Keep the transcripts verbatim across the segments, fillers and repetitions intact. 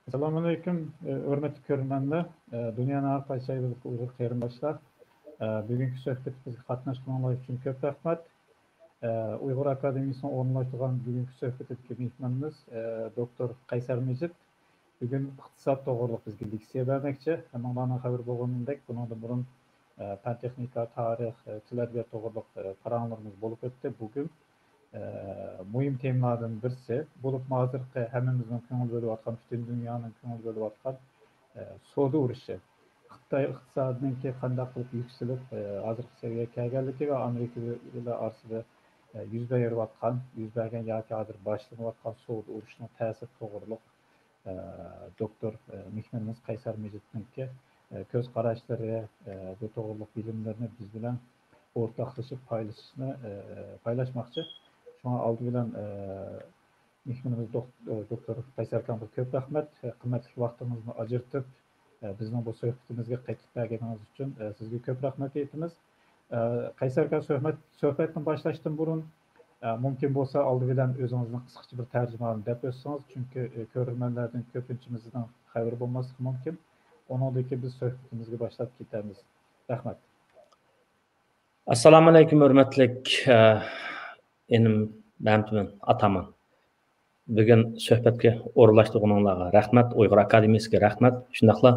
ئەسسالامۇئەلەيكۇم، ھۆرمەتلىك كۆرۈرمەنلەر، دۇنيانىڭ ھەر قايسى جايلىرىدىكى ئۇيغۇر قېرىنداشلار. بۈگۈنكى سۆھبىتىمىزگە قاتناشقىنىڭلار ئۈچۈن كۆپ رەھمەت. ئۇيغۇر ئاكادېمىيىسىنىڭ ئورۇنلاشتۇرغان بۈگۈنكى سۆھبىتىدىكى مېھمىنىمىز، دوكتور قەيسەر مىجىت بۈگۈن ئىقتىساد توغرۇلۇق بىزگە لېكسىيە بەرمەكچى. ھەممىڭلارنىڭ خەۋىرى بولغىنىدەك، بۇنىڭدىن بۇرۇن پەن-تېخنىكا، تارىخ، تىل-ئەدەبىيات توغرۇلۇق پاراڭلىرىمىز بولۇپ ئۆتتى. بۈگۈن مۇھىم تېمىلاردىن بىرسى، بولۇپمۇ ھازىرقى ھەممىمىزنىڭ كۆڭۈل بۆلۈۋاتقان، پۈتۈن دۇنيانىڭ كۆڭۈل بۆلۈۋاتقان سودا ئۇرۇشى. خىتاي ئىقتىسادىنىڭكى قانداق قىلىپ يۈكسىلىپ، ھازىرقى سەۋىيەگە كەلگەنلىكى ۋە ئامېرىكىلار ئارىسىدا يۈز بېرىۋاتقان، يۈز بەرگەن ياكى ھازىر باشلىنىۋاتقان سودا ئۇرۇشىنىڭ تەسىرى توغرۇلۇق دوكتور مېھمىنىمىز قەيسەر مىجىتنىڭكى كۆز قاراشلىرى، بۇ توغرۇلۇق بىلىملىرىنى بىز بىلەن ئورتاقلىشىپ پايلىشىشنى، پايلاشماقچى. شۇڭا ئالدى بىلەن مېھمىنىمىز دوك-، دوكتور قەيسەر ئاكامغا كۆپ رەھمەت. قىممەتلىك ۋاقتىڭىزنى ئاجرىتىپ، بىزنىڭ بۇ سۆھبىتىمىزگە قېتىپ كەلگىنىڭىز ئۈچۈن سىزگە كۆپ رەھمەت ئېيتىمىز. قەيسەر ئاكا، سۆھبەت، سۆھبەتنى باشلاشتىن بۇرۇن، مۇمكىن بولسا ئالدى بىلەن ئۆزىڭىزنى قىسقىچە بىر تەرجىمىھالىنى دەپ ئۆتسىڭىز، چۈنكى كۆرۈرمەنلەردىن كۆپىنچىمىزنىڭ خەۋىرى بولماسلىقى مۇمكىن. ئۇنىڭدىن كېيىن بىز سۆھبىتىمىزگە باشلاپ كېتەرمىز. رەھمەت. ئەسسالامۇئەلەيكۇم، ھۆرمەتلىك ئىنىم مەمتىمىن ئاتامان. بۈگۈن سۆھبەتكە ئورۇنلاشتۇرغىنىڭلارغا رەھمەت، ئۇيغۇر ئاكادېمىيىسىگە رەھمەت، شۇنداقلا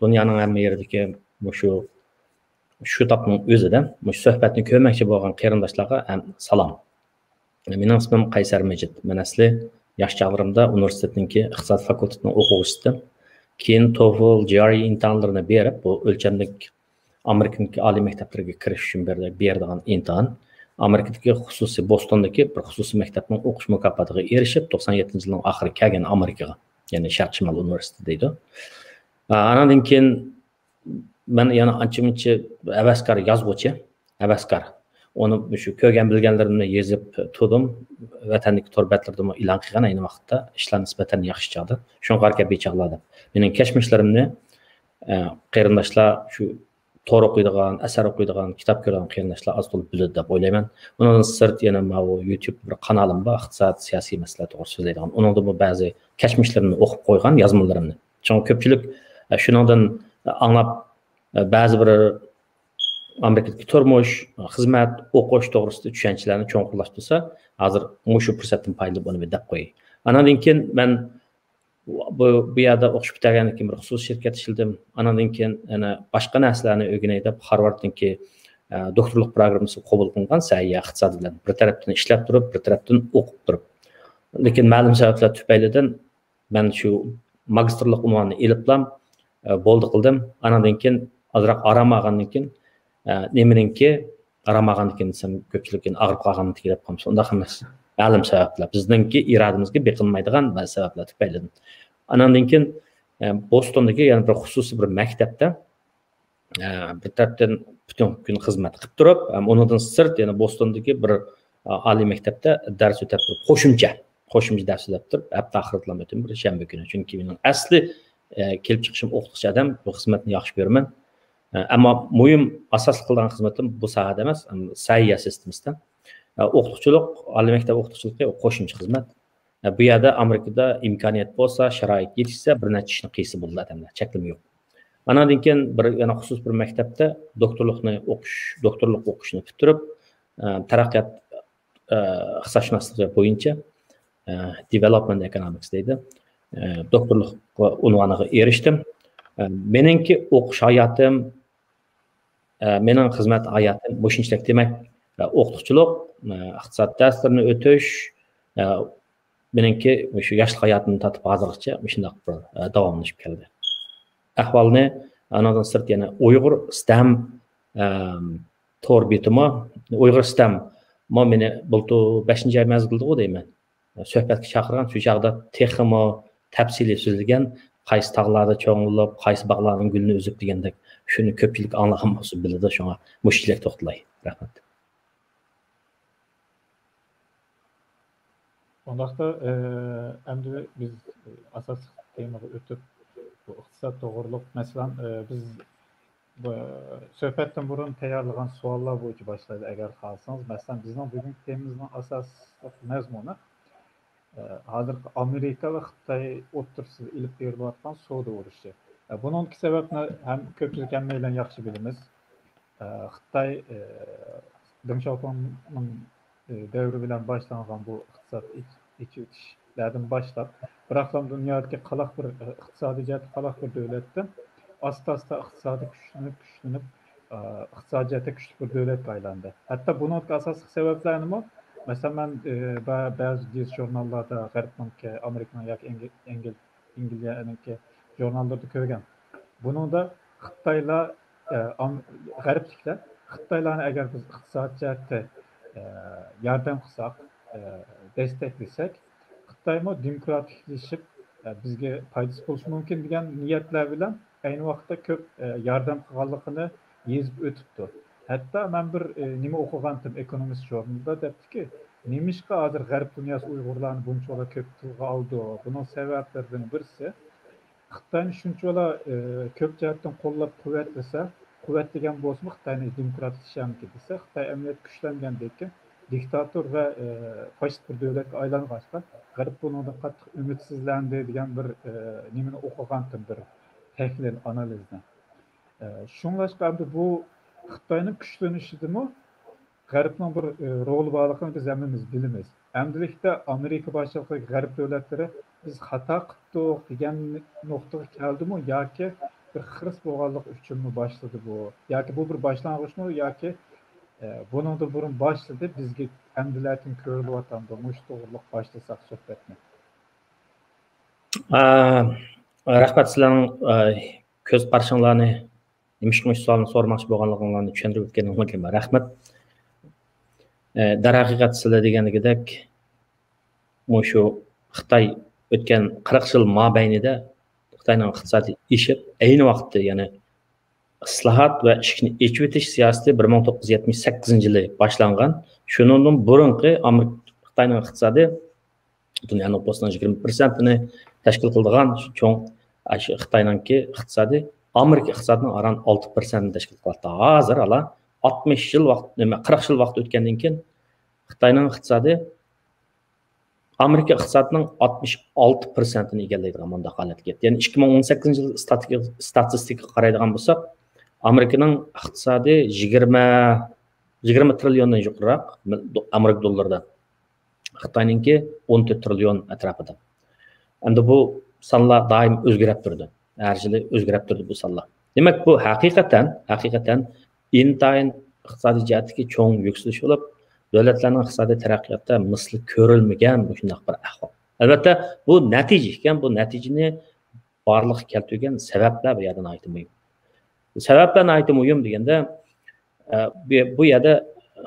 دۇنيانىڭ ھەممە يېرىدىكى مۇشۇ، شۇ تاپنىڭ ئۆزىدە مۇشۇ سۆھبەتنى كۆرمەكچى بولغان قېرىنداشلارغا ھەم سالام. مېنىڭ ئىسمىم قەيسەر مىجىت. مەن ئەسلى ياش چاغلىرىمدا ئۇنىۋېرسىتېتنىڭكى ئىقتىساد فاكۇلتېتىنىڭ ئوقۇغۇچىسى ئىدىم. كېيىن توفل، جي ئار ئى ئىمتىھانلىرىنى بېرىپ، بۇ ئۆلچەملىك ئامېرىكىنىڭكى ئالىي مەكتەپلىرىگە كىرىش ئۈچۈن بېرىدىغان ئىمتىھان. ئامېرىكىدىكى خۇسۇسىي، بوستوندىكى بىر خۇسۇسىي مەكتەپنىڭ ئوقۇش مۇكاپاتىغا ئېرىشىپ، توقسان يەتتىنچى يىلنىڭ ئاخىرى كەلگەن ئامېرىكىغا، يەنى شەرقىي شىمال ئۇنىۋېرسىتېتى دەيدۇ. ئاناندىن كېيىن مەن يەنە ئانچە-مۇنچە ھەۋەسكار يازغۇچى، ھەۋەسكار. ئۇنى شۇ كۆرگەن بىلگەنلىرىمنى يېزىپ تۇردۇم. ۋەتەندىكى تور بەتلىرىدىمۇ ئېلان قىلغان ئەينى ۋاقىتتا، ئىشلار نىسبەتەن ياخشى چاغدا. شۇڭا قارىكەن بىچاغلار دەپ. مېنىڭ كەچمىشلىرىمنى، ئە، قېرىنداشلار، شۇ تور ئوقۇيدىغان، ئەسەر ئوقۇيدىغان، كىتاب كۆرىدىغان قېرىنداشلار ئاز تولا بىلىدۇ دەپ ئويلايمەن. ئۇنىڭدىن سىرت يەنە ماۋۇ يۇتيۇب بىر قانالىم بار، ئىقتىساد، سىياسىي مەسىلە توغرىسىدا سۆزلەيدىغان. ئۇنىڭدىمۇ بەزى كەچمىشلىرىمنى ئوقۇپ قويغان يازمىلىرىمنى. شۇڭا كۆپچىلىك، ئە، شۇنىڭدىن ئاڭلاپ، ئە، بەزى بىر ئامېرىكىدىكى تۇرمۇش، خىزمەت، ئوقۇش توغرىسىدا چۈشەنچىلەرنى چوڭقۇرلاشتۇرسا، ھازىر مۇشۇ پۇرسەتتىن پايدىلىنىپ ئۇنى بىر دەپ قوياي. ئاناندىن كېيىن مەن بۇ، بۇ يەردە ئوقۇش پۈتتۈرگەندىن كېيىن بىر خۇسۇسىي شىركەتتە ئىشلىدىم. ئاناندىن كېيىن يەنە باشقا نەرسىلەرنى ئۆگىنەي دەپ، خارۋاردنىڭكى، ئە، دوكتورلۇق پروگراممىسىغا قوبۇل قىلىنغان سەھىيە ئىقتىسادى بىلەن بىر تەرەپتىن ئىشلەپ تۇرۇپ، بىر تەرەپتىن ئوقۇپ تۇرۇپ. لېكىن مەلۇم سەۋەبلەر تۈپەيلىدىن مەن شۇ ماگىستىرلىق ئۇنۋانىنى ئېلىپلا، ئە، بولدى قىلدىم. ئاناندىن كېيىن ئازراق ئارام ئالغاندىن كېيىن، ئە، نېمىنىڭكى ئارام ئالغاندىن كېيىن دېسەم، كۆپچىلىك ئېغىرىپ قالغاندىن كېيىن دەپ قالمىسۇن. ئۇنداق ئەمەس. مەلۇم سەۋەبلەر. بىزنىڭكى ئىرادىمىزگە بېقىنمايدىغان بەزى سەۋەبلەر تۈپەيلىدىن. ئاناندىن كېيىن، ئە، بوستوندىكى يەنە بىر خۇسۇسىي بىر مەكتەپتە، ئە، بىر تەرەپتىن پۈتۈن كۈن خىزمەت قىلىپ تۇرۇپ، ھەم ئۇنىڭدىن سىرت يەنە بوستوندىكى بىر، ئە، ئالىي مەكتەپتە دەرس ئۆتەپ تۇرۇپ، قوشۇمچە، قوشۇمچە دەرس ئۆتەپ تۇرۇپ، ھەپتە ئاخىرىدىلا ئۆتىمەن، بىر شەنبە كۈنى. چۈنكى مېنىڭ ئەسلى، ئە، كېلىپ چىقىشىم ئوقۇتقۇچى ئادەم، بۇ خىزمەتنى ياخشى كۆرىمەن. ئە، ئەمما مۇھىم، ئاساسلىق قىلىدىغان خىزمىتىم بۇ ساھەدە ئەمەس، ئەم، سەھىيە سىستېمىسىدا. ئە، ئوقۇتقۇچىلىق، ئالىي مەكتەپ ئوقۇتقۇچىلىقى قوشۇمچە خىزمەت. ئە، بۇ يەردە ئامېرىكىدا ئىمكانىيەت بولسا، شارائىت يېتىشسە، بىر نەچچە ئىشنى قىلسا بولىدۇ ئادەملەر، چەكلىمە يوق. ئاناندىن كېيىن بىر يەنە خۇسۇس بىر مەكتەپتە دوكتورلۇقنى ئوقۇش، دوكتورلۇق ئوقۇشنى پۈتتۈرۈپ، ئە، تەرەققىيات، ئە، ئىقتىسادشۇناسلىقى بويىچە، ئە، دېۋېلوپمېنت ئېكونومىكس دەيدۇ. ئە، دوكتورلۇق ئۇنۋانىغا ئېرىشتىم. ئە، مېنىڭكى ئوقۇش ھاياتىم، ئە، مېنىڭ خىزمەت ھاياتىم مۇشۇنچىلىك دېمەك، ئە، ئوقۇتقۇچىلىق، ئە، ئىقتىساد دەرسلىرىنى ئۆتۈش، ئە، مېنىڭكى مۇشۇ ياشلىق ھاياتىمدىن تارتىپ ھازىرغىچە مۇشۇنداق بىر، ئە، داۋاملىشىپ كەلدى. ئەھۋالنى ئانىڭدىن سىرت يەنە ئۇيغۇر ستەم، ئەم، تور بېتىمۇ، ئۇيغۇر ستەممۇ مېنى بۇلتۇر بەشىنچى ئاي مەزگىلدىغۇ دەيمەن، سۆھبەتكە چاقىرغان، شۇ چاغدا تېخىمۇ تەپسىلىي سۆزلىگەن، قايسى تاغلاردا چوڭ بولۇپ، قايسى باغلارنىڭ گۈلىنى ئۈزۈپ دېگەندەك، شۇنى كۆپچىلىك ئاڭلىغان بولسا بىلىدۇ، شۇڭا مۇشۇنچىلىك توختىلاي. رەھمەت. ئۇنداقتا، ئە، ئەمدى بىز ئاساسلىق تېمىغا ئۆتۈپ، بۇ ئىقتىساد توغرۇلۇق، مەسىلەن، ئە، بىز بۇ سۆھبەتتىن بۇرۇن تەييارلىغان سوئاللار بويىچە باشلايلى، ئەگەر خالىسىڭىز. مەسىلەن، بىزنىڭ بۈگۈنكى تېمىمىزنىڭ ئاساسلىق مەزمۇنى، ئە، ھازىرقى ئامېرىكا ۋە خىتاي ئوتتۇرىسىدا ئېلىپ بېرىلىۋاتقان سودا ئۇرۇشى. ئە، بۇنىڭدىكى سەۋەبنى ھەم كۆپچىلىك ھەممەيلەن ياخشى بىلىمىز. ئە، خىتاي، ئە، دېڭ شياۋپىڭنىڭ، ئە، دەۋرى بىلەن باشلانغان بۇ ئىقتىساد ئېچ-، ئېچىۋېتىشلەردىن باشلاپ، بىراقلا دۇنيادىكى قالاق بىر، ئە، ئىقتىسادىي جەھەتتە قالاق بىر دۆلەتتىن ئاستا-ئاستا ئىقتىسادى كۈچلىنىپ، كۈچلىنىپ، ئە، ئىقتىسادىي جەھەتتە كۈچلۈك بىر دۆلەتكە ئايلاندى. ھەتتا بۇنىڭدىكى ئاساسلىق سەۋەبلەرنىمۇ، مەسىلەن، مەن، ئە، بە-، بەزى گېزىت ژۇرناللاردا غەربنىڭكى، ئامېرىكىنىڭ ياكى ئەنگل-، ئەنگل-، ئەنگلىيەنىڭكى ژۇرناللىرىدا كۆرگەن. بۇنىڭدا خىتايلار، ئە، ئام-، غەربلىكلەر خىتايلارنى ئەگەر بىز ئىقتىساد جەھەتتە، ئە، ياردەم قىلساق، ئە، دەستەكلىسەك، خىتايمۇ دېموكراتىكلىشىپ، ئە، بىزگە پايدىسى بولۇشى مۇمكىن دېگەن نىيەتلەر بىلەن ئەينى ۋاقىتتا كۆپ، ئە، ياردەم قىلغانلىقىنى يېزىپ ئۆتۈپتۇ. ھەتتا مەن بىر، ئە، نېمە ئوقۇغانتىم، ئېكونومىست ژۇرنىلىدا دەپتىكى، نېمىشقا ھازىر غەرب دۇنياسى ئۇيغۇرلارنى بۇنچىۋالا كۆپ تىلغا ئالىدۇ؟ بۇنىڭ سەۋەبلىرىدىن بىرسى، خىتاينى شۇنچىۋالا، ئە، كۆپ جەھەتتىن قوللاپ قۇۋۋەتلىسە، قۇۋۋەتلىگەن بولسىمۇ، خىتاينى دېموكراتلىشىشىمىكىن دېسە، خىتاي ئەمەلىيەتتە كۈچلەنگەندىن كېيىن دىكتاتور ۋە، ئە، فاشىست بىر دۆلەتكە ئايلانغاچقا، غەرب بۇنىڭدىن قاتتىق ئۈمىدسىزلەندى دېگەن بىر، ئە، نېمىنى ئوقۇغانتىم، بىر تەھلىل، ئانالىزنى. ئە، شۇڭلاشقا ئەمدى بۇ خىتاينىڭ كۈچلىنىشىدىمۇ غەربنىڭ بىر، ئى، رولى بارلىقىنى بىز ھەممىمىز بىلىمىز. ئەمدىلىكتە ئامېرىكا باشچىلىقىدىكى غەرب دۆلەتلىرى بىز خاتا قىپتۇق دېگەن نۇقتىغا كەلدىمۇ ياكى بىر خىرىس بولغانلىقى ئۈچۈنمۇ باشلىدى بۇ؟ ياكى بۇ بىر باشلانغۇچمۇ ياكى، ئە، بۇنىڭدىن بۇرۇن باشلىدى، بىزگە ئەمدىلەتىن كۆرۈلۈۋاتامدۇ؟ مۇشۇ توغرىلىق باشلىساق سۆھبەتنى. ئا، رەھمەت سىلەرنىڭ، ئا، كۆز قارىشىڭلارنى، نېمىشقا مۇشۇ سوئالنى سورىماقچى بولغانلىقىڭلارنى چۈشەندۈرۈپ ئۆتكەنلىكىڭلارغا رەھمەت. ئە، دەرھەقىقەت سىلەر دېگەندىكىدەك، مۇشۇ خىتاي ئۆتكەن قىرىق يىل مابەينىدە خىتاينىڭ ئىقتىسادى ئېشىپ، ئەينى ۋاقىتتا يەنە ئىسلاھات ۋە ئىشىكنى ئېچىۋېتىش سىياسىتى بىر مىڭ توققۇز يۈز يەتمىش سەككىزىنچى يىلى باشلانغان. شۇنىڭدىن بۇرۇنقى ئامېرىكا، خىتاينىڭ ئىقتىسادى دۇنيا نوپۇسىنىڭ يىگىرمە پىرسەنتىنى تەشكىل قىلىدىغان چوڭ، ئاشۇ خىتاينىڭكى ئىقتىسادى ئامېرىكا ئىقتىسادىنىڭ ئاران ئالتە پىرسەنتىنى تەشكىل قىلاتتى. ھازىر ھالا ئاتمىش يىل ۋاقىت، نېمە، قىرىق يىل ۋاقىت ئۆتكەندىن كېيىن خىتاينىڭ ئىقتىسادى ئامېرىكا ئىقتىسادىنىڭ ئاتمىش ئالتە پىرسەنتىنى ئىگىلەيدىغان مۇنداق ھالەتكە كەلدى. يەنى ئىككى مىڭ ئون سەككىزىنچى يىل ئىستاتىكا-، ئىستاتىستىكىغا قارايدىغان بولساق، ئامېرىكىنىڭ ئىقتىسادى يىگىرمە، يىگىرمە تىرىليوندىن يۇقىرىراق، ئامېرىكا دوللىرىدا. خىتاينىڭكى ئون تۆت تىرىليون ئەتراپىدا. ئەمدى بۇ سانلار دائىم ئۆزگىرەپ تۇرىدۇ. ھەر يىلى ئۆزگىرەپ تۇرىدۇ بۇ سانلار. دېمەك، بۇ ھەقىقەتەن، ھەقىقەتەن ئىنتايىن ئىقتىسادىي جەھەتتىكى چوڭ يۈكسىلىش بولۇپ، دۆلەتلەرنىڭ ئىقتىسادىي تەرەققىياتىدا مىسلى كۆرۈلمىگەن مۇشۇنداق بىر ئەھۋال. ئەلۋەتتە، بۇ نەتىجە ئىكەن، بۇ نەتىجىنى بارلىققا كەلتۈرگەن سەۋەبلەر بۇ يەردە ناھايىتى مۇھىم. سەۋەبلەر ناھايىتى مۇھىم دېگەندە، ئە، بۇ، بۇ يەردە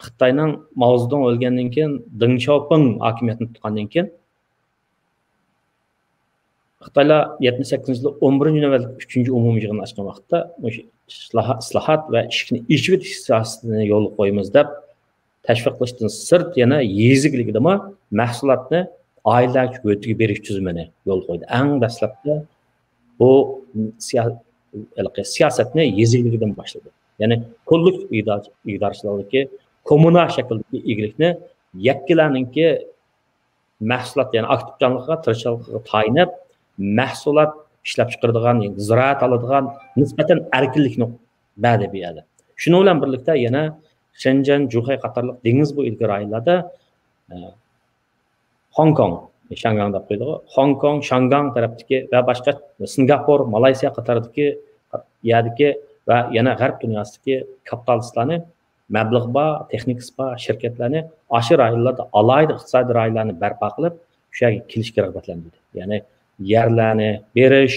خىتاينىڭ ماۋزېدۇڭ ئۆلگەندىن كېيىن، دېڭ شياۋپىڭ ھاكىمىيەتنى تۇتقاندىن كېيىن، خىتايلار يەتمىش سەككىزىنچى يىلى ئون بىرىنچى نۆۋەتلىك ئۈچىنچى ئومۇمىي يىغىنى ئاچقان ۋاقىتتا، مۇشۇ ئىسلاھا-، ئىسلاھات ۋە ئىشىكنى ئېچىۋېتىش سىياسىتىنى يولغا قويىمىز دەپ، تەشۋىق قىلىشتىن سىرت يەنە يېزا ئىگىلىكىدىمۇ مەھسۇلاتنى ئائىلىلەرگە ھۆددىگە بېرىش تۈزۈمىنى يولغا قويدى. ئەڭ دەسلەپتە بۇ سىيا-، ھېلىقى سىياسەتنى يېزا ئىگىلىكىدىن باشلىدى. يەنى كوللېكتىپ ئىگىدار-، ئىگىدارچىلىقتىكى كوممۇنال شەكىلدىكى ئىگىلىكنى يەككىلەرنىڭكى مەھسۇلات، يەنى ئاكتىپچانلىقىغا، تىرىشچانلىقىغا تايىنىپ، مەھسۇلات ئىشلەپچىقىرىدىغان، زىرائەت ئالىدىغان نىسبەتەن ئەركىنلىكنى بەردى بۇ يەردە. شۇنىڭ بىلەن بىرلىكتە يەنە شېنجەن، جۇخەي قاتارلىق دېڭىز بويىدىكى رايونلاردا، ئە، خوڭكوڭ، شياڭگاڭ دەپ قويىدىغۇ، خوڭكوڭ، شياڭگاڭ تەرەپتىكى ۋە باشقا سىنگاپور، مالايسىيا قاتارىدىكى يەردىكى ۋە يەنە غەرب دۇنياسىدىكى كاپىتالىستلارنى، مەبلىغى بار، تېخنىكىسى بار شىركەتلەرنى ئاشۇ رايونلاردا، ئالاھىدە ئىقتىسادىي رايونلارنى بەرپا قىلىپ، شۇ يەرگە كېلىشكە رىغبەتلەندۈردى. يەنى يەرلەرنى بېرىش،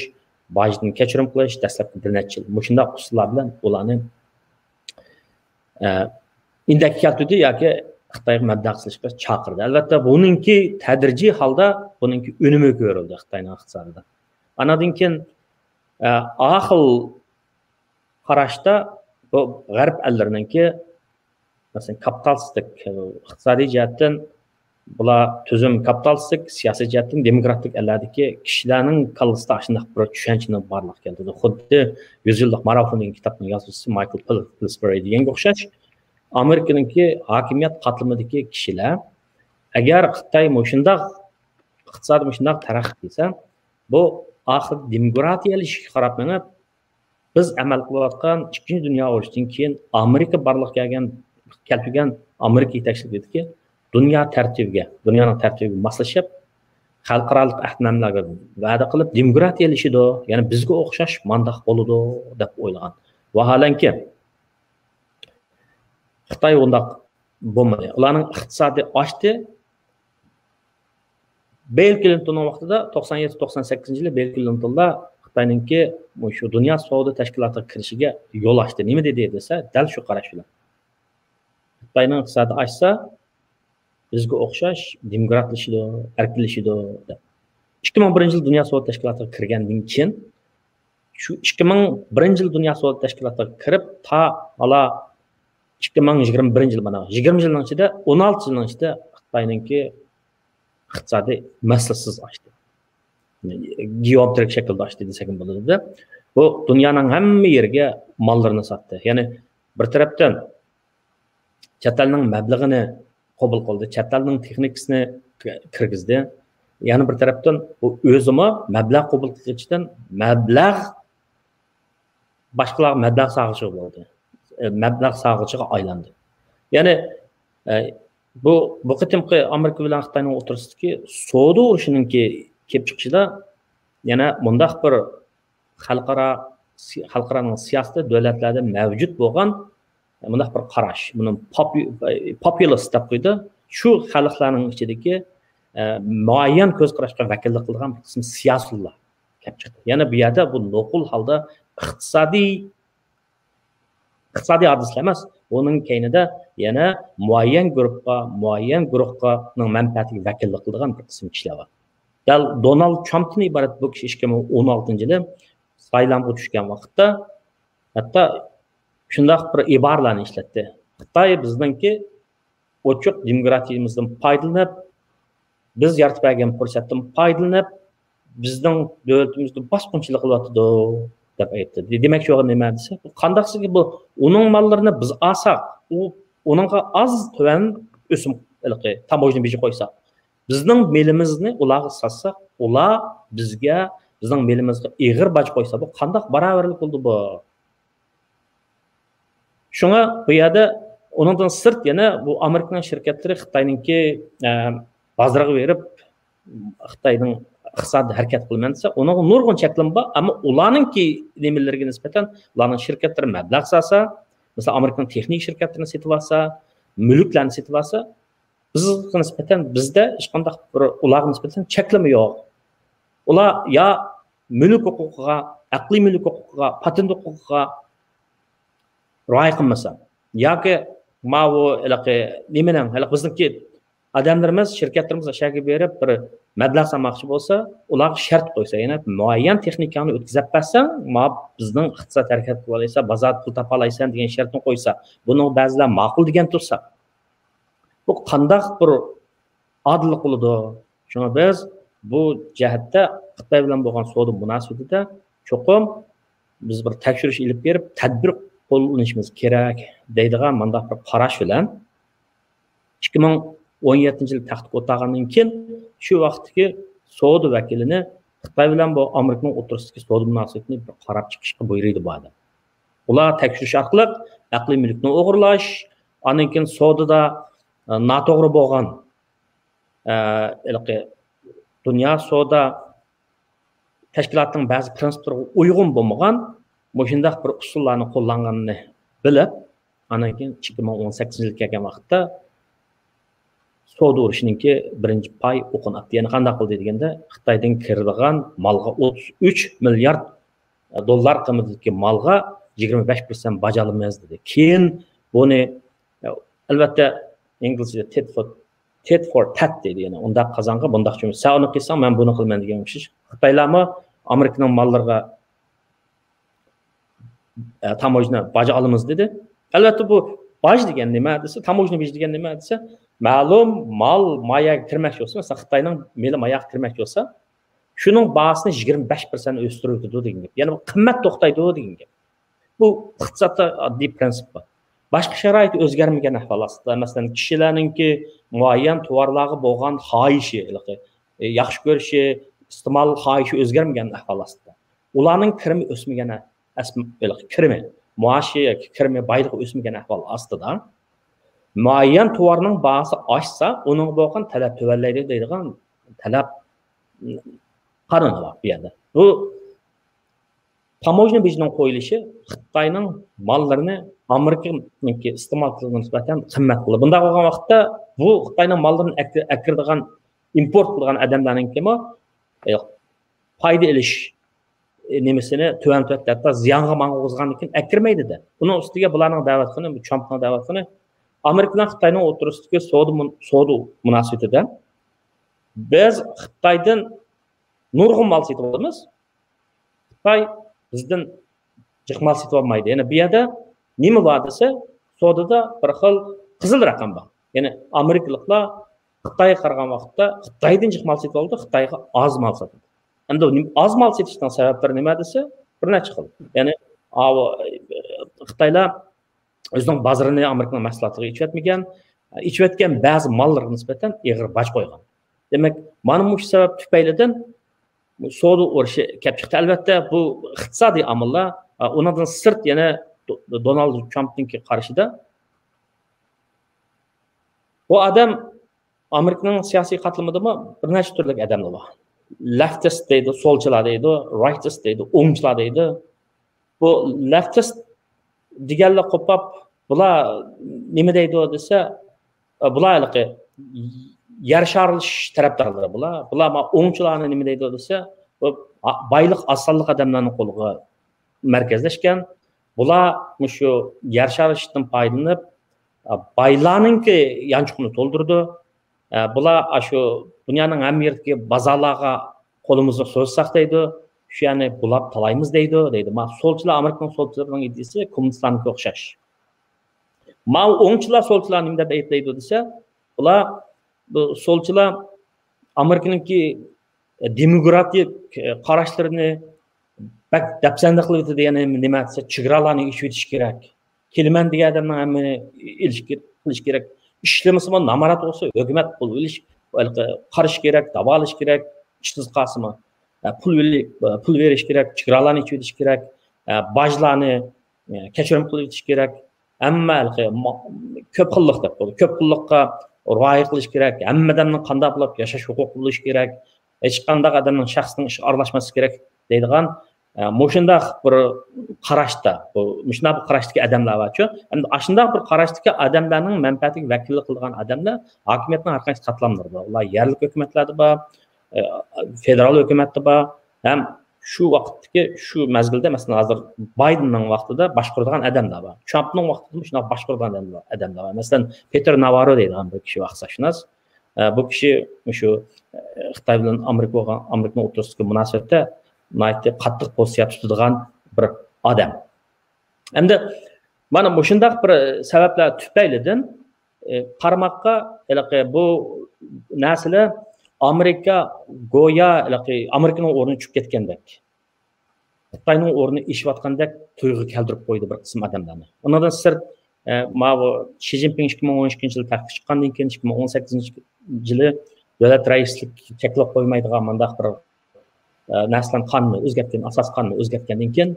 باجدىن كەچۈرۈم قىلىش، دەسلەپكى بىر نەچچە يىل مۇشۇنداق ئۇسۇللار بىلەن ئۇلارنى، ئە، ئىندەككە كەلتۈردى ياكى خىتايغا مەبلەغ سېلىشقا چاقىردى. ئەلۋەتتە، بۇنىڭكى تەدرىجىي ھالدا بۇنىڭكى ئۈنۈمى كۆرۈلدى خىتاينىڭ ئىقتىسادىدا. ئاناندىن كېيىن، ئە، ئاخىر قاراشتا بۇ غەرب ئەللىرىنىڭكى، مەسىلەن، كاپىتالىستىك، ئىقتىسادىي جەھەتتىن بۇلار تۈزۈم كاپىتالىستىك، سىياسىي جەھەتتىن دېموكراتىك ئەللەردىكى كىشىلەرنىڭ كاللىسىدا ئاشۇنداق بىر چۈشەنچىنى بارلىققا كەلتۈردى. خۇددى يۈز يىللىق مارافون دېگەن كىتابنىڭ يازغۇچىسى مايكل پىل-، پىلسبېرى دېگەنگە ئوخشاش، ئامېرىكىنىڭكى ھاكىمىيەت قاتلىمىدىكى كىشىلەر ئەگەر خىتاي مۇشۇنداق ئىقتىسادى مۇشۇنداق تەرەققىي قىلسا، بۇ ئاخىرىدا دېموكراتىيەلىشىشكە قاراپ مېڭىپ، بىز ئەمەل قىلىۋاتقان ئىككىنچى دۇنيا ئۇرۇشىدىن كېيىن ئامېرىكا بارلىققا كەلگەن، كەلتۈرگەن ئامېرىكا يېتەكچىلىكىدىكى دۇنيا تەرتىپىگە، دۇنيانىڭ تەرتىپىگە ماسلىشىپ، خەلقئارالىق ئەھدىنامىلەرگە ۋەدە قىلىپ، دېموكراتىيەلىشىدۇ، يەنى بىزگە ئوخشاش مانداق بولىدۇ دەپ ئويلىغان. ۋاھالەنكى، خىتاي ئۇنداق بولمىدى. ئۇلارنىڭ ئىقتىسادى ئاشتى. بىل كلىنتوننىڭ ۋاقتىدا، توقسان يەتتە، توقسان سەككىزىنچى يىلى بىل كلىنتونلار خىتاينىڭكى مۇشۇ دۇنيا سودا تەشكىلاتىغا كىرىشىگە يول ئاچتى. نېمە دېدى دېسە، دەل شۇ قاراش بىلەن. خىتاينىڭ ئىقتىسادى ئاشسا، بىزگە ئوخشاش دېموكراتلىشىدۇ، ئەركىنلىشىدۇ دەپ. ئىككى مىڭ بىرىنچى يىل دۇنيا سودا تەشكىلاتىغا كىرگەندىن كېيىن، شۇ ئىككى مىڭ بىرىنچى يىل دۇنيا سودا تەشكىلاتىغا كىرىپ، تا ھالا ئىككى مىڭ يىگىرمە بىرىنچى يىل، مانا يىگىرمە يىلنىڭ ئىچىدە، ئون ئالتە يىلنىڭ ئىچىدە خىتاينىڭكى ئىقتىسادى مەسىلىسىز ئاشتى. گېئومېترىك شەكىلدە ئاشتى دېسەكمۇ بولىدۇ. بۇ دۇنيانىڭ ھەممە يېرىگە ماللىرىنى ساتتى. يەنى بىر تەرەپتىن چەت ئەلنىڭ مەبلىغىنى قوبۇل قىلدى، چەت ئەلنىڭ تېخنىكىسىنى كىرگۈزدى. يەنە بىر تەرەپتىن ئۇ ئۆزىمۇ مەبلەغ قوبۇل قىلغۇچىدىن مەبلەغ، باشقىلارغا مەبلەغ سالغۇچىغا بولدى. ئە، مەبلەغ سالغۇچىغا ئايلاندى. يەنى، ئە، بۇ، بۇ قېتىمقى ئامېرىكا بىلەن خىتاينىڭ ئوتتۇرىسىدىكى سودا ئۇرۇشىنىڭكى كېلىپ چىقىشىدا يەنە مۇنداق بىر خەلقئارا، خەلقئارانىڭ سىياسىتى، دۆلەتلەردە مەۋجۇت بولغان مۇنداق بىر قاراش. بۇنى پوپۇ-، پوپۇلىست دەپ قويدى. شۇ خەلقلەرنىڭ ئىچىدىكى، ئە، مۇئەييەن كۆز قاراشقا ۋەكىللىك قىلىدىغان بىر قىسىم سىياسىيونلار كەپ چىقتى. يەنە بۇ يەردە بۇ نوقۇل ھالدا ئىقتىسادىي، ئىقتىسادىي ھادىسىلەر ئەمەس، بۇنىڭ كەينىدە يەنە مۇئەييەن گۇرۇپپا، مۇئەييەن گۇرۇپپانىڭ مەنپەئەتىگە ۋەكىللىك قىلىدىغان بىر قىسىم كىشىلەر بار. دەل دونالد ترامپتىن ئىبارەت بۇ كىشى ئىككى مىڭ ئون ئالتىنچى يىلى سايلامغا چۈشكەن ۋاقىتتا ھەتتا شۇنداق بىر ئىبارىلەرنى ئىشلەتتى. خىتاي بىزنىڭكى ئوچۇق دېموكراتىيىمىزدىن پايدىلىنىپ، بىز يارىتىپ بەرگەن پۇرسەتتىن پايدىلىنىپ، بىزنىڭ دۆلىتىمىزدە باسقۇنچىلىق قىلىۋاتىدۇ، دەپ ئېيتتى. دېمەكچى بولغىنى نېمە دېسە، بۇ قانداقسىكى بۇ، ئۇنىڭ ماللىرىنى بىز ئالساق، ئۇ، ئۇنىڭغا ئاز تۆۋەن ئۆسۈم، ھېلىقى تاموژنا بېجى قويساق، بىزنىڭ مېلىمىزنى ئۇلارغا ساتساق، ئۇلار بىزگە، بىزنىڭ مېلىمىزغا ئېغىر باج قويسا، بۇ قانداق باراۋەرلىك بولىدۇ بۇ؟ شۇڭا بۇ يەردە ئۇنىڭدىن سىرت يەنە بۇ ئامېرىكىنىڭ شىركەتلىرى خىتاينىڭكى، ئە، بازىرىغا بېرىپ، خىتاينىڭ ئىقتىسادىدا ھەرىكەت قىلىمەن دېسە، ئۇنىڭغا نۇرغۇن چەكلىمە بار. ئەمما ئۇلارنىڭكى نېمىلىرىگە نىسبەتەن ئۇلارنىڭ شىركەتلىرى مەبلەغ سالسا، مەسىلەن، ئامېرىكىنىڭ تېخنىكا شىركەتلىرىنى سېتىۋالسا، مۈلۈكلەرنى سېتىۋالسا، بىزگە نىسبەتەن، بىزدە ھېچقانداق بىر ئۇلارغا نىسبەتەن چەكلىمە يوق. ئۇلار يا مۈلۈك ھوقۇقىغا، ئەقلىي مۈلۈك ھوقۇقىغا، پاتېنت ھوقۇقىغا رىئايە قىلمىسا، ياكى ماۋۇ ھېلىقى نېمىنىڭ، ھېلىقى بىزنىڭكى ئادەملىرىمىز، شىركەتلىرىمىز ئاشۇ يەرگە بېرىپ بىر مەبلەغ سالماقچى بولسا، ئۇلارغا شەرت قويسا، يەنى مۇئەييەن تېخنىكاڭنى ئۆتكۈزۈپ بەرسەڭ، ما بىزنىڭ ئىقتىساد ھەرىكەت قىلالايسەن، بازاردا پۇل تاپالايسەن دېگەن شەرتنى قويسا، بۇنىڭغا بەزىلەر ماقۇل دېگەن تۇرسا، بۇ قانداق بىر ئادىللىق بولىدۇ؟ شۇڭا بىز بۇ جەھەتتە خىتاي بىلەن بولغان سودا مۇناسىۋىتىدە چوقۇم بىز بىر تەكشۈرۈش ئېلىپ بېرىپ، تەدبىر قوللىنىشىمىز كېرەك دەيدىغان مۇنداق بىر قاراش بىلەن ئىككى مىڭ ئون يەتتىنچى يىل تەختكە ئولتۇرغاندىن كېيىن شۇ ۋاقىتتىكى سودا ۋەكىلىنى خىتاي بىلەن بۇ ئامېرىكىنىڭ ئوتتۇرىسىدىكى سودا مۇناسىۋىتىنى بىر قاراپ چىقىشقا بۇيرۇيدۇ بۇ ئادەم. ئۇلار تەكشۈرۈش ئارقىلىق ئەقلىي مۈلۈكنى ئوغرىلاش، ئاندىن كېيىن سودىدا، ئە، ناتوغرا بولغان، ئە، ھېلىقى دۇنيا سودا تەشكىلاتىنىڭ بەزى پىرىنسىپلىرىغا ئۇيغۇن بولمىغان مۇشۇنداق بىر ئۇسۇللارنى قوللانغاننى بىلىپ، ئاندىن كېيىن ئىككى مىڭ ئون سەككىزىنچى يىلى كەلگەن ۋاقىتتا سودا ئۇرۇشىنىڭكى بىرىنچى پاي ئوقۇنى ئاتتى. يەنى قانداق قىلدى دېگەندە، خىتايدىن كىرىدىغان مالغا ئوتتۇز ئۈچ مىليارد دوللار قىممىتىدىكى مالغا يىگىرمە بەش پىرسەنت باج ئالىمىز دېدى. كېيىن بۇنى، ئەلۋەتتە، ئىنگلىزچىدە tit for، tit for tat دەيدۇ، يەنى ئۇنداق قازانغا بۇنداق چۆمۈچ. سەن ئۇنى قىلساڭ، مەن بۇنى قىلىمەن دېگەن ئوخشاش. خىتايلارمۇ ئامېرىكىنىڭ ماللىرىغا، ئە، تاموژنا باج ئالىمىز دېدى. ئەلۋەتتە، بۇ باج دېگەن نېمە دېسە، تاموژنا بېجى دېگەن نېمە دېسە، مەلۇم مال ما يەرگە كىرمەكچى بولسا، مەسىلەن، خىتاينىڭ مېلى ما يەرگە كىرمەكچى بولسا، شۇنىڭ باھاسىنى يىگىرمە بەش پىرسەنت ئۆستۈرۈۋېتىدۇ دېگەن گەپ. يەنى بۇ قىممەت توختايدۇ دېگەن گەپ. بۇ ئىقتىسادتا ئاددىي پىرىنسىپ بار. باشقا شارائىت ئۆزگەرمىگەن ئەھۋال ئاستىدا، مەسىلەن، كىشىلەرنىڭكى مۇئەييەن تاۋارلارغا بولغان خاھىشى، ھېلىقى ياخشى كۆرۈشى، ئىستېمال خاھىشى ئۆزگەرمىگەن ئەھۋال ئاستىدا. ئۇلارنىڭ كىرىمى ئۆسمىگەن ئەس-، كىرىمى، مائاشى ياكى كىرىمى، بايلىقى ئۆسمىگەن ئەھۋال ئاستىدا، مۇئەييەن تاۋارنىڭ باھاسى ئاشسا، ئۇنىڭغا بولغان تەلەپ تۆۋەنلەيدۇ دەيدىغان تەلەپ قانۇنى بار بۇ يەردە. بۇ تاموژنا بېجىنىڭ قويۇلۇشى خىتاينىڭ ماللىرىنى ئامېرىكىنىڭكى ئىستېمال قىلغىنىغا نىسبەتەن قىممەت قىلىدۇ. بۇنداق بولغان ۋاقىتتا بۇ خىتاينىڭ ماللىرىنى ئەك-، ئەكىرىدىغان، ئىمپورت قىلىدىغان ئادەملەرنىڭكىمۇ، ئە، پايدا ئېلىش، ئە، نېمىسىنى تۆۋەنلىتىۋەتتى، ھەتتا زىيانغا ماڭغۇزغاندىن كېيىن ئەكىرمەيدۇ-دە. ئۇنىڭ ئۈستىگە بۇلارنىڭ دەۋاتقىنى، بۇ ترامپنىڭ دەۋاتقىنى، ئامېرىكا بىلەن خىتاينىڭ ئوتتۇرىسىدىكى سودا مۇن-، سودا مۇناسىۋىتىدە بىز خىتايدىن نۇرغۇن مال سېتىۋالىمىز. خىتاي بىزدىن جىق مال سېتىۋالمايدۇ. يەنى بۇ يەردە نېمە بار دېسە، سودىدا بىر خىل قىزىل رەقەم بار. يەنى ئامېرىكىلىقلار خىتايغا قارىغان ۋاقىتتا خىتايدىن جىق مال سېتىۋالىدۇ، خىتايغا ئاز مال ساتىدۇ. ئەمدى نېمە، ئاز مال سېتىشنىڭ سەۋەبلىرى نېمە دېسە، بىر نەچچە خىل. يەنى ئاۋۇ، خىتايلار ئۆزىنىڭ بازىرىنى ئامېرىكىنىڭ مەھسۇلاتىغا ئېچىۋەتمىگەن، ئېچىۋەتكەن بەزى ماللىرىغا نىسبەتەن ئېغىر باج قويغان. دېمەك، مانا مۇشۇ سەۋەب تۈپەيلىدىن سودا ئۇرۇشى كەپ چىقتى. ئەلۋەتتە، بۇ ئىقتىسادىي ئامىللار. ئۇنىڭدىن سىرت يەنە دو-، دونالد ترامپنىڭكى قارىشىدا، بۇ ئادەم ئامېرىكىنىڭ سىياسىي قاتلىمىدىمۇ بىر نەچچە تۈرلۈك ئادەملەر بار. لېفتىست دەيدۇ، سولچىلار دەيدۇ، رايتىست دەيدۇ، ئوڭچىلار دەيدۇ. بۇ لېفتىست دېگەنلەر قوپاپ، بۇلار نېمە دەيدۇ دېسە، بۇلار ھېلىقى يەر شارلىشىش تەرەپدارلىرى بۇلار. بۇلار ما-، ئوڭچىلارنى نېمە دەيدۇ دېسە، بۇ بايلىق ئاز سانلىق ئادەملەرنىڭ قولىغا مەركەزلەشكەن. بۇلار مۇشۇ يەر شارلىشىشتىن پايدىلىنىپ، بايلارنىڭكى يانچۇقىنى تولدۇرىدۇ. ئە، بۇلار ئاشۇ دۇنيانىڭ ھەممە يېرىدىكى بازارلارغا قولىمىزنى سوزساق دەيدۇ، شۇ يەرنى بۇلاپ تالايمىز دەيدۇ، دەيدۇ. ما سولچىلار، ئامېرىكىنىڭ سولچىلىرىنىڭ ئىدىيىسى كوممۇنىستلارنىڭكىگە ئوخشاش. ماۋۇ ئوڭچىلار سولچىلار نېمە دەپ ئەيىبلەيدۇ دېسە، بۇلار، بۇ سولچىلار ئامېرىكىنىڭكى دېموكراتىك، ئە، قاراشلىرىنى بەك دەپسەندە قىلىۋېتىدۇ، يەنى نېمە دېسە، چېگرالارنى ئېچىۋېتىش كېرەك. كېلىمەن دېگەن ئادەمنىڭ ھەممىنى ئېلىش كېرەك، قىلىش كېرەك. ئىشلىمىسىمۇ نامرات بولسا ھۆكۈمەت پۇل ئېلىش، قارىشى كېرەك، داۋالىشى كېرەك. ئىشسىز قالسىمۇ، ئە، پۇل ئېلىپ، پۇل بېرىش كېرەك، چېگرالارنى ئېچىۋېتىش كېرەك، ئە، باجلارنى، ئە، كەچۈرۈم قىلىۋېتىش كېرەك. ھەممە ھېلىقى ما-، كۆپ خىللىق دەپ بولىدۇ. كۆپ خىللىققا رىئايە قىلىش كېرەك. ھەممە ئادەمنىڭ قانداق بولۇپ ياشاش ھوقۇقى بولۇشى كېرەك. ھېچقانداق ئادەمنىڭ شەخسىنىڭ ئىشىغا ئارىلاشماسلىقى كېرەك دەيدىغان، ئە، مۇشۇنداق بىر قاراشتا، بۇ، مۇشۇنداق بىر قاراشتىكى ئادەملەر بارچۇ. ئەمدى ئاشۇنداق بىر قاراشتىكى ئادەملەرنىڭ مەنپەئەتىگە ۋەكىللىك قىلىدىغان ئادەملەر ھاكىمىيەتنىڭ ھەر قايسى قاتلاملىرىدا. ئۇلار يەرلىك ھۆكۈمەتلەردە بار، ئە، فېدېرال ھۆكۈمەتتە بار، ھەم شۇ ۋاقىتتىكى، شۇ مەزگىلدە، مەسىلەن، ھازىر بايدېننىڭ ۋاقتىدا باشقۇرىدىغان ئادەملەر بار. ترامپنىڭ ۋاقتىدىمۇ شۇنداق باشقۇرىدىغان ئادەملەر، ئادەملەر بار. مەسىلەن، پېتېر ناۋاررو دەيدىغان بىر كىشى بار، ئىقتىسادشۇناس. ئە، بۇ كىشى مۇشۇ، ئە، خىتاي بىلەن ئامېرىكا بولغان، ئامېرىكىنىڭ ئوتتۇرىسىدىكى مۇناسىۋەتتە ناھايىتى قاتتىق پوزىتسىيە تۇتىدىغان بىر ئادەم. ئەمدى مانا مۇشۇنداق بىر سەۋەبلەر تۈپەيلىدىن، ئە، قارىماققا ھېلىقى بۇ نەرسىلەر ئامېرىكا گويا ھېلىقى ئامېرىكىنىڭ ئورنىنى چۈشۈپ كەتكەندەك، خىتاينىڭ ئورنىنى ئېشىۋاتقاندەك تۇيغۇ كەلتۈرۈپ قويدى بىر قىسىم ئادەملەرنى. ئۇنىڭدىن سىرت، ئە، ماۋۇ شى جىنپىڭ ئىككى مىڭ ئون ئىككىنچى يىلى تەختكە چىققاندىن كېيىن، ئىككى مىڭ ئون سەككىزىنچى يىلى دۆلەت رەئىسلىككە چەكلەپ قويمايدىغان مۇنداق بىر، ئە، نەرسىلەرنى، قانۇننى ئۆزگەرتكەن، ئاساسىي قانۇننى ئۆزگەرتكەندىن كېيىن،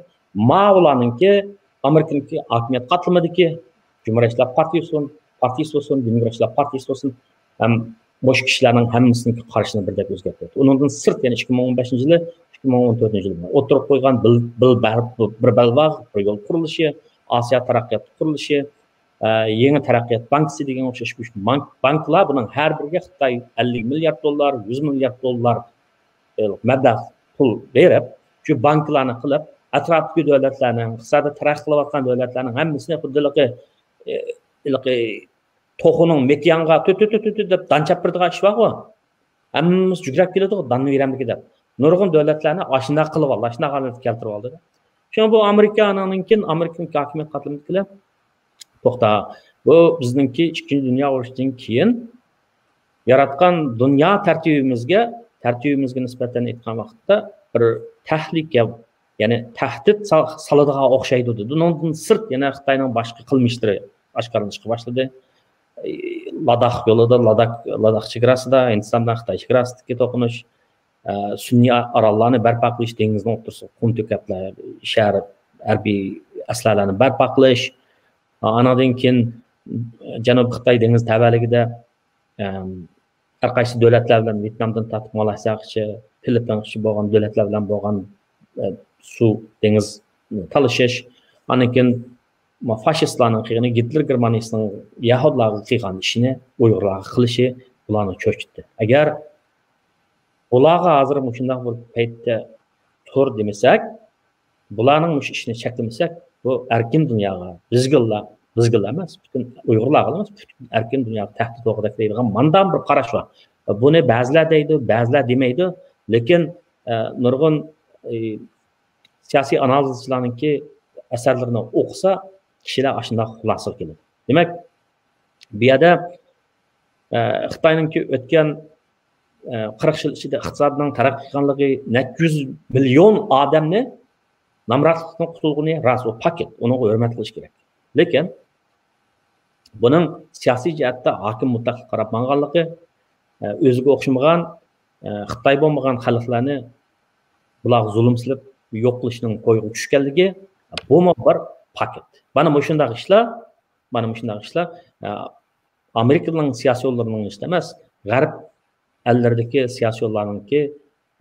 ماۋۇلارنىڭكى، ئامېرىكىنىڭكى ھاكىمىيەت قاتلىمىدىكى جۇمھۇرىيەتچىلەر پارتىيىسى بولسۇن، پارتىيىسى بولسۇن، دېموكراتچىلار پارتىيىسى بولسۇن، ھەم مۇشۇ كىشىلەرنىڭ ھەممىسىنىڭكى قارىشىنى بىردەك ئۆزگەرتىۋەتتى. ئۇنىڭدىن سىرت يەنە ئىككى مىڭ ئون بەشىنچى يىلى، ئىككى مىڭ ئون تۆتىنچى يىلى ئوتتۇرىغا قويغان بىر، بىر بەل-، بىر بەلباغ، بىر يول قۇرۇلۇشى، ئاسىيا تەرەققىيات قۇرۇلۇشى، ئە، يېڭى تەرەققىيات بانكىسى دېگەنگە ئوخشاش مۇشۇ بانك-، بانكىلار، بۇنىڭ ھەر بىرىگە خىتاي ئەللىك مىليارد دوللار، يۈز مىليارد دوللار، ئە، مەبلەغ پۇل بېرىپ، شۇ بانكىلارنى قىلىپ، ئەتراپتىكى دۆلەتلەرنىڭ، ئىقتىسادىي تەرەققىي قىلىۋاتقان دۆلەتلەرنىڭ ھەممىسىنى خۇددى ھېلىقى، ئە، ھېلىقى توخۇنىڭ مېكىيانغا تۈ، تۈ، تۈ، تۈ، تۈ دەپ دان چاپتۇرىدىغان ئىش بارغۇ. ھەممىمىز جۈگرەپ كېلىدۇ، داننى بېرەمدىكى دەپ. نۇرغۇن دۆلەتلەرنى ئاشۇنداق قىلىۋالدى، ئاشۇنداق ھالەتكە كەلتۈرۈۋالدى. شۇڭا بۇ ئامېرىكانىڭكى، ئامېرىكىنىڭ ھاكىمىيەت قاتلىمىدىكىلەر، توختا، بۇ بىزنىڭكى ئىككىنچى دۇنيا ئۇرۇشىدىن كېيىن ياراتقان دۇنيا تەرتىپىمىزگە، تەرتىپىمىزگە نىسبەتەن ئېيتقان ۋاقىتتا بىر تەھلىكە، يەنى تەھدىت سال-، سالىدىغان ئوخشايدۇ دېدى. ئۇنىڭدىن سىرت يەنە خىتاينىڭ باشقا قىلمىشلىرى ئاشكارىلىنىشقا باشلىدى. لاداخ يولىدا، لاداخ، لاداخ چېگراسىدا، ھىندىستان بىلەن خىتاي چېگراسىدىكى توقۇنۇش، ئە، سۈنئىي ئاراللارنى بەرپا قىلىش، دېڭىزنىڭ ئوتتۇرىسىغا قۇم تۆكەپلەر، شەھەر، ھەربىي ئەسلىھەلەرنى بەرپا قىلىش، ئانىڭدىن كېيىن جەنۇبىي خىتاي دېڭىز تەۋەلىكىدە، ئەم، ھەر قايسى دۆلەتلەر بىلەن، ۋيېتنامدىن تارتىپ مالايسىياغىچە، فىلىپپىنغىچە بولغان دۆلەتلەر بىلەن بولغان، ئە، سۇ، دېڭىز تالىشىش، ئاندىن كېيىن ما فاشىستلارنىڭ قىلغىنى، گىتلېر گېرمانىيىسىنىڭ يەھۇدىيلارغا قىلغان ئىشىنى ئۇيغۇرلارغا قىلىشى بۇلارنى چۆچۈتتى. ئەگەر بۇلارغا ھازىر مۇشۇنداق بىر پەيتتە تۇر دېمىسەك، بۇلارنىڭ مۇشۇ ئىشىنى چەكلىمىسەك، بۇ ئەركىن دۇنياغا، بىزگىلا، بىزگىلا ئەمەس، پۈتۈن ئۇيغۇرلارغا ئەمەس، پۈتۈن ئەركىن دۇنياغا تەھدىت توغرىدەك دەيدىغان ماندام بىر قاراش بار. بۇنى بەزىلەر دەيدۇ، بەزىلەر دېمەيدۇ. لېكىن، ئە، نۇرغۇن، ئى، سىياسىي ئانالىزچىلارنىڭكى ئەسەرلىرىنى ئوقۇسا، كىشىلەر ئاشۇنداق خۇلاسىگە كېلىدۇ. دېمەك، بۇ يەردە، ئە، خىتاينىڭكى ئۆتكەن، ئە، قىرىق يىل ئىچىدە ئىقتىسادىنىڭ تەرەققىي قىلغانلىقى، نەچچە يۈز مىليون ئادەمنى نامراتلىقتىن قۇتۇلغىنى راست، ئۇ پاكىت، ئۇنىڭغا ھۆرمەت قىلىش كېرەك. لېكىن بۇنىڭ سىياسىي جەھەتتە ھاكىم مۇتلەقلىققا قاراپ ماڭغانلىقى، ئە، ئۆزىگە ئوخشىمىغان، ئە، خىتاي بولمىغان خەلقلەرنى بۇلارغا زۇلۇم سېلىپ يوق قىلىشنىڭ كويىغا چۈشكەنلىكى، بۇمۇ بىر پاكىت. مانا مۇشۇنداق ئىشلار، مانا مۇشۇنداق ئىشلار، ئە، ئامېرىكىنىڭ سىياسىيونلىرىنىڭ ئىشى ئەمەس، غەرب ئەللىرىدىكى سىياسىيونلارنىڭكى،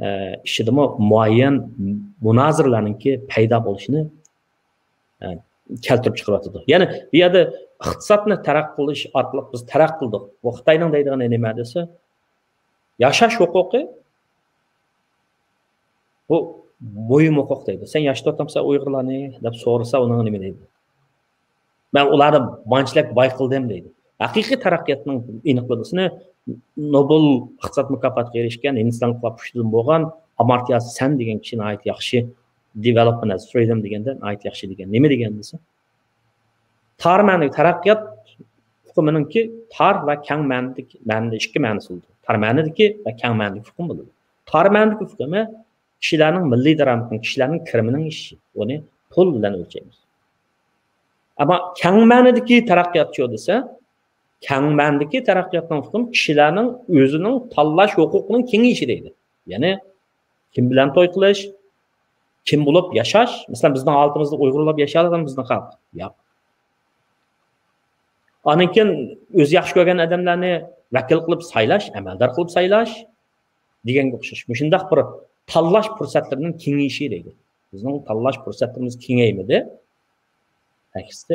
ئە، ئىچىدىمۇ مۇئەييەن مۇنازىرىلەرنىڭكى پەيدا بولۇشىنى، ئە، كەلتۈرۈپ چىقىرىۋاتىدۇ. يەنى بۇ يەردە ئىقتىسادنى تەرەققىي قىلىش ئارقىلىق بىز تەرەققىي قىلدۇق. بۇ خىتاينىڭ دەيدىغىنى نېمە دېسە، ياشاش ھوقۇقى بۇ مۇھىم ھوقۇق دەيدۇ. سەن ياشىتىۋاتامسەن ئۇيغۇرلارنى دەپ سورىسا، ئۇنىڭ نېمە دەيدۇ؟ مەن ئۇلارنى مانچىلىك باي قىلدىم دەيدۇ. ھەقىقىي تەرەققىياتنىڭ ئېنىقلىمىسىنى نوبېل ئىقتىساد مۇكاپاتىغا ئېرىشكەن ھىندىستانلىقلار پۇشتىدىن بولغان ئامارتيا سەن دېگەن كىشى ناھايىتى ياخشى، development as freedom دېگەندە ناھايىتى ياخشى دېگەن. نېمە دېگەن دېسە، تار مەنىدىكى تەرەققىيات ئۇقۇمىنىڭكى تار ۋە كەڭ مەنىدىكى، مەنىدە ئىككى مەنىسى بولىدۇ. تار مەنىدىكى ۋە كەڭ مەنىدىكى ئۇقۇم بولىدۇ. تار مەنىدىكى ئۇقۇمى كىشىلەرنىڭ مىللىي دارامىتىنىڭ، كىشىلەرنىڭ كىرىمىنىڭ ئېشىشى. ئۇنى پۇل بىلەن ئۆلچەيمىز. ئەمما كەڭ مەنىدىكى تەرەققىياتچۇ دېسە، كەڭ مەنىدىكى تەرەققىياتنىڭ ئۇقۇمى كىشىلەرنىڭ ئۆزىنىڭ تاللاش ھوقۇقىنىڭ كېڭىيىشى دەيدۇ. يەنى كىم بىلەن توي قىلىش، كىم بولۇپ ياشاش، مەسىلەن، بىزنىڭ ھالىتىمىزدە ئۇيغۇرلار ياشايالىغان بىزنىڭ خەلق؟ ياق. ئاندىن كېيىن ئۆزى ياخشى كۆرگەن ئادەملەرنى ۋەكىل قىلىپ سايلاش، ئەمەلدار قىلىپ سايلاش دېگەنگە ئوخشاش. مۇشۇنداق بىر تاللاش پۇرسەتلىرىنىڭ كېڭىيىشى دەيدۇ. بىزنىڭ تاللاش پۇرسەتلىرىمىز كېڭەيمىدى. ئەكسىچە،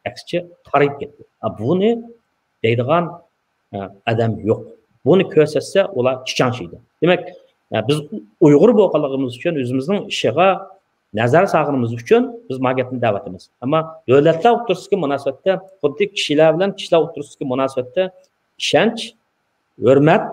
ئەكسىچە تارىيىپ كەتتى. ئا، بۇنى دەيدىغان، ئە، ئادەم يوق. بۇنى كۆرسەتسە، ئۇلار چىچاڭشىيدۇ. دېمەك، ئە، بىز ئۇيغۇر بولغانلىقىمىز ئۈچۈن، ئۆزىمىزنىڭ ئىشىغا نەزەر سالغىنىمىز ئۈچۈن بىز ما گەپنى دەۋاتىمىز. ئەمما دۆلەتلەر ئوتتۇرىسىدىكى مۇناسىۋەتتە، خۇددى كىشىلەر بىلەن كىشىلەر ئوتتۇرىسىدىكى مۇناسىۋەتتە ئىشەنچ، ھۆرمەت،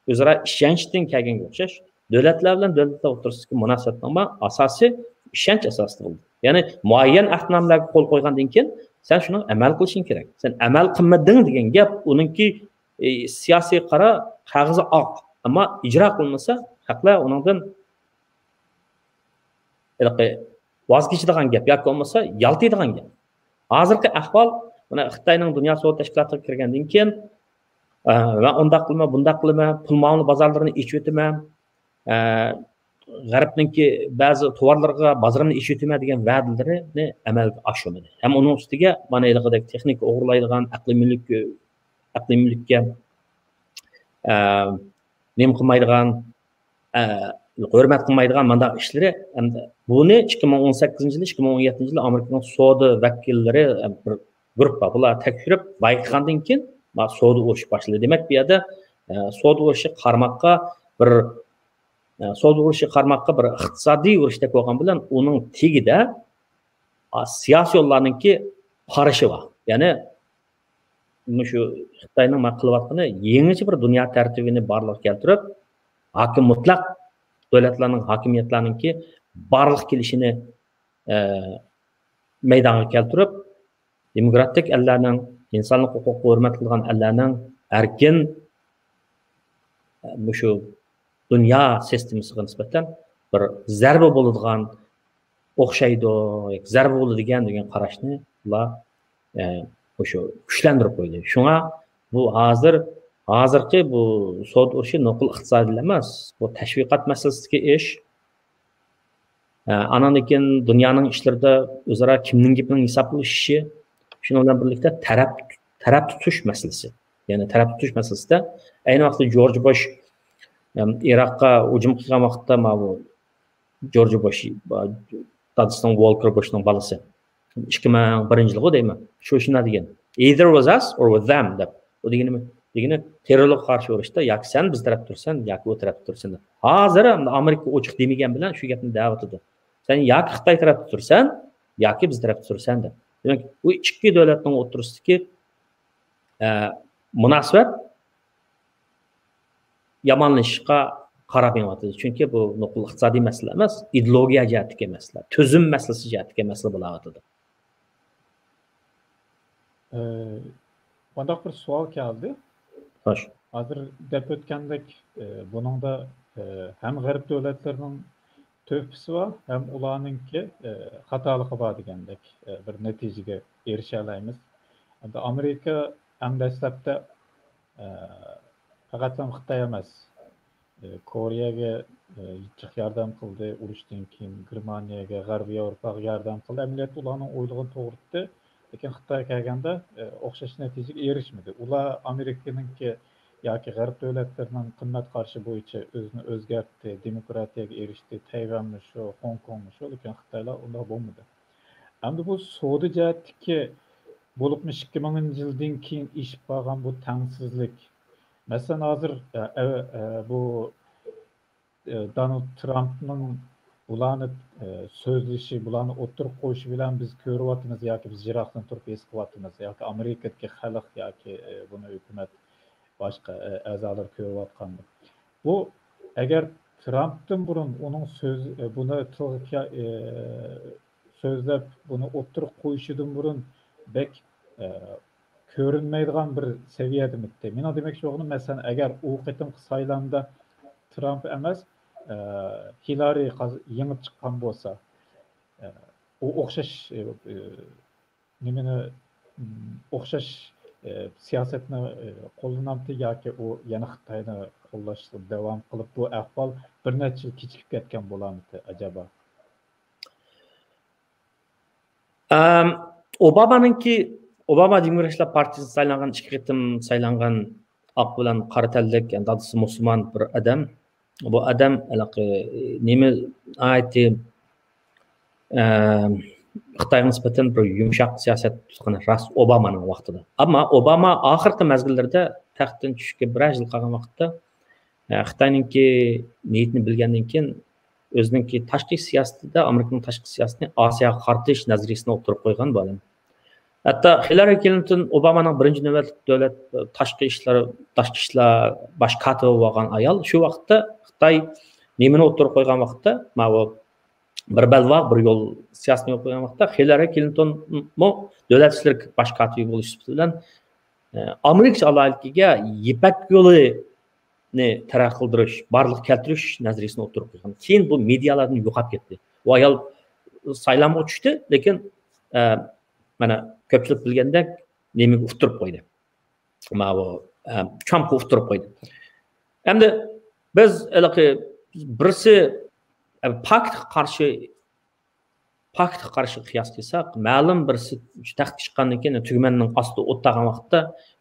ئۆزئارا ئىشەنچتىن كەلگەنگە ئوخشاش، دۆلەتلەر بىلەن دۆلەتلەر ئوتتۇرىسىدىكى مۇناسىۋەتنىڭمۇ ئاساسى ئىشەنچ ئاساسىدا بولىدۇ. يەنى مۇئەييەن ئەھدىنامىلەرگە قول قويغاندىن كېيىن سەن شۇنىڭ ئەمەل قىلىشىڭ كېرەك. سەن ئەمەل قىلمىدىڭ دېگەن گەپ ئۇنىڭكى، ئى، سىياسىي قارار قەغىزى ئاق، ئەمما ئىجرا قىلمىسا خەقلەر ئۇنىڭدىن ھېلىقى ۋاز كېچىدىغان گەپ ياكى بولمىسا يالتىيدىغان گەپ. ھازىرقى ئەھۋال، مانا خىتاينىڭ دۇنيا سودا تەشكىلاتىغا كىرگەندىن كېيىن، ئە، مەن ئۇنداق قىلىمەن، بۇنداق قىلىمەن، پۇل مۇئامىلە بازارلىرىنى ئېچىۋېتىمەن، ئە، غەربنىڭكى بەزى تاۋارلىرىغا بازىرىمنى ئېچىۋېتىمەن دېگەن ۋەدىلىرىنى ئەمەلگە ئاشۇرمىدى. ھەم ئۇنىڭ ئۈستىگە مانا ھېلىقىدەك تېخنىكا ئوغرىلايدىغان، ئەقلىي مۈلۈك، ئەقلىي مۈلۈككە، ئە، نېمە قىلمايدىغان، ئە، ھۆرمەت قىلمايدىغان مانداق ئىشلىرى. ئەمدى بۇنى ئىككى مىڭ ئون سەككىزىنچى يىلى، ئىككى مىڭ ئون يەتتىنچى يىلى ئامېرىكىنىڭ سودا ۋەكىللىرى، ئە، بىر گۇرۇپپا، بۇلار تەكشۈرۈپ بايقىغاندىن كېيىن، ما، سودا ئۇرۇشى باشلىدى. دېمەك، بۇ يەردە، ئە، سودا ئۇرۇشى قارىماققا بىر، ئە، سودا ئۇرۇشى قارىماققا بىر ئىقتىسادىي ئۇرۇشتەك بولغان بىلەن، ئۇنىڭ تېگىدە، ئا، سىياسىيونلارنىڭكى قارىشى بار. يەنى مۇشۇ خىتاينىڭ ما قىلىۋاتقىنى يېڭىچە بىر دۇنيا تەرتىپىنى بارلىققا كەلتۈرۈپ، ھاكىم مۇتلەق دۆلەتلەرنىڭ ھاكىمىيەتلەرنىڭكى بارلىققا كېلىشىنى، ئە، مەيدانغا كەلتۈرۈپ، دېموكراتىك ئەللەرنىڭ، ئىنسانلىق ھوقۇقىغا ھۆرمەت قىلىدىغان ئەللەرنىڭ ئەركىن، ئە، مۇشۇ دۇنيا سىستېمىسىغا نىسبەتەن بىر زەربە بولىدىغان ئوخشايدۇ، ياكى زەربە بولىدىكەن دېگەن قاراشنى ئۇلار، ئە، مۇشۇ كۈچلەندۈرۈپ قويدى. شۇڭا بۇ ھازىر، ھازىرقى بۇ سودا ئۇرۇشى نوقۇل ئىقتىسادىي ئەمەس. بۇ تەشۋىقات مەسىلىسىدىكى ئىش. ئە، ئاناندىن كېيىن دۇنيانىڭ ئىشلىرىدا ئۆزئارا كىمنىڭ گېپىنىڭ ھېسابلىشىشى، شۇنىڭ بىلەن بىرلىكتە تەرەپ، تەرەپ تۇتۇش مەسىلىسى. يەنى تەرەپ تۇتۇش مەسىلىسىدە ئەينى ۋاقىتتا جورج بۇش، ئەم، ئىراققا ھۇجۇم قىلغان ۋاقىتتا ماۋۇ جورج بۇش، دادىسىنىڭ ۋولكېر بۇشنىڭ بالىسى. ئىككى مىڭ بىرىنچى يىلغۇ دەيمەن. شۇ شۇنداق دېگەن. Either with us or with them دەپ. ئۇ دېگىنى، دېگىنى تېررورلۇققا قارشى ئۇرۇشتا ياكى سەن بىز تەرەپتە تۇرىسەن، ياكى ئۇ تەرەپتە تۇرىسەن دەپ. ھازىر ئەمدى ئامېرىكا ئوچۇق دېمىگەن بىلەن شۇ گەپنى دەۋاتىدۇ. سەن ياكى خىتاي تەرەپتە تۇرىسەن، ياكى بىز تەرەپتە تۇرىسەن دەپ. دېمەك، بۇ ئىككى دۆلەتنىڭ ئوتتۇرىسىدىكى، ئە، مۇناسىۋەت يامانلىشىشقا قاراپ مېڭىۋاتىدۇ. چۈنكى بۇ نوقۇل ئىقتىسادىي مەسىلە ئەمەس، ئىدېئولوگىيە جەھەتتىكى مەسىلە، تۈزۈم مەسىلىسى جەھەتتىكى مەسىلە بولاۋاتىدۇ. ئە، مۇنداق بىر سوئال كەلدى. خوش. ھازىر دەپ ئۆتكەندەك، ئە، بۇنىڭدا، ئە، ھەم غەرب دۆلەتلىرىنىڭ تۆھپىسى بار، ھەم ئۇلارنىڭكى، ئە، خاتالىقى بار دېگەندەك، ئە، بىر نەتىجىگە ئېرىشەلەيمىز. ئەمدى ئامېرىكا ئەڭ دەسلەپتە، ئە، پەقەتلا خىتاي ئەمەس، ئە، كورېيەگە، ئە، جىق ياردەم قىلدى، ئۇرۇشتىن كېيىن گېرمانىيەگە، غەربىي ياۋروپاغا ياردەم قىلدى. ئەمەلىيەتتە ئۇلارنىڭ ئويلىغىنى توغرا ئىدى. لېكىن خىتايغا كەلگەندە، ئە، ئوخشاش نەتىجىگە ئېرىشمىدى. ئۇلار ئامېرىكىنىڭكى ياكى غەرب دۆلەتلىرىنىڭ قىممەت قارىشى بويىچە ئۆزىنى ئۆزگەرتتى، دېموكراتىيەگە ئېرىشتى، تەيۋەنمۇ شۇ، خوڭكوڭمۇ شۇ، لېكىن خىتايلار ئۇنداق بولمىدى. ئەمدى بۇ سودا جەھەتتىكى، بولۇپمۇ ئىككى مىڭىنچى يىلدىن كېيىن ئېشىپ بارغان بۇ تەڭسىزلىك. مەسىلەن، ھازىر، ئە، ئە، ئە، بۇ، ئە، دونالد ترامپنىڭ بۇلارنى، ئە، سۆزلىشى، بۇلارنى ئوتتۇرىغا قويۇشى بىلەن بىز كۆرۈۋاتىمىز ياكى بىز يىراقتىن تۇرۇپ ھېس قىلىۋاتىمىز ياكى ئامېرىكىدىكى خەلق ياكى، ئە، بۇنى ھۆكۈمەت باشقا، ئە، ئەزالىرى كۆرۈۋاتقاندۇ. بۇ ئەگەر ترامپتىن بۇرۇن ئۇنىڭ سۆز، ئە، بۇنى تىلغا كە-، ئە، سۆزلەپ، بۇنى ئوتتۇرىغا قويۇشىدىن بۇرۇن بەك، ئە، كۆرۈنمەيدىغان بىر سەۋىيەدىمىتتى. مېنىڭ دېمەكچى بولغىنىم، مەسىلەن، ئەگەر ئۇ قېتىمقى سايلامدا ترامپ ئەمەس، ئە، ھىلارى قاز-، يېڭىپ چىققان بولسا، ئە، ئۇ ئوخشاش، ئە، ئە، نېمىنى، ئوخشاش، ئە، سىياسەتنى، ئە، قوللىنامتى ياكى ئۇ يەنە خىتاينى قوللاشنى داۋام قىلىپ، بۇ ئەھۋال بىر نەچچە يىل كېچىكىپ كەتكەن بولامتى ئەجەبا؟ ئەم، ئوبامانىڭكى، ئوباما دېموكراتلار پارتىيىسى سايلانغان، ئىككى قېتىم سايلانغان ئاق بىلەن قارا تەنلىك، يەنى دادىسى مۇسۇلمان بىر ئادەم. بۇ ئادەم ھېلىقى نېمە ناھايىتى، ئەم، خىتايغا نىسبەتەن بىر يۇمشاق سىياسەت تۇتقىنى راست ئوبامانىڭ ۋاقتىدا. ئەمما ئوباما ئاخىرقى مەزگىللىرىدە تەختتىن چۈشۈشكە بىرەر يىل قالغان ۋاقىتتا، ئە، خىتاينىڭكى نىيىتىنى بىلگەندىن كېيىن ئۆزىنىڭكى تاشقى سىياسىتىدە، ئامېرىكىنىڭ تاشقى سىياسىتىنى ئاسىياغا قارىتىش نەزەرىيىسىنى ئوتتۇرىغا قويغان بۇ ئادەم. ھەتتا خىلارى كلىنتون ئوبامانىڭ بىرىنچى نۆۋەتلىك دۆلەت، تاشقى ئىشلار، تاشقى ئىشلار باش كاتىپى بولغان ئايال شۇ ۋاقىتتا خىتاي نېمىنى ئوتتۇرىغا قويغان ۋاقىتتا، ماۋۇ بىر بەلباغ، بىر يول سىياسىتىنى يولغا قويغان ۋاقىتتا خىلارى كلىنتونمۇ دۆلەت ئىشلىرى باش كاتىپى بولۇش سۈپىتى بىلەن، ئە، ئامېرىكىچە ئالاھىدىلىكىگە يىپەك يولىنى تەرەققىي قىلدۇرۇش، بارلىققا كەلتۈرۈش نەزەرىيىسىنى ئوتتۇرىغا قويغان. كېيىن بۇ مېدىيالاردىن يوقاپ كەتتى. ئۇ ئايال سايلامغا چۈشتى، لېكىن، ئە، مانا كۆپچىلىك بىلگەندەك نېمىگە ئۇتتۇرۇپ قويدى. ماۋۇ، ئە، ترامپقا ئۇتتۇرۇپ قويدى. ئەمدى بىز ھېلىقى بىرسى، ئە، پاكتقا قارشى، پاكتقا قارشى قىياس قىلساق، مەلۇم بىرسى تەختكە چىققاندىن كېيىن تۈگمەننىڭ ئاستىدا ئولتۇرغان ۋاقىتتا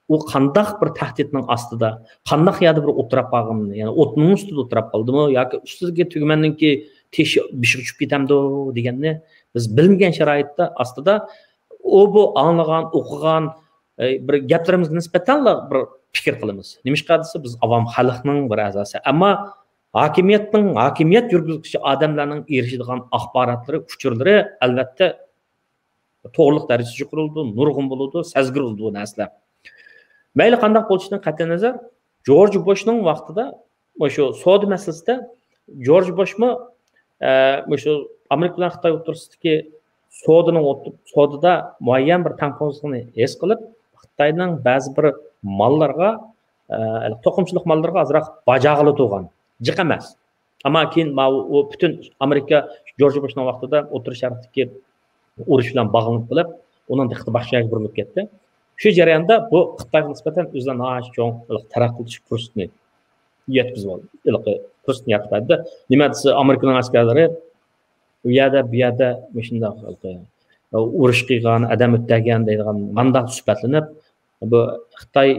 ئۇ قانداق بىر تەھدىتنىڭ ئاستىدا، قانداق يەردە بىر ئولتۇراپ قالغىنىنى، يەنى ئوتنىڭ ئۈستىدە ئولتۇراپ قالدىمۇ ياكى ئۈستىدىكى تۈگمەننىڭكى تېشى بېشىغا چۈشۈپ كېتەمدۇ دېگەننى بىز بىلمىگەن شارائىتتا ئاستىدا ئۇ بۇ ئاڭلىغان، ئوقۇغان، ئە، بىر گەپلىرىمىزگە نىسبەتەنلا بىر پىكىر قىلىمىز. نېمىشقا دېسە، بىز ئاۋام خەلقنىڭ بىر ئەزاسى. ئەمما ھاكىمىيەتنىڭ، ھاكىمىيەت يۈرگۈزگۈچى ئادەملەرنىڭ ئېرىشىدىغان ئاخباراتلىرى، ئۇچۇرلىرى، ئەلۋەتتە، توغرىلىق دەرىجىسى يۇقىرى بولىدۇ، نۇرغۇن بولىدۇ، سەزگۈر بولىدۇ بۇ نەرسىلەر. مەيلى قانداق بولۇشىدىن قەتئىينەزەر، جورج بۇشنىڭ ۋاقتىدا مۇشۇ سودا مەسىلىسىدە جورج بۇشمۇ، ئە، مۇشۇ ئامېرىكا بىلەن خىتاي ئوتتۇرىسىدىكى سودىنىڭ ئوتتۇ-، سودىدا مۇئەييەن بىر تەڭپۇڭسىزلىقنى ھېس قىلىپ، خىتاينىڭ بەزى بىر ماللىرىغا، ئە، توقۇمىچىلىق ماللىرىغا ئازراق باجا قىلىدىغان، جىق ئەمەس. ئەمما كېيىن ماۋۇ، ئۇ پۈتۈن ئامېرىكا جورج بۇشنىڭ ۋاقتىدا ئوتتۇرا شەرقتىكى ئۇرۇش بىلەن باغلىنىپ قېلىپ، ئۇنىڭ دىققىتى باشقا يەرگە بۇرۇلۇپ كەتتى. شۇ جەرياندا بۇ خىتايغا نىسبەتەن ئۆزىنىڭ ناھايىتى چوڭ تەرەققىي قىلىش پۇرسىتىنى يەتكۈزۈپ ئالدى. ھېلىقى پۇرسىتىنى يارىتىپ بەردى. نېمە دېسە، ئامېرىكىنىڭ ئەسكەرلىرى ئۇ يەردە، بۇ يەردە مۇشۇنداق ھېلىقى ئۇرۇش قىلغان، ئادەم ئۆلتۈرگەن دەيدىغان مانداق سۈپەتلىنىپ، بۇ خىتاي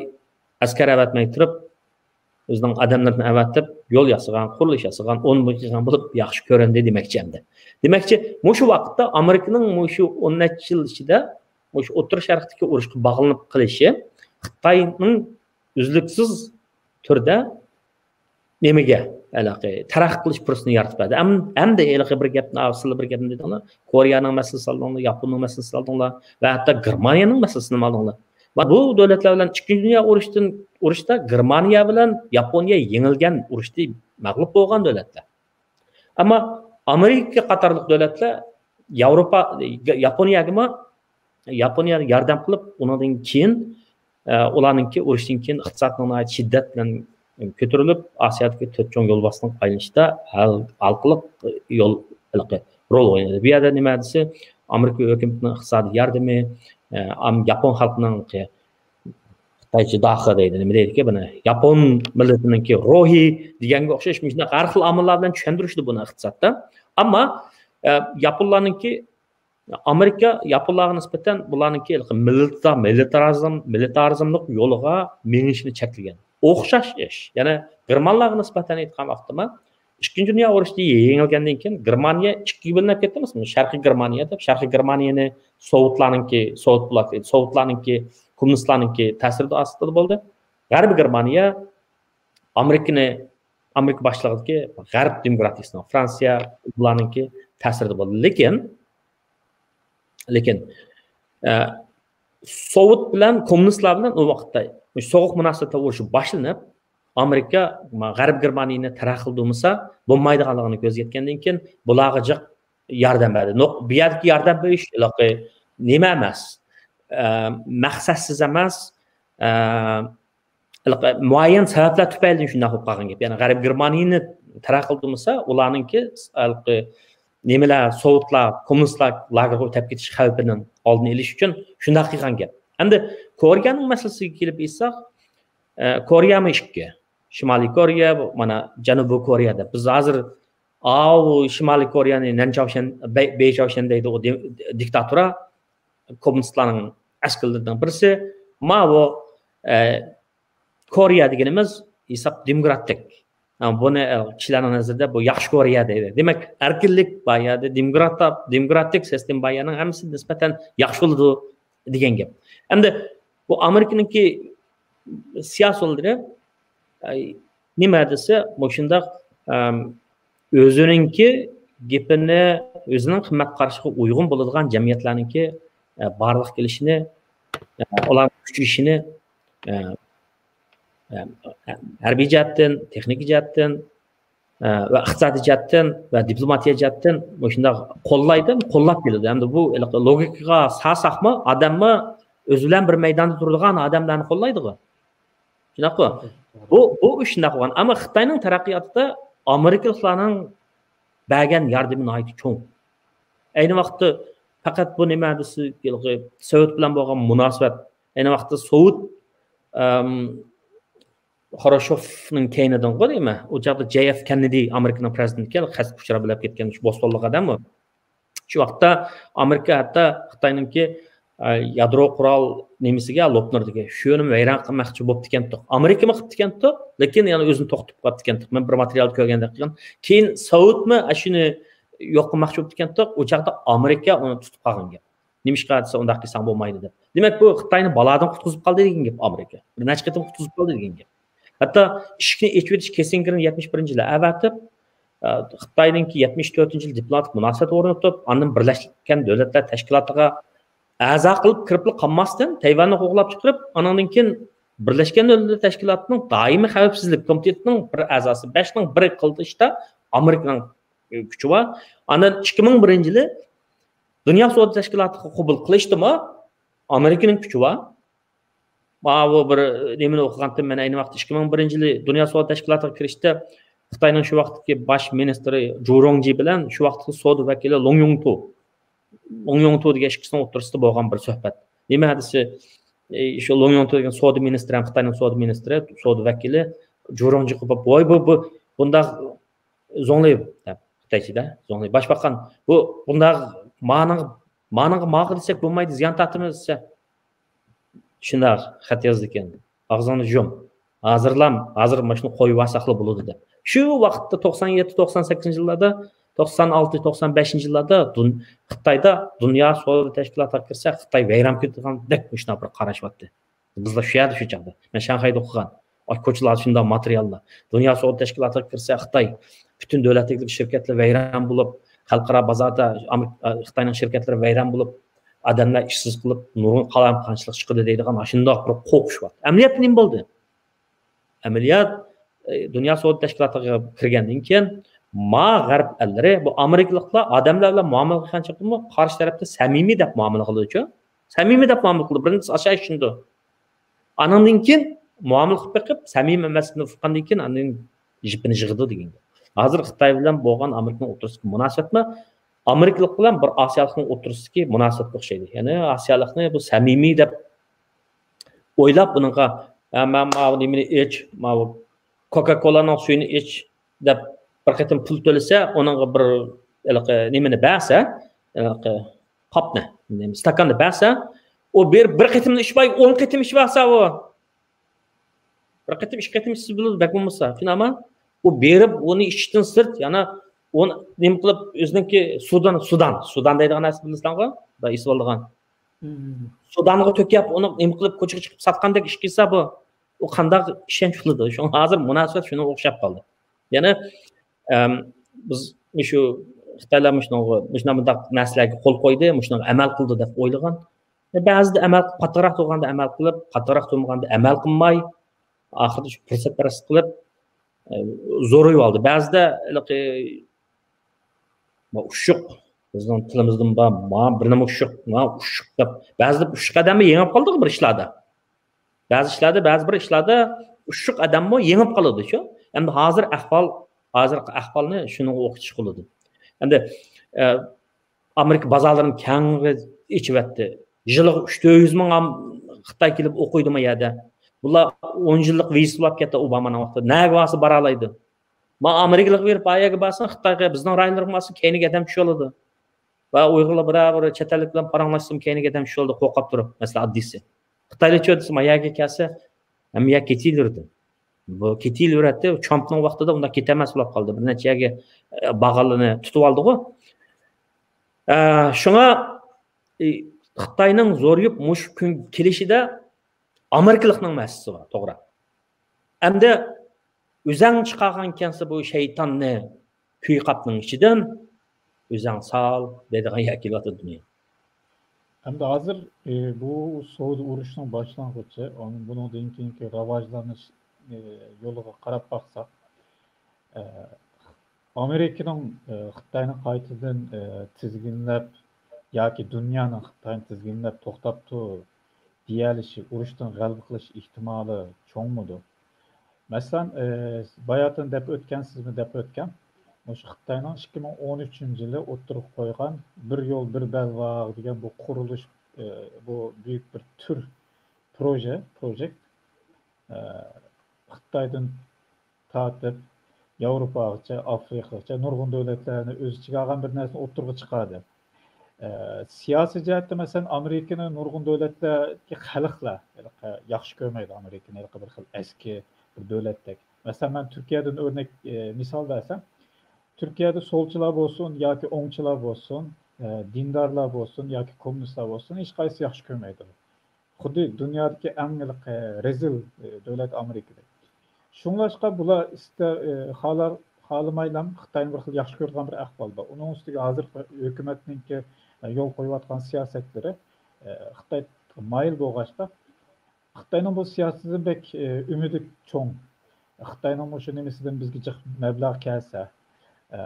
ئەسكەر ئەۋەتمەي تۇرۇپ، ئۆزىنىڭ ئادەملىرىنى ئەۋەتىپ، يول ياسىغان، قۇرۇلۇش ياسىغان، ئون مىڭ قىلغان بولۇپ ياخشى كۆرۈندى دېمەكچى ئەمدى. دېمەكچى، مۇشۇ ۋاقىتتا ئامېرىكىنىڭ مۇشۇ ئون نەچچە يىل ئىچىدە مۇشۇ ئوتتۇرا شەرقتىكى ئۇرۇشقا باغلىنىپ قېلىشى خىتاينىڭ ئۈزلۈكسىز تۈردە نېمىگە، ھېلىقى تەرەققىي قىلىش پۇرسىتىنى يارىتىپ بەردى. ئەم-، ئەمدى ھېلىقى بىر گەپنى، سىلەر بىر گەپنى دېدىڭلار. كورېيەنىڭ مەسىلىسىنى ئالدىڭلار، ياپوننىڭ مەسىلىسىنى ئالدىڭلار ۋە ھەتتا گېرمانىيەنىڭ مەسىلىسىنى ئالدىڭلار. ۋە بۇ دۆلەتلەر بىلەن ئىككىنچى دۇنيا ئۇرۇشتىن، ئۇرۇشتا گېرمانىيە بىلەن ياپونىيە يېڭىلگەن، ئۇرۇشتا مەغلۇپ بولغان دۆلەتلەر. ئەمما ئامېرىكا قاتارلىق دۆلەتلەر ياۋروپا، ياپونىيەگىمۇ، ياپونىيەگە ياردەم قىلىپ، ئۇنىڭدىن كېيىن، ئە، ئۇلارنىڭكى ئۇرۇشتىن كېيىن ئىقتىسادنىڭ ناھايىتى شىددەت بىلەن كۆتۈرۈلۈپ، ئاسىيادىكى تۆت چوڭ يولۋاسنىڭ ئايلىنىشىدا ھەل-، ھالقىلىق يول، ھېلىقى رول ئوينىدى. بۇ يەردە نېمە دېسە، ئامېرىكا ھۆكۈمىتىنىڭ ئىقتىسادىي ياردىمى، ئە، ئام-، ياپون خەلقىنىڭكى، خىتايچە داخې دەيدۇ، نېمە دەيدىكى بۇنى؟ ياپون مىللىتىنىڭكى روھى دېگەنگە ئوخشاش مۇشۇنداق ھەر خىل ئامىللار بىلەن چۈشەندۈرۈشىدۇ بۇنى ئىقتىسادتا. ئەمما، ئە، ياپونلارنىڭكى، ئامېرىكا ياپونلارغا نىسبەتەن بۇلارنىڭكى ھېلىقى مىلىتار-، مىلىتارىزم، مىلىتارىزملىق يولىغا مېڭىشىنى چەكلىگەن. ئوخشاش ئىش. يەنە گېرمانلارغا نىسبەتەن ئېيتقان ۋاقتىمۇ، ئىككىنچى دۇنيا ئۇرۇشى يېڭىلگەندىن كېيىن گېرمانىيە ئىككىگە بۆلۈنۈپ كەتتى ئەمەسمۇ؟ شەرقىي گېرمانىيە دەپ، شەرقىي گېرمانىيەنى سوۋېتلارنىڭكى، سوۋېت بۇلاق-، سوۋېتلارنىڭكى، كوممۇنىستلارنىڭكى تەسىرى ئاستىدا بولدى. غەربىي گېرمانىيە ئامېرىكىنى، ئامېرىكا باشچىلىقىدىكى غەرب دېموكراتىيىسىنىڭ، فرانسىيە بۇلارنىڭكى تەسىرىدە بولدى. لېكىن، لېكىن، ئە، سوۋېت بىلەن كوممۇنىستلار بىلەن ئۇ ۋاقىتتا سوغۇق مۇناسىۋەتلەر ئۇرۇشى باشلىنىپ، ئامېرىكا غەرب گېرمانىيىنى تەرەققىي قىلدۇرمىسا بولمايدىغانلىقىنى كۆزگە يەتكەندىن كېيىن، بۇلارغا جىق ياردەم بەردى. نۇق-، بۇ يەردىكى ياردەم بېرىش ھېلىقى نېمە ئەمەس، ئە، مەقسەتسىز ئەمەس، ئە، ھېلىقى مۇئەييەن سەۋەبلەر تۈپەيلىدىن شۇنداق بولۇپ قالغان گەپ. يەنى غەرب گېرمانىيىنى تەرەققىي قىلدۇرمىسا، ئۇلارنىڭكى ھېلىقى نېمىلەر، سوۋېتلار، كوممۇنىستلار لاگېرغا ئۆتۈپ كېتىش خەۋپىنىڭ ئالدىنى ئېلىش ئۈچۈن شۇنداق قىلغان گەپ. ئەمدى كورېيەنىڭ مەسىلىسىگە كېلىپ ئېيتساق، ئە، كورېيەمۇ ئىككى. شىمالىي كورېيە، بۇ مانا جەنۇبىي كورېيە دەپ. بىز ھازىر، ئاۋۇ شىمالىي كورېيەنى نەنچاۋشەن، بەي-، بېيچاۋشەن دەيدۇ، ئۇ دىم-، دىكتاتورا، كوممۇنىستلارنىڭ ئەسكىلىرىنىڭ بىرسى. ماۋۇ، ئە، كورېيە دېگىنىمىز ھېساب دېموكراتىك. ھە، بۇنى، ئە، كىشىلەرنىڭ نەزىرىدە بۇ ياخشى كورېيە دەيدۇ. دېمەك، ئەركىنلىك بار يەردە، دېموكرات-، دېموكراتىك سىستېما بار يەرنىڭ ھەممىسى نىسبەتەن ياخشى بولىدۇ دېگەن گەپ. ئەمدى بۇ ئامېرىكىنىڭكى سىياسىيونلىرى، ئەي، نېمە دېسە، مۇشۇنداق، ئەم، ئۆزىنىڭكى گېپىنى، ئۆزىنىڭ قىممەت قارىشىغا ئۇيغۇن بولىدىغان جەمئىيەتلەرنىڭكى، ئە، بارلىققا كېلىشىنى، ئە، ئۇلارنىڭ كۈچىيىشىنى، ئە، ئە، ئە، ھەربىي جەھەتتىن، تېخنىكا جەھەتتىن، ئە، ۋە ئىقتىسادىي جەھەتتىن ۋە دىپلوماتىيە جەھەتتىن مۇشۇنداق قوللايدۇ، قوللاپ كېلىدۇ. ئەمدى بۇ ھېلىقى لوگىكىغا سالساقمۇ، ئادەممۇ ئۆزى بىلەن بىر مەيداندا تۇرىدىغان ئادەملەرنى قوللايدىغۇ. شۇنداققۇ؟ بۇ، بۇ ئىش شۇنداق بولغان. ئەمما خىتاينىڭ تەرەققىياتىدا ئامېرىكىلىقلارنىڭ بەرگەن ياردىمى ناھايىتى چوڭ. ئەينى ۋاقىتتا پەقەت بۇ نېمە دېسە، ھېلىقى سوۋېت بىلەن بولغان مۇناسىۋەت، ئەينى ۋاقىتتا سوۋېت، ئەم، خرۇشچوفنىڭ كەينىدىنغۇ دەيمەن. ئۇ چاغدا جەي ئېف كېننېدى ئامېرىكىنىڭ پرېزىدېنتى ئىكەن، قەستلىك ئۇچراپ ئۆلۈپ كەتكەن شۇ بوستونلۇق ئادەم ئۇ. شۇ ۋاقىتتا ئامېرىكا ھەتتا خىتاينىڭكى، ئە، يادرو قورال نېمىسىگە، لوپنۇرىدىكى شۇنى ۋەيران قىلماقچى بوپتىكەنتۇق. ئامېرىكىمۇ قىپتىكەنتۇق، لېكىن يەنە ئۆزىنى توختىتىپ قاپتىكەنتۇق. مەن بىر ماتېرىيالدا كۆرگەندەك قىلغان. كېيىن سوۋېتمۇ ئاشۇنى يوق قىلماقچى بوپتىكەنتۇق. ئۇ چاغدا ئامېرىكا ئۇنى تۇتۇپ قالغان گەپ. نېمىشقا دېسە، ئۇنداق قىلساڭ بولمايدۇ دەپ. دېمەك، بۇ خىتاينى بالادىن قۇتقۇزۇپ قالدى دېگەن گەپ ئامېرىكا. بىر نەچچە قېتىم قۇتقۇزۇپ قالدى دېگەن گەپ. ھەتتا ئىشىكنى ئېچىۋېتىش كىسسىنگېرنى يەتمىش بىرىنچى يىلى ئەۋەتىپ، ئە، خىتاينىڭكى يەتمىش تۆتىنچى يىلى دىپلوماتىك مۇناسىۋەت ئورنىتىپ، ئاندىن بىرلەشكەن دۆلەتلەر تەشكىلاتىغا ئەزا قىلىپ كىرىپلا قالماستىن، تەيۋەننى قوغلاپ چىقىرىپ، ئانىڭدىن كېيىن بىرلەشكەن دۆلەتلەر تەشكىلاتىنىڭ دائىمىي خەۋپسىزلىك كومىتېتىنىڭ بىر ئەزاسى، بەشنىڭ بىرى قىلىدۇ ئىشتا ئامېرىكىنىڭ، ئە، كۈچى بار. ئاندىن ئىككى مىڭ بىرىنچى يىلى دۇنيا سودا تەشكىلاتىغا قوبۇل قىلىشتىمۇ ئامېرىكىنىڭ كۈچى بار. ماۋۇ بىر نېمىنى ئوقۇغانتىم مەن ئەينى ۋاقىتتا، ئىككى مىڭ بىرىنچى يىلى دۇنيا سودا تەشكىلاتىغا كىرىشتە خىتاينىڭ شۇ ۋاقىتتىكى باش مىنىستىرى جۇ روڭجى بىلەن شۇ ۋاقىتتىكى سودا ۋەكىلى لوڭ يۇڭتۇ، لوڭ يۇڭتۇ دېگەن ئىككىسىنىڭ ئوتتۇرىسىدا بولغان بىر سۆھبەت. نېمە دېسە، ئى، شۇ لوڭ يوڭتۇ دېگەن سودا مىنىستىرى ھەم خىتاينىڭ سودا مىنىستىرى، سودا ۋەكىلى جۇرۇڭجى قوپۇپ، ۋاي، بۇ، بۇ، بۇنداق زوڭلى دەپ، خىتايچىدا زوڭلى، باشباقان، بۇ، بۇنداق مانىڭ، مانىڭغا ماغا دېسەك بولمايدۇ، زىيان تارتىمىز دېسە، شۇنداق خەت يازدىكەن. ئاغزىڭنى يۇم. ھازىرلام، ھازىر ماشۇنى قويۇۋالساقلا بولىدۇ دەپ. شۇ ۋاقىتتا توقسان يەتتە، توقسان سەككىزىنچى يىللاردا، توقسان ئالتە، توقسان بەشىنچى يىللاردا دۇن-، خىتايدا دۇنيا سودا تەشكىلاتىغا كىرسە، خىتاي ۋەيران كېتىدىغاندەك مۇشۇنداق بىر قاراش بارتى. بىزلا شۇ يەردە شۇ چاغدا. مەن شاڭخەيدە ئوقۇغان. ئاي، كوچىلاردا شۇنداق ماتېرىياللار. دۇنيا سودا تەشكىلاتىغا كىرسە، خىتاي پۈتۈن دۆلەتلىك شىركەتلەر ۋەيران بولۇپ، خەلقئارا بازاردا ئامېرىكا، خىتاينىڭ شىركەتلىرى ۋەيران بولۇپ، ئادەملەر ئىشسىز قېلىپ، نۇرغۇن قالايمىقانچىلىق چىقىدۇ دەيدىغان ئاشۇنداق بىر قورقۇش بار. ئەمەلىيەتتە نېمە بولدى؟ ئەمەلىيەت، ئى، دۇنيا سودا تەشكىلاتىغا كىرگەندىن كېيىن، ما غەرب ئەللىرى، بۇ ئامېرىكىلىقلار ئادەملەر بىلەن مۇئامىلە قىلغان چاغدىمۇ قارشى تەرەپتە سەمىمىي دەپ مۇئامىلە قىلىدۇچۇ. سەمىمىي دەپ مۇئامىلە قىلىدۇ. بىرىنچىسى ئاشۇ ئىشىنىدۇ. ئانىڭدىن كېيىن مۇئامىلە قىلىپ بېقىپ، سەمىمىي ئەمەسلىكىنى ئۇققاندىن كېيىن ئاندىن يىپىنى يىغىدۇ دېگەن گەپ. ھازىر خىتاي بىلەن بولغان ئامېرىكىنىڭ ئوتتۇرىسىدىكى مۇناسىۋەتمۇ ئامېرىكىلىق بىلەن بىر ئاسىيالىقنىڭ ئوتتۇرىسىدىكى مۇناسىۋەتكە ئوخشايدۇ. يەنى ئاسىيالىقنى بۇ سەمىمىي دەپ ئويلاپ، بۇنىڭغا، «ھە، مەن ماۋۇ نېمىنى ئىچ، ماۋۇ كوكا-كولانىڭ سۈيىنى ئىچ» دەپ بىر قېتىم پۇل تۆلىسە، ئۇنىڭغا بىر ھېلىقى نېمىنى بەرسە، ھېلىقى قاپنى، نېمە، ئىستاكاننى بەرسە، ئۇ بىر، بىر قېتىملا ئىچماي، ئون قېتىم ئىچىۋالسا ئۇ. بىر قېتىم، ئىككى قېتىم ئىچسە بولىدۇ، بەك بولمىسا. شۇنداقمۇ؟ ئۇ بېرىپ، ئۇنى ئىچىشتىن سىرت، يەنە ئۇنى نېمە قىلىپ، ئۆزىنىڭكى سۇدان، سۇدان، سۇدان دەيدىغان نەرسە بىلىسىلەرغۇ؟ بۇ ئېسىۋالىدىغان. مم. سۇدانغا تۆكۈپ، ئۇنى نېمە قىلىپ، كوچىغا چىقىپ ساتقاندەك ئىش قىلسا، بۇ، ئۇ قانداق ئىشەنچ بولىدۇ؟ شۇڭا ھازىر مۇناسىۋەت شۇنىڭغا ئوخشاپ قالدى. يەنى، ئەم، بىز مۇشۇ خىتايلار مۇشۇنىڭغا، مۇشۇنداق مۇنداق نەرسىلەرگە قول قويدى، مۇشۇنىڭغا ئەمەل قىلدى دەپ ئويلىغان. بەزىدە ئەمەل، قاتتىقراق تۇرغاندا ئەمەل قىلىپ، قاتتىقراق تۇرمىغاندا ئەمەل قىلماي، ئاخىرىدا شۇ پۇرسەتپەرەسلىك قىلىپ، ئە، زورىيىۋالدى. بەزىدە ھېلىقى، «ما ئۇششۇق، بىزنىڭ تىلىمىزدىن بار، ما بىر نېمە ئۇششۇق، ما ئۇششۇق» دەپ، بەزىدە ئۇششۇق ئادەممۇ يېڭىپ قالدىغۇ بىر ئىشلاردا. بەزى ئىشلاردا، بەزى بىر ئىشلاردا ئۇششۇق ئادەممۇ يېڭىپ قالىدۇ شۇ. ئەمدى ھازىر ئەھۋال، ھازىرقى ئەھۋالنى شۇنىڭغا ئوخشىتىش قىلىدۇ. ئەمدى، ئە، ئامېرىكا بازارلىرىنى كەڭ ئېچىۋەتتى. يىلىغا ئۈچ تۆت يۈز مىڭ ئام-، خىتاي كېلىپ ئوقۇيدۇ ما يەردە. بۇلار ئون يىللىق ۋىزا توپلاپ كەتتى ئوبامانىڭ ۋاقتىدا. نەگە بارسا بارالايدۇ. ما ئامېرىكىلىق بېرىپ، ئايەرگە بارسا، خىتايغا، بىزنىڭ رايونلىرىغا بارسا، كەينىگە ئادەم چۈشۈۋالىدۇ. ۋە ئۇيغۇرلار بىرەر بىر چەت ئەللىك بىلەن پاراڭلاشسىمۇ، كەينىگە ئادەم چۈشۈۋالىدۇ، قورقۇپ تۇرۇپ. مەسىلەن، ئاددىيسى. خىتايلارچە دېسە، ما يەرگە كەلسە، ھەممە يەر كېتىۋېرىدۇ. بۇ كېتىۋېرەتتى. ترامپنىڭ ۋاقتىدا ئۇنداق كېتەلمەس بولۇپ قالدى. بىر نەچچە يەرگە، ئە، بارغانلىرىنى تۇتۇۋالدىغۇ. ئە، شۇڭا، ئى، خىتاينىڭ زورىيىپ مۇشۇ كۈنگە كېلىشىدە ئامېرىكىلىقنىڭ مەسىلىسى بار، توغرا. ئەمدى ئۆزەڭ چىقارغانكەنسە بۇ شەيتاننى كۈيقاپنىڭ ئىچىدىن، ئۆزەڭ سال دەيدىغان يەر كېلىۋاتىدۇ دۇنيا. ئەمدى ھازىر، ئى، بۇ سودا ئۇرۇشىنىڭ باشلانغۇچى، ئۇنىڭ، بۇنىڭدىن كېيىنكى راۋاجلىنىش، ئى، يولىغا قاراپ باقساق، ئى، ئامېرىكىنىڭ، ئى، خىتاينى قايتىدىن، ئى، تىزگىنلەپ ياكى دۇنيانىڭ خىتاينى تىزگىنلەپ توختاپ تۇر دېيەلىشى، ئۇرۇشتىن غەلىبە قىلىش ئېھتىمالى چوڭمىدۇ؟ مەسىلەن، ئى، باياتىن دەپ ئۆتكەن، سىزمۇ دەپ ئۆتكەن، مۇشۇ خىتاينىڭ ئىككى مىڭ ئون ئۈچىنچى يىلى ئوتتۇرىغا قويغان بىر يول، بىر بەلباغ دېگەن بۇ قۇرۇلۇش، ئى، بۇ بۈيۈك بىر تۈر پروژە، پروجېكت، ئى، خىتايدىن تارتىپ ياۋروپاغىچە، ئافرىقىغىچە نۇرغۇن دۆلەتلەرنى ئۆز ئىچىگە ئالغان بىر نەرسىنى ئوتتۇرىغا چىقاردى. ئە، سىياسىي جەھەتتە، مەسىلەن، ئامېرىكىنى نۇرغۇن دۆلەتلەرگە خەلقلەر ھېلىقى ياخشى كۆرمەيدۇ، ئامېرىكىنى ھېلىقى بىر خىل ئەسكى بىر دۆلەتتەك. مەسىلەن، مەن تۈركىيەدىن ئۆرنەك، ئە، مىسال بەرسەم، تۈركىيەدە سولچىلار بولسۇن ياكى ئوڭچىلار بولسۇن، ئە، دىندارلار بولسۇن ياكى كوممۇنىستلار بولسۇن، ھېچقايسىسى ياخشى كۆرمەيدۇ. خۇددى دۇنيادىكى ئەڭ ھېلىقى رەزىل، ئە، دۆلەت ئامېرىكىدەك. شۇڭلاشقا بۇلار ئىستە-، ئى، خالار-، خالىمايلا خىتاينى بىر خىل ياخشى كۆرىدىغان بىر ئەھۋالدا. ئۇنىڭ ئۈستىگە ھازىر ھۆكۈمەتنىڭكى، ئى، يول قويۇۋاتقان سىياسەتلىرى، ئى، خىتايغا مايىل بولغاچقا، خىتاينىڭ بۇ سىياسىتىدىن بەك، ئى، ئۈمىدى چوڭ. خىتاينىڭ مۇشۇ نېمىسىدىن بىزگە جىق مەبلەغ كەلسە، ئى،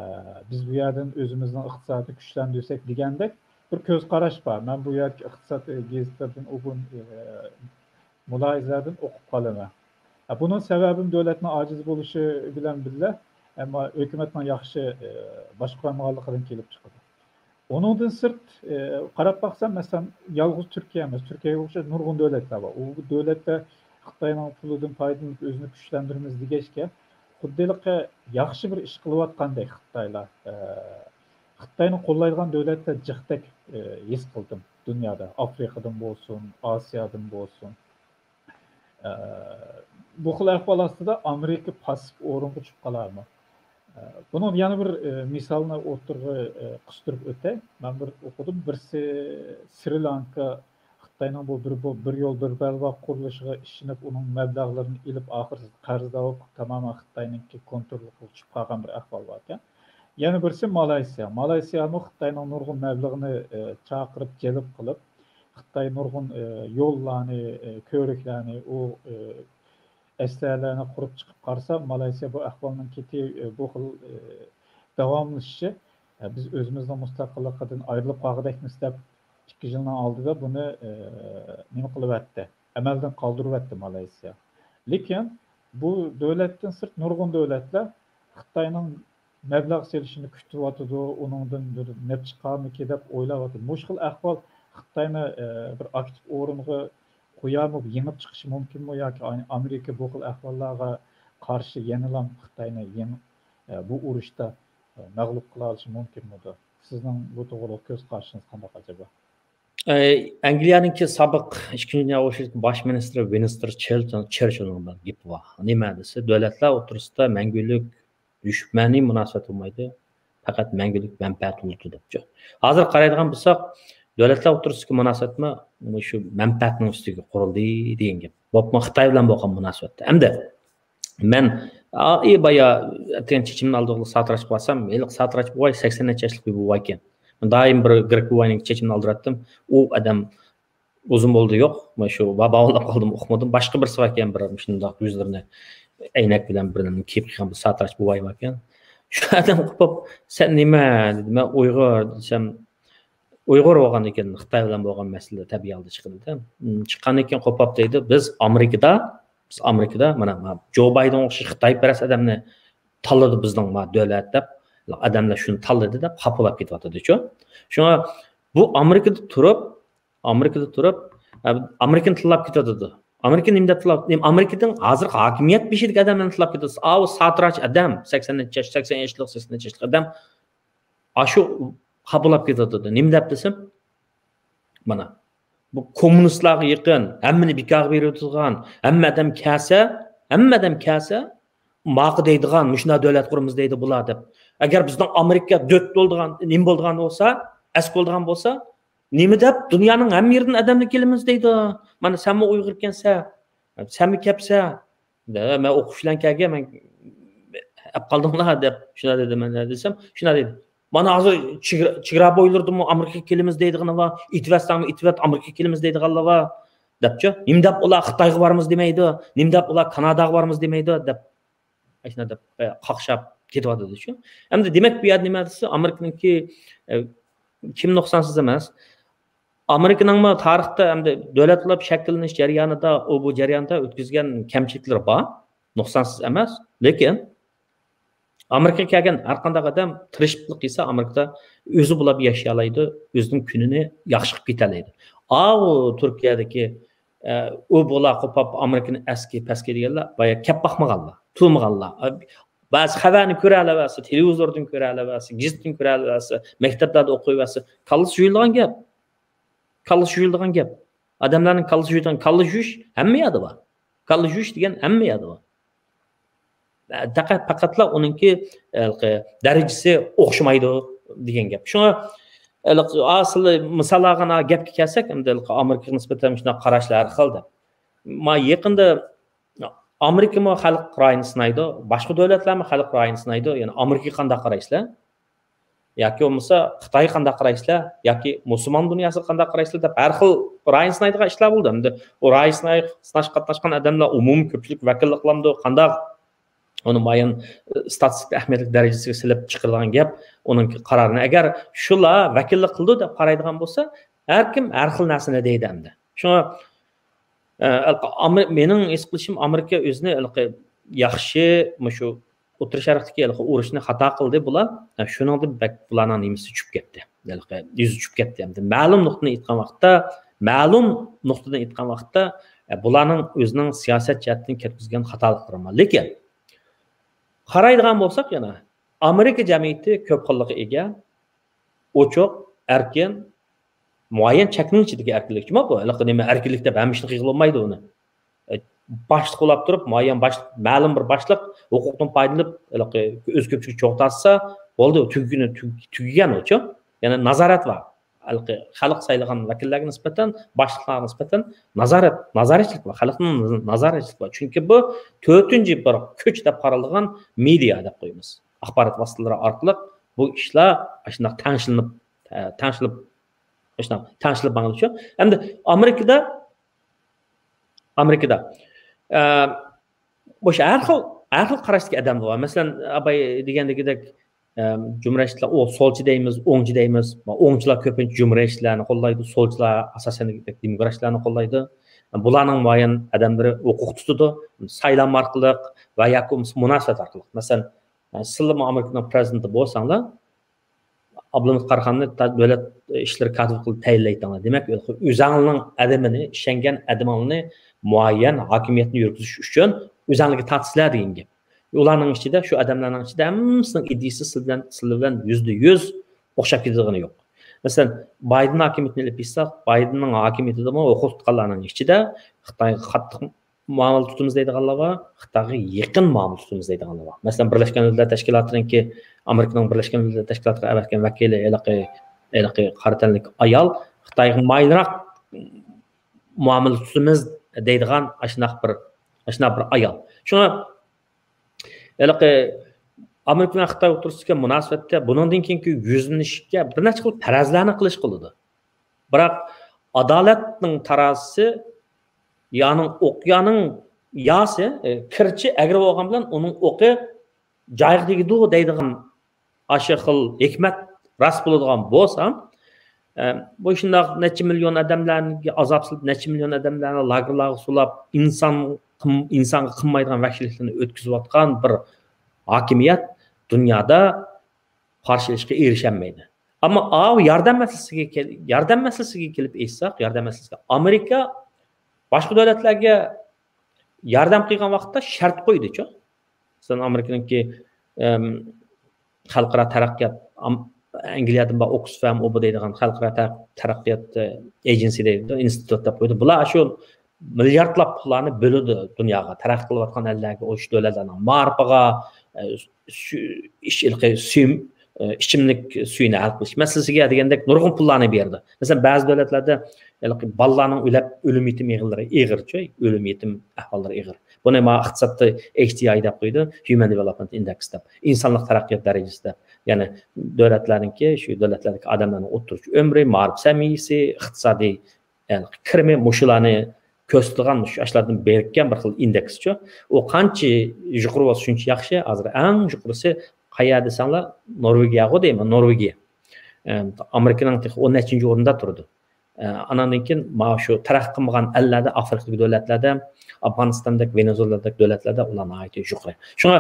بىز بۇ يەردىن ئۆزىمىزنىڭ ئىقتىسادىنى كۈچلەندۈرسەك دېگەندەك بىر كۆز قاراش بار. مەن بۇ يەردىكى ئىقتىساد، ئى، گېزىتلىرىدىن ئوبۇن، ئى، مۇلاھىزىلەردىن ئوقۇپ قالىمەن. ھە، بۇنىڭ سەۋەبىمۇ دۆلەتنىڭ ئاجىز بولۇشى بىلەن بىللە، ئەمما ھۆكۈمەتنىڭ ياخشى، ئى، باشقۇرالمىغانلىقىدىن كېلىپ چىقىدۇ. ئۇنىڭدىن سىرت، ئى، قاراپ باقسام، مەسىلەن، يالغۇز تۈركىيە ئەمەس، تۈركىيەگە ئوخشاش نۇرغۇن دۆلەتلەر بار. ئۇ دۆلەتلەر خىتاينىڭ پۇلىدىن پايدىلىنىپ ئۆزىنى كۈچلەندۈرىمىز دېگەچكە، خۇددى ھېلىقى ياخشى بىر ئىش قىلىۋاتقاندەك خىتايلار، ئى، خىتاينى قوللايدىغان دۆلەتلەر جىقتەك، ئى، ھېس قىلدىم دۇنيادا. ئافرىقىدىن بولسۇن، ئاسىيادىن بولسۇن. ئە، بۇ خىل ئەھۋال ئاستىدا ئامېرىكا پاسسىپ ئورۇنغا چۈشۈپ قالارمۇ؟ ئە، بۇنىڭ يەنە بىر، ئە، مىسالنى ئوتتۇرىغا، ئە، قىستۇرۇپ ئۆتەي. مەن بىر ئوقۇدۇم. بىرسى سرى لانكا خىتاينىڭ بۇ بىر، بۇ بىر يول، بىر بەلباغ قۇرۇلۇشىغا ئىشىنىپ، ئۇنىڭ مەبلەغلىرىنى ئېلىپ، ئاخىرى قەرزدار بولۇپ، تامامەن خىتاينىڭكى كونترولىغا چۈشۈپ قالغان بىر ئەھۋال باركەن. يەنە بىرسى مالايسىيا. مالايسىيامۇ خىتاينىڭ نۇرغۇن مەبلىغىنى، ئە، چاقىرىپ، جەلپ قىلىپ، خىتاي نۇرغۇن، ئى، يوللارنى، ئى، كۆۋرۈكلەرنى، ئۇ، ئى، ئەسلىھەلەرنى قۇرۇپ چىقىپ قارىسا، مالايسىيا بۇ ئەھۋالنىڭ كېتى-، ئى، بۇ خىل، ئى، داۋاملىشىشى، ئى، بىز ئۆزىمىزنىڭ مۇستەقىللىقىدىن ئايرىلىپ قالغۇدەكمىز دەپ، ئىككى يىلنىڭ ئالدىدا بۇنى، ئى، نېمە قىلىۋەتتى، ئەمەلدىن قالدۇرۇۋەتتى مالايسىيا. لېكىن بۇ دۆلەتتىن سىرت نۇرغۇن دۆلەتلەر خىتاينىڭ مەبلەغ سېلىشىنى كۈتۈۋاتىدۇ، ئۇنىڭدىن بىر نەپ چىقارمىكى دەپ ئويلاۋاتىدۇ. مۇشۇ خىل ئەھۋال خىتاينى، ئە، بىر ئاكتىپ ئورۇنغا قويارمۇ، يېڭىپ چىقىشى مۇمكىنمۇ ياكى ئامېرىكا بۇ خىل ئەھۋاللارغا قارشى يەنىلا خىتاينى يېڭىپ، ئە، بۇ ئۇرۇشتا، ئە، مەغلۇپ قىلالىشى مۇمكىنمىدۇ؟ سىزنىڭ بۇ توغرىلىق كۆز قارىشىڭىز قانداق ئەجەبا؟ ئەي، ئەنگلىيەنىڭكى سابىق ئىككىنچى دۇنيا ئۇرۇشىدىكى باش مىنىستىرى ۋىنستون چېرچىلنىڭ بىر گېپى بار. نېمە دېسە، دۆلەتلەر ئوتتۇرىسىدا مەڭگۈلۈك دۈشمەنىي مۇناسىۋەت بولمايدۇ، پەقەت مەڭگۈلۈك مەنپەئەت بولىدۇ، دەپچۇ. ھازىر قارايدىغان بولساق، دۆلەتلەر ئوتتۇرىسىدىكى مۇناسىۋەتمۇ مۇشۇ مەنپەئەتنىڭ ئۈستىگە قۇرۇلدى دېگەن گەپ. بولۇپمۇ خىتاي بىلەن بولغان مۇناسىۋەتتە. ئەمدى مەن، ئا، ئى، بايا ئەتىگەن چېچىمنى ئالدىغىلى ساتىراچقا بارسام، ھېلىقى ساتىراچ بوۋاي سەكسەن نەچچە ياشلىق بىر بوۋايكەن. دائىم بىر گرېك بوۋاينىڭ چېچىمنى ئالدۇراتتىم. ئۇ ئادەم ئۇزۇن بولدى يوق. مانا شۇ ۋا-، باۋاقلاپ قالدىم، ئۇقمىدىم. باشقا بىرسى باركەن، بىر شۇنداق يۈزلىرىنى ئەينەك بىلەن بىر نېمە كىيىپ كەلگەن بىر ساتىراچ بوۋاي باركەن. شۇ ئادەم قوپۇپ، «سەن نېمە؟» دېدى. مەن، «ئۇيغۇر» دېسەم، ئۇيغۇر بولغاندىن كېيىن خىتاي بىلەن بولغان مەسىلە تەبىئىي ھالدا چىقىدۇ-دە. م، چىققاندىن كېيىن قوپاپ دەيدۇ، «بىز ئامېرىكىدا، بىز ئامېرىكىدا، مانا، مانا جو بايدېنغا ئوخشاش خىتايپەرەس ئادەمنى تاللىدى بىزنىڭ ما دۆلەت» دەپ، ئادەملەر شۇنى تاللىدى دەپ خاپىلاپ كېتىۋاتىدۇ-چۇ. شۇڭا بۇ ئامېرىكىدا تۇرۇپ، ئامېرىكىدا تۇرۇپ، ئە، ئامېرىكىنى تىللاپ كېتىۋاتىدۇ. ئامېرىكا نېمە دەپ تىللاپ، نېمە، ئامېرىكىنىڭ ھازىرقى ھاكىمىيەت بېشىدىكى ئادەملەرنى تىللاپ كېتىۋاتىدۇ. ئاۋۇ ساتىراچ ئادەم، سەكسەن نەچچە ياش، سەكسەن ياشلىق، سەكسەن نەچچە ياشلىق ئادەم، ئاشۇ خاپىلاپ كېتىۋاتىدۇ. نېمە دەپ دېسەم، مانا، بۇ كوممۇنىستلارغا يېقىن، ھەممىنى بىكارغا بېرىۋېتىدىغان، ھەممە ئادەم كەلسە، ھەممە ئادەم كەلسە، ماقا دەيدىغان، مۇشۇنداق دۆلەت قۇرىمىز دەيدۇ بۇلار دەپ. ئەگەر بىزنىڭ ئامېرىكا دۆت بولىدىغان، نېمە بولىدىغان بولسا، ئەسكى بولىدىغان بولسا، نېمە دەپ دۇنيانىڭ ھەممە يېرىدىن ئادەملەر كېلىمىز دەيدۇ. مانا سەنمۇ ئۇيغۇركەنسەن، سەنمۇ كەپسەن. دە، مەن ئوقۇش بىلەن كەلگەن، مەن ئەپ قالدىڭلار دەپ، شۇنداق دېدى مەن دېسەم، شۇنداق دېدى. مانا ھازىر چېگرا، چېگرا بويلىرىدىمۇ ئامېرىكىغا كېلىمىز دەيدىغىنى بار، ئېتىۋەتسەڭمۇ ئېتىۋەت، ئامېرىكىغا كېلىمىز دەيدىغانلار بار، دەپچۇ. نېمە دەپ ئۇلار خىتايغا بارىمىز دېمەيدۇ، نېمە دەپ ئۇلار كاناداغا بارىمىز دېمەيدۇ، دەپ، ئاشۇنداق دەپ، ئە، قاقشاپ كېتىۋاتىدۇ شۇ. ئەمدى دېمەك، بۇ يەردە نېمە دېسە، ئامېرىكىنىڭكى، ئە، كىم نۇقسانسىز ئەمەس. ئامېرىكىنىڭمۇ تارىختا ئەمدى دۆلەت بولۇپ شەكىللىنىش جەريانىدا، ئۇ بۇ جەرياندا ئۆتكۈزگەن كەمچىلىكلىرى بار. نۇقسانسىز ئەمەس. لېكىن ئامېرىكىغا كەلگەن ھەر قانداق ئادەم تىرىشىپلىق قىلسا، ئامېرىكىدا ئۆزى بولۇپ ياشىيالايدۇ، ئۆزىنىڭ كۈنىنى ياخشى قىلىپ كېتەلەيدۇ. ئاۋۇ تۈركىيەدىكى، ئە، ئۇ بۇلار قوپاپ ئامېرىكىنى ئەسكى پەسكى دېگەنلەر بايا كەپ باقمىغانلار، تۇرمىغانلار. ئە، بەزى خەۋەرنى كۆرەلەۋەرسە، تېلېۋىزوردىن كۆرەلەۋەرسە، گېزىتتىن كۆرەلەۋەرسە، مەكتەپلەردە ئوقۇۋەرسە، كاللىسى جۇيۇلىدىغان گەپ. كاللىسى جۇيۇلىدىغان گەپ. ئادەملەرنىڭ كاللىسى جۇيۇلىدىغان، كاللا جۇيۇش ھەممە يەردە بار. كاللا يۇيۇش دېگەن ھەممە يەردە بار. پەقەت، پەقەتلا ئۇنىڭكى، ھېلىقى، دەرىجىسى ئوخشىمايدۇ دېگەن گەپ. شۇڭا، ھېلىقى، ئاسىل مىسال ئالغان گەپكە كەلسەك، ئەمدى ھېلىقى ئامېرىكىغا نىسبەتەن شۇنداق قاراشلار ھەر خىل دەپ. ما يېقىندا ئامېرىكىمۇ خەلق رايىنى سىنايدۇ، باشقا دۆلەتلەرمۇ خەلق رايىنى سىنايدۇ. يەنى ئامېرىكىغا قانداق قارايسىلەر؟ ياكى بولمىسا خىتايغا قانداق قارايسىلەر؟ ياكى مۇسۇلمان دۇنياسىغا قانداق قارايسىلەر دەپ ھەر خىل رايىنى سىنايدىغان ئىشلار بولدى. ئەمدى ئۇ رايىنى سىناي-، سىناش قاتناشقان ئادەملەر ئومۇمىي كۆپچىلىك ۋەكىللىك قىلامدۇ؟ قانداق؟ ئۇنى مۇئەييەن، ئى، ستاتىستىكا ئەھمىيەتلىك دەرىجىسىگە سېلىپ چىقىرىدىغان گەپ، ئۇنىڭ قارارىنى. ئەگەر شۇلار ۋەكىللىك قىلىدۇ دەپ قارايدىغان بولسا، ھەر كىم ھەر خىل نەرسىنى دەيدۇ ئەمدى. شۇڭا، ئە، ئامېر-، مېنىڭ ھېس قىلىشىم، ئامېرىكا ئۆزىنى ھېلىقى ياخشى، مۇشۇ ئوتتۇرا شەرقتىكى ھېلىقى ئۇرۇشنى خاتا قىلدى بۇلار. ھە، شۇنىڭدىن بەك بۇلارنىڭ نېمىسى چۈشۈپ كەتتى. ھېلىقى يۈزى چۈشۈپ كەتتى. ئەمدى مەلۇم نۇقتىدىن ئېيتقان ۋاقىتتا، مەلۇم نۇقتىدىن ئېيتقان ۋاقىتتا، ھە، بۇلارنىڭ ئۆزىنىڭ سىياسەت جەھەتتىن كەتكۈزگەن خاتالىقلىرى بار. لېكىن قارايدىغان بولساق يەنە، ئامېرىكا جەمئىيىتى كۆپ خىللىققا ئىگە، ئوچۇق، ئەركىن، مۇئەييەن چەكنىڭ ئىچىدىكى ئەركىنلىك. جۇمۇ بۇ ھېلىقى نېمە ئەركىنلىك دەپ ھەممە ئىشنى قىلغىلى بولمايدۇ ئۇنى. ئە، باشلىق بولاپ تۇرۇپ، مۇئەييەن باشلىق، مەلۇم بىر باشلىق ھوقۇقتىن پايدىلىنىپ، ھېلىقى ئۆز كۆپچىلىكى چوغ تارتسا، بولدى، تۈگىگىنى تۈگ-، تۈگىگەن ئۇچۇ. يەنى نازارەت بار. ھېلىقى خەلق سايلىغان ۋەكىللەرگە نىسبەتەن، باشلىقلارغا نىسبەتەن نازارەت، نازارەتچىلىك بار. خەلقنىڭ نازارەتچىلىكى بار. چۈنكى بۇ تۆتىنچى بىر كۈچ دەپ قارالىدىغان مېدىيا دەپ قويىمىز. ئاخبارات ۋاسىتىلىرى ئارقىلىق بۇ ئىشلار ئاشۇنداق تەڭشىلىنىپ، ئە، تەڭشىلىپ، ئاشۇنداق تەڭشىلىپ ماڭىدۇ شۇ. ئەمدى ئامېرىكىدا، ئامېرىكىدا، ئە، مۇشۇ ھەر خىل، ھەر خىل قاراشتىكى ئادەملەر بار. مەسىلەن، ئاباي دېگەندىكىدەك، ئە، جۇمھۇرىيەتچىلەر، ئۇ سولچى دەيمىز، ئوڭچى دەيمىز. ئوڭچىلار كۆپىنچە جۇمھۇرىيەتچىلەرنى قوللايدۇ، سولچىلار ئاساسەن دېموكراتچىلارنى قوللايدۇ. بۇلارنىڭ مۇئەييەن ئادەملىرى ھوقۇق تۇتىدۇ، سايلام ئارقىلىق ۋە ياكى بولمىسا مۇناسىۋەت ئارقىلىق. مەسىلەن، سىلىمۇ ئامېرىكىنىڭ پرېزىدېنتى بولساڭلار، ئابلىمىت قاراخاننى تا-، دۆلەت ئىشلىرى كاتىپى قىلىپ تەيىنلەيتتىڭلار. دېمەك، ئۆزۈڭنىڭ ئادىمىنى، ئىشەنگەن ئادىمىڭنى مۇئەييەن ھاكىمىيەتنى يۈرگۈزۈش ئۈچۈن ئۆزۈڭلارغا تارتىسىلەر دېگەن گەپ. ئۇلارنىڭ ئىچىدە، شۇ ئادەملەرنىڭ ئىچىدە ھەممىسىنىڭ ئىدىيىسى سىلەر بىلەن، سىلەر بىلەن يۈزدە يۈز ئوخشاپ كېتىدىغىنى يوق. مەسىلەن، بايدېن ھاكىمىيىتىنى ئېلىپ ئېيتساق، بايدېننىڭ ھاكىمىيىتىدىمۇ ھوقۇق تۇتقانلارنىڭ ئىچىدە خىتايغا قاتتىق مۇئامىلە تۇتىمىز دەيدىغانلار بار، خىتايغا يېقىن مۇئامىلە تۇتىمىز دەيدىغانلار بار. مەسىلەن، بىرلەشكەن دۆلەتلەر تەشكىلاتىنىڭكى، ئامېرىكىنىڭ بىرلەشكەن دۆلەتلەر تەشكىلاتىغا ئەۋەتكەن ۋەكىلى ھېلىقى، ھېلىقى قارا تەنلىك ئايال خىتايغا مايىلراق مۇئامىلە تۇتىمىز دەيدىغان ئاشۇنداق بىر، ئاشۇنداق بىر ئايال. شۇڭا ھېلىقى ئامېرىكا بىلەن خىتاي ئوتتۇرىسىدىكى مۇناسىۋەتتە بۇنىڭدىن كېيىنكى يۈزلىنىشكە بىر نەچچە خىل پەرەزلەرنى قىلىشقا بولىدۇ. بىراق ئادالەتنىڭ تارازىسى، يانىڭ، ئوقيانىڭ ياسى، ئە، كىرچى ئەگرى بولغان بىلەن ئۇنىڭ ئوقى جايىغا تېگىدۇ دەيدىغان ئاشۇ خىل ھېكمەت راست بولىدىغان بولسا، ئە، بۇ شۇنداق نەچچە مىليون ئادەملەرگە ئازاب سېلىپ، نەچچە مىليون ئادەملەرنى لاگېرلارغا سولاپ، ئىنسان قىم-، ئىنسانغا قىلمايدىغان ۋەھشىيلىكلەرنى ئۆتكۈزۈۋاتقان بىر ھاكىمىيەت دۇنيادا قارشى ئېلىشقا ئېرىشەلمەيدۇ. ئەمما ئاۋۇ ياردەم مەسىلىسىگە كەل-، ياردەم مەسىلىسىگە كېلىپ ئېيتساق، ياردەم مەسىلىسىگە ئامېرىكا باشقا دۆلەتلەرگە ياردەم قىلغان ۋاقىتتا شەرت قويدىچۇ. مەسىلەن، ئامېرىكىنىڭكى، ئەم، خەلقئارا تەرەققىيات، ئام-، ئەنگلىيەدىن بار ئوكسفام ئوبا دەيدىغان خەلقئارا تەر-، تەرەققىيات، ئە، ئېجېنسى دەيدۇ، ئىنستىتۇت دەپ قويدى. بۇلار شۇ مىلياردلاپ پۇللارنى بۆلىدۇ دۇنياغا، تەرەققىي قىلىۋاتقان ئەللەرگە، ئوشۇ دۆلەتلەرنىڭ مائارىپىغا، ئە، سۈ-، ئىچ-، ھېلىقى سۈيۈم-، ئە، ئىچىملىك سۈيىنى ھەل قىلىش مەسىلىسىگە دېگەندەك نۇرغۇن پۇللارنى بېرىدۇ. مەسىلەن، بەزى دۆلەتلەردە ھېلىقى بالىلارنىڭ ئۆلۈپ، ئۆلۈم يېتىم يىغىنلىرى ئېغىرچۇ، ئۆلۈم يېتىم ئەھۋاللىرى ئېغىر. بۇنى مانا ئىقتىسادتا ھەي تى ئاي دەپ قويىدۇ، Human Development Index دەپ، ئىنسانلىق تەرەققىيات دەرىجىسى دەپ. يەنى دۆلەتلەرنىڭكى، شۇ دۆلەتلەردىكى ئادەملەرنىڭ ئوتتۇرىچە ئۆمرى، مائارىپ سەۋىيەسى، ئىقتىسادىي، يەنى كىرىمى، مۇشۇلارنى كۆرسىتىدىغان مۇشۇ ئاشۇلاردىن بېرىككەن بىر خىل ئىندېكسچۇ. ئۇ قانچە يۇقىرى بولسا شۇنچە ياخشى. ھازىر ئەڭ يۇقىرىسى قەيەر دېسەڭلار، نورۋېگىيەغۇ دەيمەن، نورۋېگىيە. ئەم، ئامېرىكىنىڭ تېخى ئون نەچچىنچى ئورنىدا تۇرىدۇ. ئە، ئاناندىن كېيىن مانا شۇ تەرەققىي قىلمىغان ئەللەردە، ئافرىقىدىكى دۆلەتلەردە، ئافغانىستاندەك، ۋېنېزۇېلادەك دۆلەتلەردە ئۇلار ناھايىتى يۇقىرى. شۇڭا،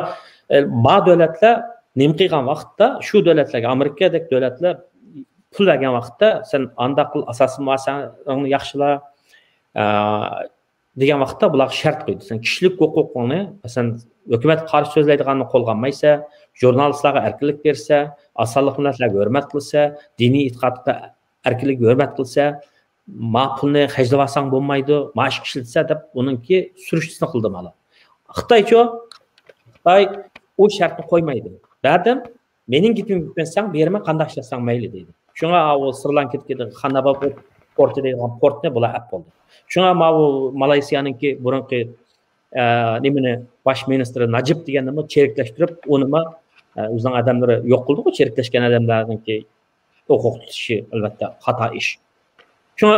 ئە، ما دۆلەتلەر نېمە قىلغان ۋاقىتتا، شۇ دۆلەتلەرگە، ئامېرىكادەك دۆلەتلەر پۇل بەرگەن ۋاقىتتا، سەن ئانداق قىل، ئاساسىي مۇئەسسەسەڭنى ياخشىلا، ئە، دېگەن ۋاقىتتا بۇلارغا شەرت قويدى. سەن كىشىلىك ھوقۇقۇڭنى، مەسىلەن، ھۆكۈمەتكە قارشى سۆزلەيدىغاننى قولغا ئالمايسەن، ژۇرنالىستلارغا ئەركىنلىك بېرىسەن، ئاز سانلىق مىللەتلەرگە ھۆرمەت قىلىسەن، دىنىي ئېتىقادقا ئەركىنلىككە ھۆرمەت قىلىسەن، ما پۇلنى خەجلىۋالساڭ بولمايدۇ، ما ئىشقا ئىشلىتىسەن دەپ ئۇنىڭكى سۈرۈشتىسىنى قىلدى مانا. خىتايچۇ؟ خىتاي ئۇ شەرتنى قويمايدۇ. بەردىم، مېنىڭ گېپىمگە كۆنسەڭ بېرىمەن، قانداق ئىشلەتسەڭ مەيلى دەيدۇ. شۇڭا ئاۋۇ سرى لانكىدىكى خانابا پورتى دەيدىغان پورتنى بۇلار ئەپ بولدى. شۇڭا ماۋۇ مالايسىيانىڭكى بۇرۇنقى، ئە، نېمىنى، باش مىنىستىرى ناجىپ دېگەننىمۇ چىرىكلەشتۈرۈپ، ئۇنىمۇ، ئە، ئۆزىنىڭ ئادەملىرى يوق قىلدىغۇ، چىرىكلەشكەن ئادەملەرنىڭكى ھوقۇق تۇتۇشى ئەلۋەتتە خاتا ئىش. شۇڭا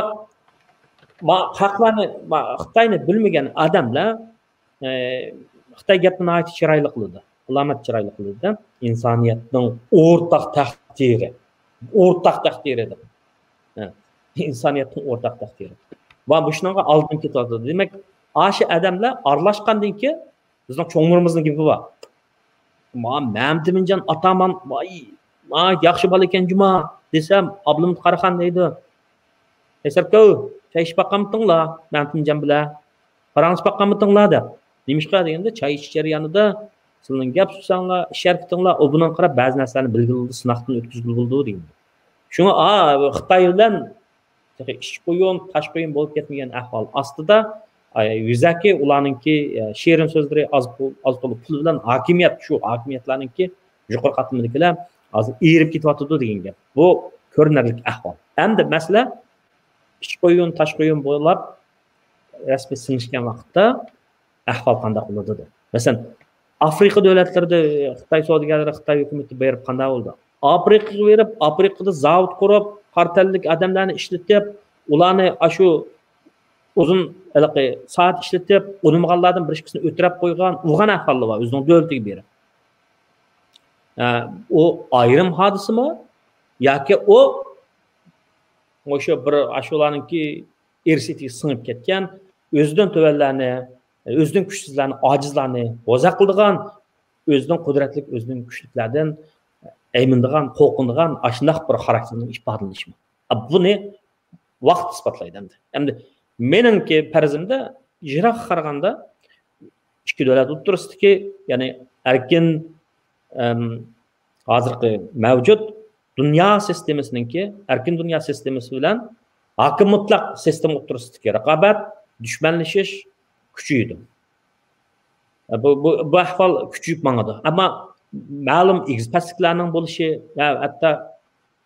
ما خەقلەرنى، ما خىتاينى بىلمىگەن ئادەملەر، ئە، خىتاي گەپنى ناھايىتى چىرايلىق قىلىدۇ، ئالامەت چىرايلىق قىلىدۇ. ئىنسانىيەتنىڭ ئورتاق تەقدىرى، ئورتاق تەقدىرى دەپ. ھە، ئىنسانىيەتنىڭ ئورتاق تەقدىرى. ۋە مۇشۇنىڭغا ئالدىن كېتىۋاتىدۇ. دېمەك، ئاشۇ ئادەملەر ئارىلاشقاندىن كېيىن بىزنىڭ چوڭلىرىمىزنىڭ گېپى بار. ما مەمتىمىنجان ئاتامان، ۋاي، ما ياخشى بالا ئىكەن جۇما دېسەم، ئابلىمىت قاراخان دەيدۇ، ھېسابكو، چاي ئىچىپ باققانمىتىڭلار مەمتىمىنجان بىلەن؟ پاراڭلىشىپ باققانمىتىڭلار دەپ. نېمىشقا دېگەندە، چاي ئىچىش جەريانىدا سىلەرنىڭ گەپ سۆزۈڭلار، ئىش ھەرىكىتىڭلار، ئۇ بۇنىڭغا قاراپ بەزى نەرسىلەرنى بىلگىلى بولىدۇ، سىناقتىن ئۆتكۈزگىلى بولىدۇ دېگەن. شۇڭا، ئا، خىتاي بىلەن تېخى ئىچ قويۇن، تاش قويۇن بولۇپ كەتمىگەن ئەھۋال ئاستىدا، ئاي، يۈزەكى ئۇلارنىڭكى، ئە، شېرىن سۆزلىرى، ئاز پۇل، ئاز تولا پۇل بىلەن ھاكىمىيەت، شۇ ھاكىمىيەتلەرنىڭكى يۇقىرى قاتلىمىدىكىلەر ھازىر ئېرىپ كېتىۋاتىدۇ دېگەن گەپ. بۇ كۆرۈنەرلىك ئەھۋال. ئەمدى مەسىلە ئىچ قويۇن، تاش قويۇن بويلاپ رەسمىي سىڭىشكەن ۋاقىتتا ئەھۋال قانداق بولىدۇ دەپ. مەسىلەن، ئافرىقا دۆلەتلىرىدە خىتاي سودىگەرلىرى، خىتاي ھۆكۈمىتى بېرىپ قانداق بولىدۇ؟ ئافرىقىغا بېرىپ، ئافرىقىدا زاۋۇت قۇرۇپ، قارا تەنلىك ئادەملەرنى ئىشلىتىپ، ئۇلارنى ئاشۇ ئۇزۇن ھېلىقى سائەت ئىشلىتىپ، ئۇنىمىغانلاردىن بىر ئىككىسىنى ئۆتۈرەپ قويغان، ئۇرغان ئەھۋاللار بار ئۆزىنىڭ دۆلىتىگە بېرىپ. ئە، ئۇ ئايرىم ھادىسىمۇ ياكى ئۇ مۇشۇ بىر ئاشۇلارنىڭكى ئىرسىيىتىگە سىڭىپ كەتكەن، ئۆزىدىن تۆۋەنلەرنى، ئۆزىدىن كۈچسىزلەرنى، ئاجىزلارنى بوزەك قىلىدىغان، ئۆزىدىن قۇدرەتلىك، ئۆزىدىن كۈچلۈكلەردىن ئەيمىنىدىغان، قورقىدىغان ئاشۇنداق بىر خاراكتېرنىڭ ئىپادىلىنىشىمۇ. بۇنى ۋاقىت ئىسپاتلايدۇ ئەمدى. ئەمدى مېنىڭكى پەرىزىمدە يىراققا قارىغاندا ئىككى دۆلەت ئوتتۇرىسىدىكى، يەنى ئەركىن، ئەم، ھازىرقى مەۋجۇت دۇنيا سىستېمىسىنىڭكى، ئەركىن دۇنيا سىستېمىسى بىلەن ھاكىم مۇتلەق سىستېما ئوتتۇرىسىدىكى رىقابەت، دۈشمەنلىشىش كۈچىيىدۇ. بۇ، بۇ، بۇ ئەھۋال كۈچىيىپ ماڭىدۇ. ئەمما مەلۇم ئېگىز پەسلىكلەرنىڭ بولۇشى ۋە ھەتتا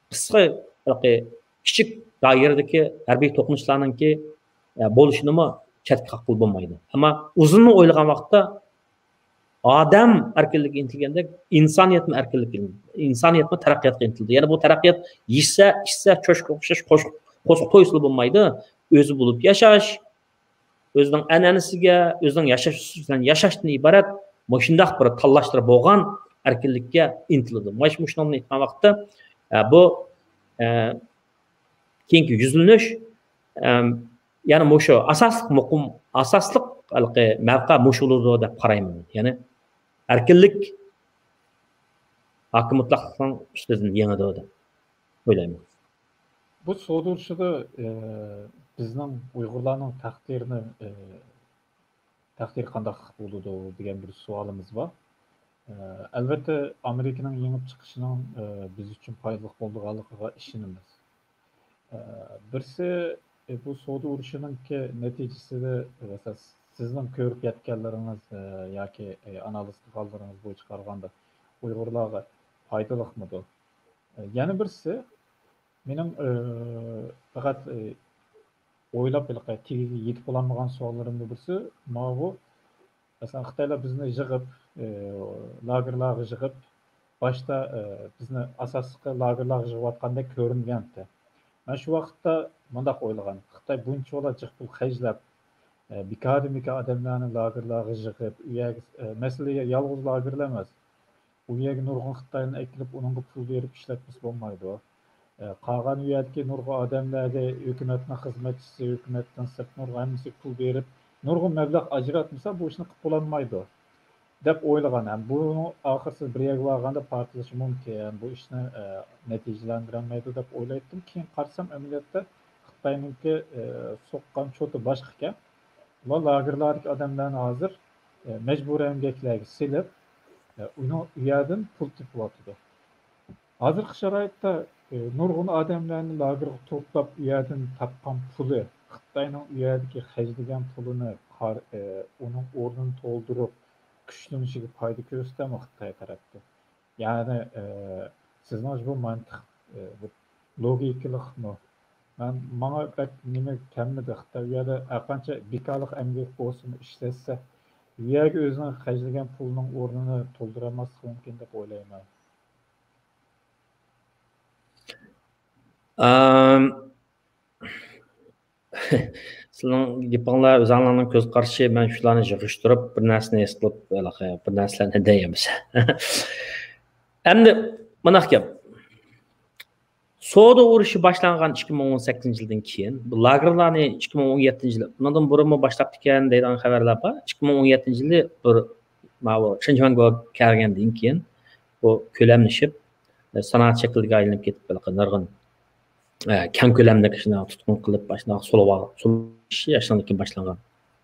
قىسقا ھېلىقى كىچىك دائىرىدىكى ھەربىي توقۇنۇشلارنىڭكى، ئە، بولۇشىنىمۇ چەتكە قاققىلى بولمايدۇ. ئەمما ئۇزۇننى ئويلىغان ۋاقىتتا ئادەم ئەركىنلىككە ئىنتىلگەندەك، ئىنسانىيەتمۇ ئەركىنلىككە، ئىنسانىيەتمۇ تەرەققىياتقا ئىنتىلىدۇ. يەنى بۇ تەرەققىيات يېسە، ئىچسە، چوشقىغا ئوخشاش قوش-، قوسۇق تويسىلا بولمايدۇ. ئۆزى بولۇپ ياشاش، ئۆزىنىڭ ئەنئەنىسىگە، ئۆزىنىڭ ياشاش ئۇسۇلى بىلەن ياشاشتىن ئىبارەت مۇشۇنداق بىر تاللاشلىرى بولغان ئەركىنلىككە ئىنتىلىدۇ. مانا شۇ، مۇشۇنى ئېيتقان ۋاقىتتا، ئە، بۇ، ئە، كېيىنكى يۈزلىنىش، ئەم، يەنى مۇشۇ ئاساسلىق مۇقىم، ئاساسلىق ھېلىقى مەۋقە مۇشۇ بولىدۇ دەپ قارايمەن. يەنى ئەركىنلىك ھاكىم مۇتلەقلىقنىڭ ئۈستىدىن يېڭىدۇ دەپ ئويلايمەن. بۇ سودا ئۇرۇشىدا، ئە، بىزنىڭ ئۇيغۇرلارنىڭ تەقدىرىنى، ئە، تەقدىرى قانداق بولىدۇ دېگەن بىر سوئالىمىز بار. ئە، ئەلۋەتتە، ئامېرىكىنىڭ يېڭىپ چىقىشىنىڭ، ئە، بىز ئۈچۈن پايدىلىق بولىدىغانلىقىغا ئىشىنىمىز. ئە، بىرسى، ئە، بۇ سودا ئۇرۇشىنىڭكى نەتىجىسىدە، مەسىلەن، سىزنىڭ كۆرۈپ يەتكەنلىرىڭىز، ئە، ياكى، ئە، ئانالىز قىلغانلىرىڭىز بويىچە قارىغاندا، ئۇيغۇرلارغا پايدىلىقمىدۇ؟ ئە، يەنە بىرسى، مېنىڭ، ئە، پەقەت، ئە، ئويلاپ ھېلىقى تېگىگە يېتىپ بولالمىغان سوئاللىرىمدىن بىرسى ماۋۇ، مەسىلەن، خىتايلار بىزنى يىغىپ، ئى، لاگېرلارغا يىغىپ، باشتا، ئى، بىزنى ئاساسلىقى لاگېرلارغا يىغىۋاتقاندەك كۆرۈنگەنتى. مەن شۇ ۋاقىتتا مۇنداق ئويلىغان، خىتاي بۇنچىۋالا جىق پۇل خەجلەپ، ئى، بىكاردىن بىكار ئادەملەرنى لاگېرلارغا يىغىپ، ئۇ يەرگە، ئى، مەسىلە يالغۇز لاگېرلا ئەمەس. ئۇ يەرگە نۇرغۇن خىتاينى ئەكىرىپ، ئۇنىڭغا پۇل بېرىپ ئىشلەتمىسە بولمايدۇ. ئە، قالغان ئۇ يەردىكى نۇرغۇن ئادەملەرگە ھۆكۈمەتنىڭ خىزمەتچىسى، ھۆكۈمەتتىن سىرت نۇرغۇن ھەممىسىگە پۇل بېرىپ، نۇرغۇن مەبلەغ ئاجراتمىسا، بۇ ئىشنى قىلىپ بولالمايدۇ، دەپ ئويلىغان. ھەم بۇنىڭ ئاخىرسىز بىر يەرگە بارغاندا پارتلىشى مۇمكىن، بۇ ئىشنى، ئە، نەتىجىلەندۈرەلمەيدۇ، دەپ ئويلايتتىم. كېيىن قارىسام، ئەمەلىيەتتە خىتاينىڭكى، ئە، سوققان چوتى باشقىكەن. ئۇلار لاگېرلاردىكى ئادەملەرنى ھازىر، ئە، مەجبۇرىي ئەمگەكلەرگە سېلىپ، ئە، ئۇنىڭ، ئۇ يەردىن پۇل تېپىۋاتىدۇ. ھازىرقى شارائىتتا، ئە، نۇرغۇن ئادەملەرنى لاگېرغا توپلاپ، ئۇ يەردىن تاپقان پۇلى، خىتاينىڭ ئۇ يەردىكى خەجلىگەن پۇلىنى قار-، ئە، ئۇنىڭ ئورنىنى تولدۇرۇپ، كۈچلىنىشىگە پايدا كۆرسىتەمۇ خىتاي تەرەپتىن؟ يەنى، ئە، سىزنىڭچە بۇ مانتىق، ئە، بۇ لوگىكىلىقمۇ؟ مەن، ماڭا بەك نېمە كەلمىدى. خىتاي ئۇ يەردە ھەرقانچە بىكارلىق ئەمگەك بولسىمۇ ئىشلەتسە، ئۇ يەرگە ئۆزىنىڭ خەجلىگەن پۇلىنىڭ ئورنىنى تولدۇرالماسلىقى مۇمكىن دەپ ئويلايمەن. ئام، سىلىنىڭ گېپىڭلار ئۆزۈڭلارنىڭ كۆز قارىشى، مەن شۇلارنى يىغىشتۇرۇپ، بىر نەرسىنى ھېس قىلىپ، ھېلىقى بىر نەرسىلەرنى دەي ئەمىسە. ئەمدى مۇنداق گەپ. سودا ئۇرۇشى باشلانغان ئىككى مىڭ ئون سەككىزىنچى يىلدىن كېيىن، بۇ لاگېرلارنى ئىككى مىڭ ئون يەتتىنچى يىل، بۇنىڭدىن بۇرۇنمۇ باشلاپتىكەن دەيدىغان خەۋەرلەر بار. ئىككى مىڭ ئون يەتتىنچى يىلى بىر ماۋۇ شېنچۈەنگو كەلگەندىن كېيىن بۇ كۆلەملىشىپ، سانائەت شەكلىگە ئايلىنىپ كېتىپ، ھېلىقى نۇرغۇن، ئە، كەڭ كۆلەملىك شۇنداق تۇتقۇن قىلىپ، شۇنداق سولىۋال-، سولىۋېلىش ياشىنىڭدىن كېيىن باشلانغان.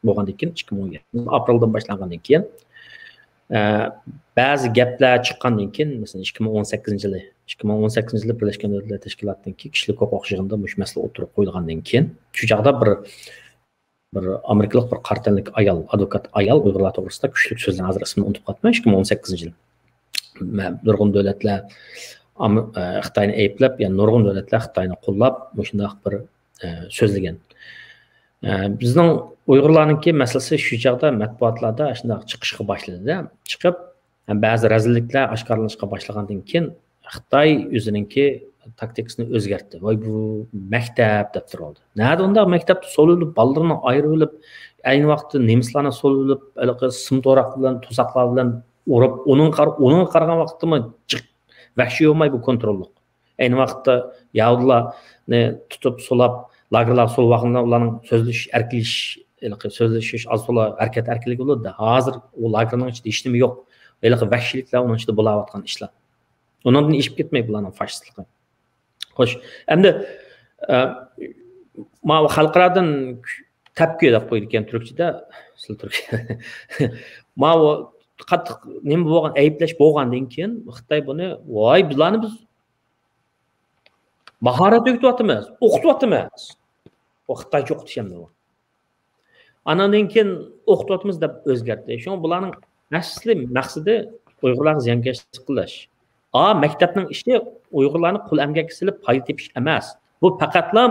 بولغاندىن كېيىن، ئىككى مىڭ ئون يەتتە ئاپرېلدىن باشلانغاندىن كېيىن، ئە، بەزى گەپلەر چىققاندىن كېيىن، مەسىلەن، ئىككى مىڭ ئون سەككىزىنچى يىلى، ئىككى مىڭ ئون سەككىزىنچى يىلى بىرلەشكەن دۆلەتلەر تەشكىلاتىدىكى كىشىلىك ھوقۇق يىغىنىدا مۇشۇ مەسىلە ئوتتۇرىغا قويۇلغاندىن كېيىن، شۇ چاغدا بىر، بىر ئامېرىكىلىق بىر قارا تەنلىك ئايال، ئادۋوكات ئايال ئۇيغۇرلار توغرىسىدا كۈچلۈك سۆزلىگەن، ھازىر ئىسمىنى ئۇنتۇپ قاپتىمەن، ئىككى مىڭ ئون سەككىزىنچى يىل. مە-، نۇرغۇن دۆلەتلەر ئام-، ئە، خىتاينى ئەيىبلەپ، يەنى نۇرغۇن دۆلەتلەر خىتاينى قوللاپ، مۇشۇنداق بىر، ئە، سۆزلىگەن. ئە، بىزنىڭ ئۇيغۇرلارنىڭكى مەسىلىسى شۇ چاغدا مەتبۇئاتلاردا شۇنداق چىقىشقا باشلىدى-دە، چىقىپ، ھەم بەزى رەزىللىكلەر ئاشكارىلىنىشقا باشلىغاندىن كېيىن، خىتاي ئۆزىنىڭكى تاكتىكىسىنى ئۆزگەرتتى. ۋاي، بۇ مەكتەپ دەپ تۇرۇۋالدى. نەدە ئۇنداق مەكتەپتە سولىۋېلىپ، بالىلىرىنى ئايرىۋېلىپ، ئەينى ۋاقىتتا نېمىسلارنى سولىۋېلىپ، ھېلىقى سىم توراق بىلەن، توساقلار بىلەن ئۇرۇپ، ئۇنىڭغا قار-، ئۇنىڭغا قارىغان ۋاقىتتىمۇ جىق ۋەھشىي بولماي بۇ كونتروللۇق. ئەينى ۋاقىتتا يەھۇدىيلارنى تۇتۇپ، سولاپ، لاگېرلارغا سولىۋالغاندا ئۇلارنىڭ سۆزلىشىش ئەركىنلىشىش، ھېلىقى سۆزلىشىش، ئاز تولا ھەرىكەت ئەركىنلىكى بولىدۇ. ھازىر ئۇ لاگېرنىڭ ئىچىدە ھېچنېمە يوق. ھېلىقى ۋەھشىيلىكلەر ئۇنىڭ ئىچىدە بولاۋاتقان ئىشلار. ئۇنىڭدىن ئېشىپ كەتمەي بۇلارنىڭ فاشىستلىقى. خوش، ئەمدى، ئە، ماۋۇ خەلقئارادىن تەپكى دەپ قويىدىكەن تۈركچىدە، سىلى تۈرك. ماۋۇ قاتتىق نېمە بولغان، ئەيىبلەش بولغاندىن كېيىن خىتاي بۇنى، ۋاي، بۇلارنى بىز ماھارەت ئۆگىتىۋاتىمىز، ئوقۇتۇۋاتىمىز. بۇ خىتايچە ئوقۇتۇش ئەمدى بۇ. ئاناندىن كېيىن ئوقۇتۇۋاتىمىز دەپ ئۆزگەرتتى. شۇڭا بۇلارنىڭ ئەسلى مەقسىتى ئۇيغۇرلارغا زىيانكەشلىك قىلىش. ئا، مەكتەپنىڭ ئىشى ئۇيغۇرلارنى قۇل ئەمگەككە سېلىپ پايدا تېپىش ئەمەس. بۇ پەقەتلا،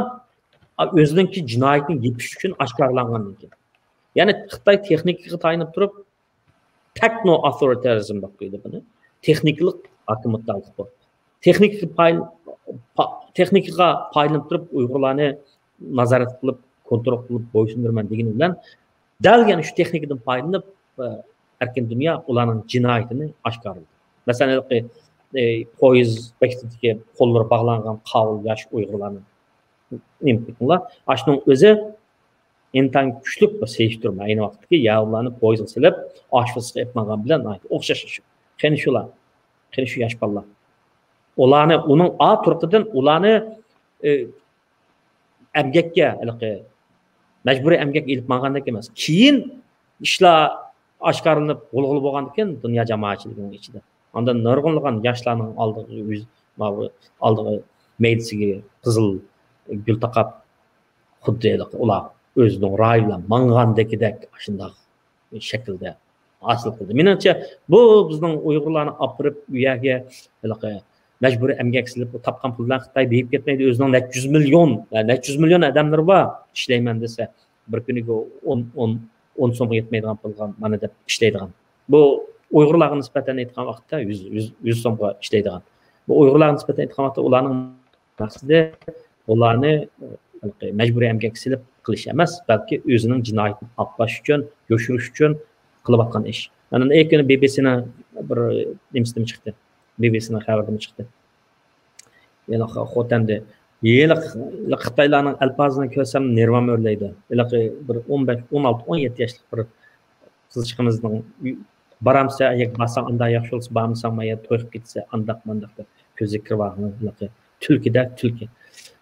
ئا، ئۆزىنىڭكى جىنايىتىنى يېپىش ئۈچۈن ئاشكارىلانغاندىن كېيىن. يەنى خىتاي تېخنىكىغا تايىنىپ تۇرۇپ، تېخنو ئاۋتورىتارىزم دەپ قويىدۇ بۇنى. تېخنىكىلىق ھاكىمىيەتدارلىق بۇ. تېخنىكىغا پاي-، پا-، تېخنىكىغا پايدىلىنىپ تۇرۇپ ئۇيغۇرلارنى نازارەت قىلىپ، كونترول قىلىپ بويسۇندۇرىمەن دېگىنى بىلەن دەل يەنە شۇ تېخنىكىدىن پايدىلىنىپ، ئە، ئەركىن دۇنيا ئۇلارنىڭ جىنايىتىنى ئاشكارىلىدى. مەسىلەن، ھېلىقى، ئە، پويىز بەكتىدىكى قوللىرى باغلانغان قاۋۇل ياش ئۇيغۇرلارنى نېمە قىلدىڭلار؟ ئاشۇنىڭ ئۆزى ئىنتايىن كۈچلۈك بىر سېلىشتۇرما. ئەينى ۋاقىتتىكى يەھۇدىيلارنى پويىزغا سېلىپ، ئاشفىسقا ئېلىپ ماڭغان بىلەن ناھايىتى ئوخشاش ئىش. قېنى شۇلار؟ قېنى شۇ ياش بالىلار؟ ئۇلارنى، ئۇنىڭ ئا تۇرقىدىن ئۇلارنى، ئى، ئەمگەككە، ھېلىقى مەجبۇرىي ئەمگەككە ئېلىپ ماڭغاندەك ئەمەس. كېيىن ئىشلار ئاشكارىلىنىپ، غۇلغۇلا بولغاندىكىن دۇنيا جامائەتچىلىكىنىڭ ئىچىدە. ئاندىن نۇرغۇنلىغان ياشلارنىڭ ئالدىغا يۈز-، ماۋۇ ئالدىغا مەيدىسىگە قىزىل گۈل تاقاپ، خۇددى ھېلىقى ئۇلار ئۆزىنىڭ رايى بىلەن ماڭغاندىكىدەك ئاشۇنداق شەكىلدە ھاسىل قىلدى. مېنىڭچە، بۇ بىزنىڭ ئۇيغۇرلارنى ئاپىرىپ، ئۇ يەرگە ھېلىقى مەجبۇرىي ئەمگەك سېلىپ، تاپقان پۇلى بىلەن خىتاي بېيىپ كەتمەيدۇ. ئۆزىنىڭ نەچچە يۈز مىليون، نەچچە يۈز مىليون ئادەملىرى بار، ئىشلەيمەن دېسە، بىر كۈنىگە ئون، ئون، ئون سومغا يەتمەيدىغان پۇلغا مانا دەپ ئىشلەيدىغان. بۇ ئۇيغۇرلارغا نىسبەتەن ئېيتقان ۋاقىتتا يۈز، يۈز، يۈز سومغا ئىشلەيدىغان. بۇ ئۇيغۇرلارغا نىسبەتەن ئېيتقان ۋاقىتتا ئۇلارنىڭ مەقسىتى ئۇلارنى، ئە، مەجبۇرىي ئەمگەككە سېلىپ قىلىش ئەمەس، بەلكى ئۆزىنىڭ جىنايىتىنى ئاقلاش ئۈچۈن، يوشۇرۇش ئۈچۈن قىلىۋاتقان ئىش. مانا يېقىندا بى بى سىنىڭ بىر نېمىسىدىمۇ چىقتى. بى بى سىنىڭ خەۋىرىدىمۇ چىقتى. يەنە خو-، خوتەندە. ھېلىقى، ھېلىقى خىتايلارنىڭ ئەلپازىنى كۆرسەم نېرۋام ئۆرلەيدۇ. ھېلىقى بىر ئون بەش، ئون ئالتە، ئون يەتتە ياشلىق بىر قىزچىقىمىزنىڭ ئۆي-، بارامسەن، ياكى بارساڭ ئانداق ياخشى بولسا، بارمىساڭ مايا توي قىلىپ كېتىسەن، ئانداق مانداق دەپ كۆزىگە كىرىۋالغان ھېلىقى تۈلكىدەك تۈلكە.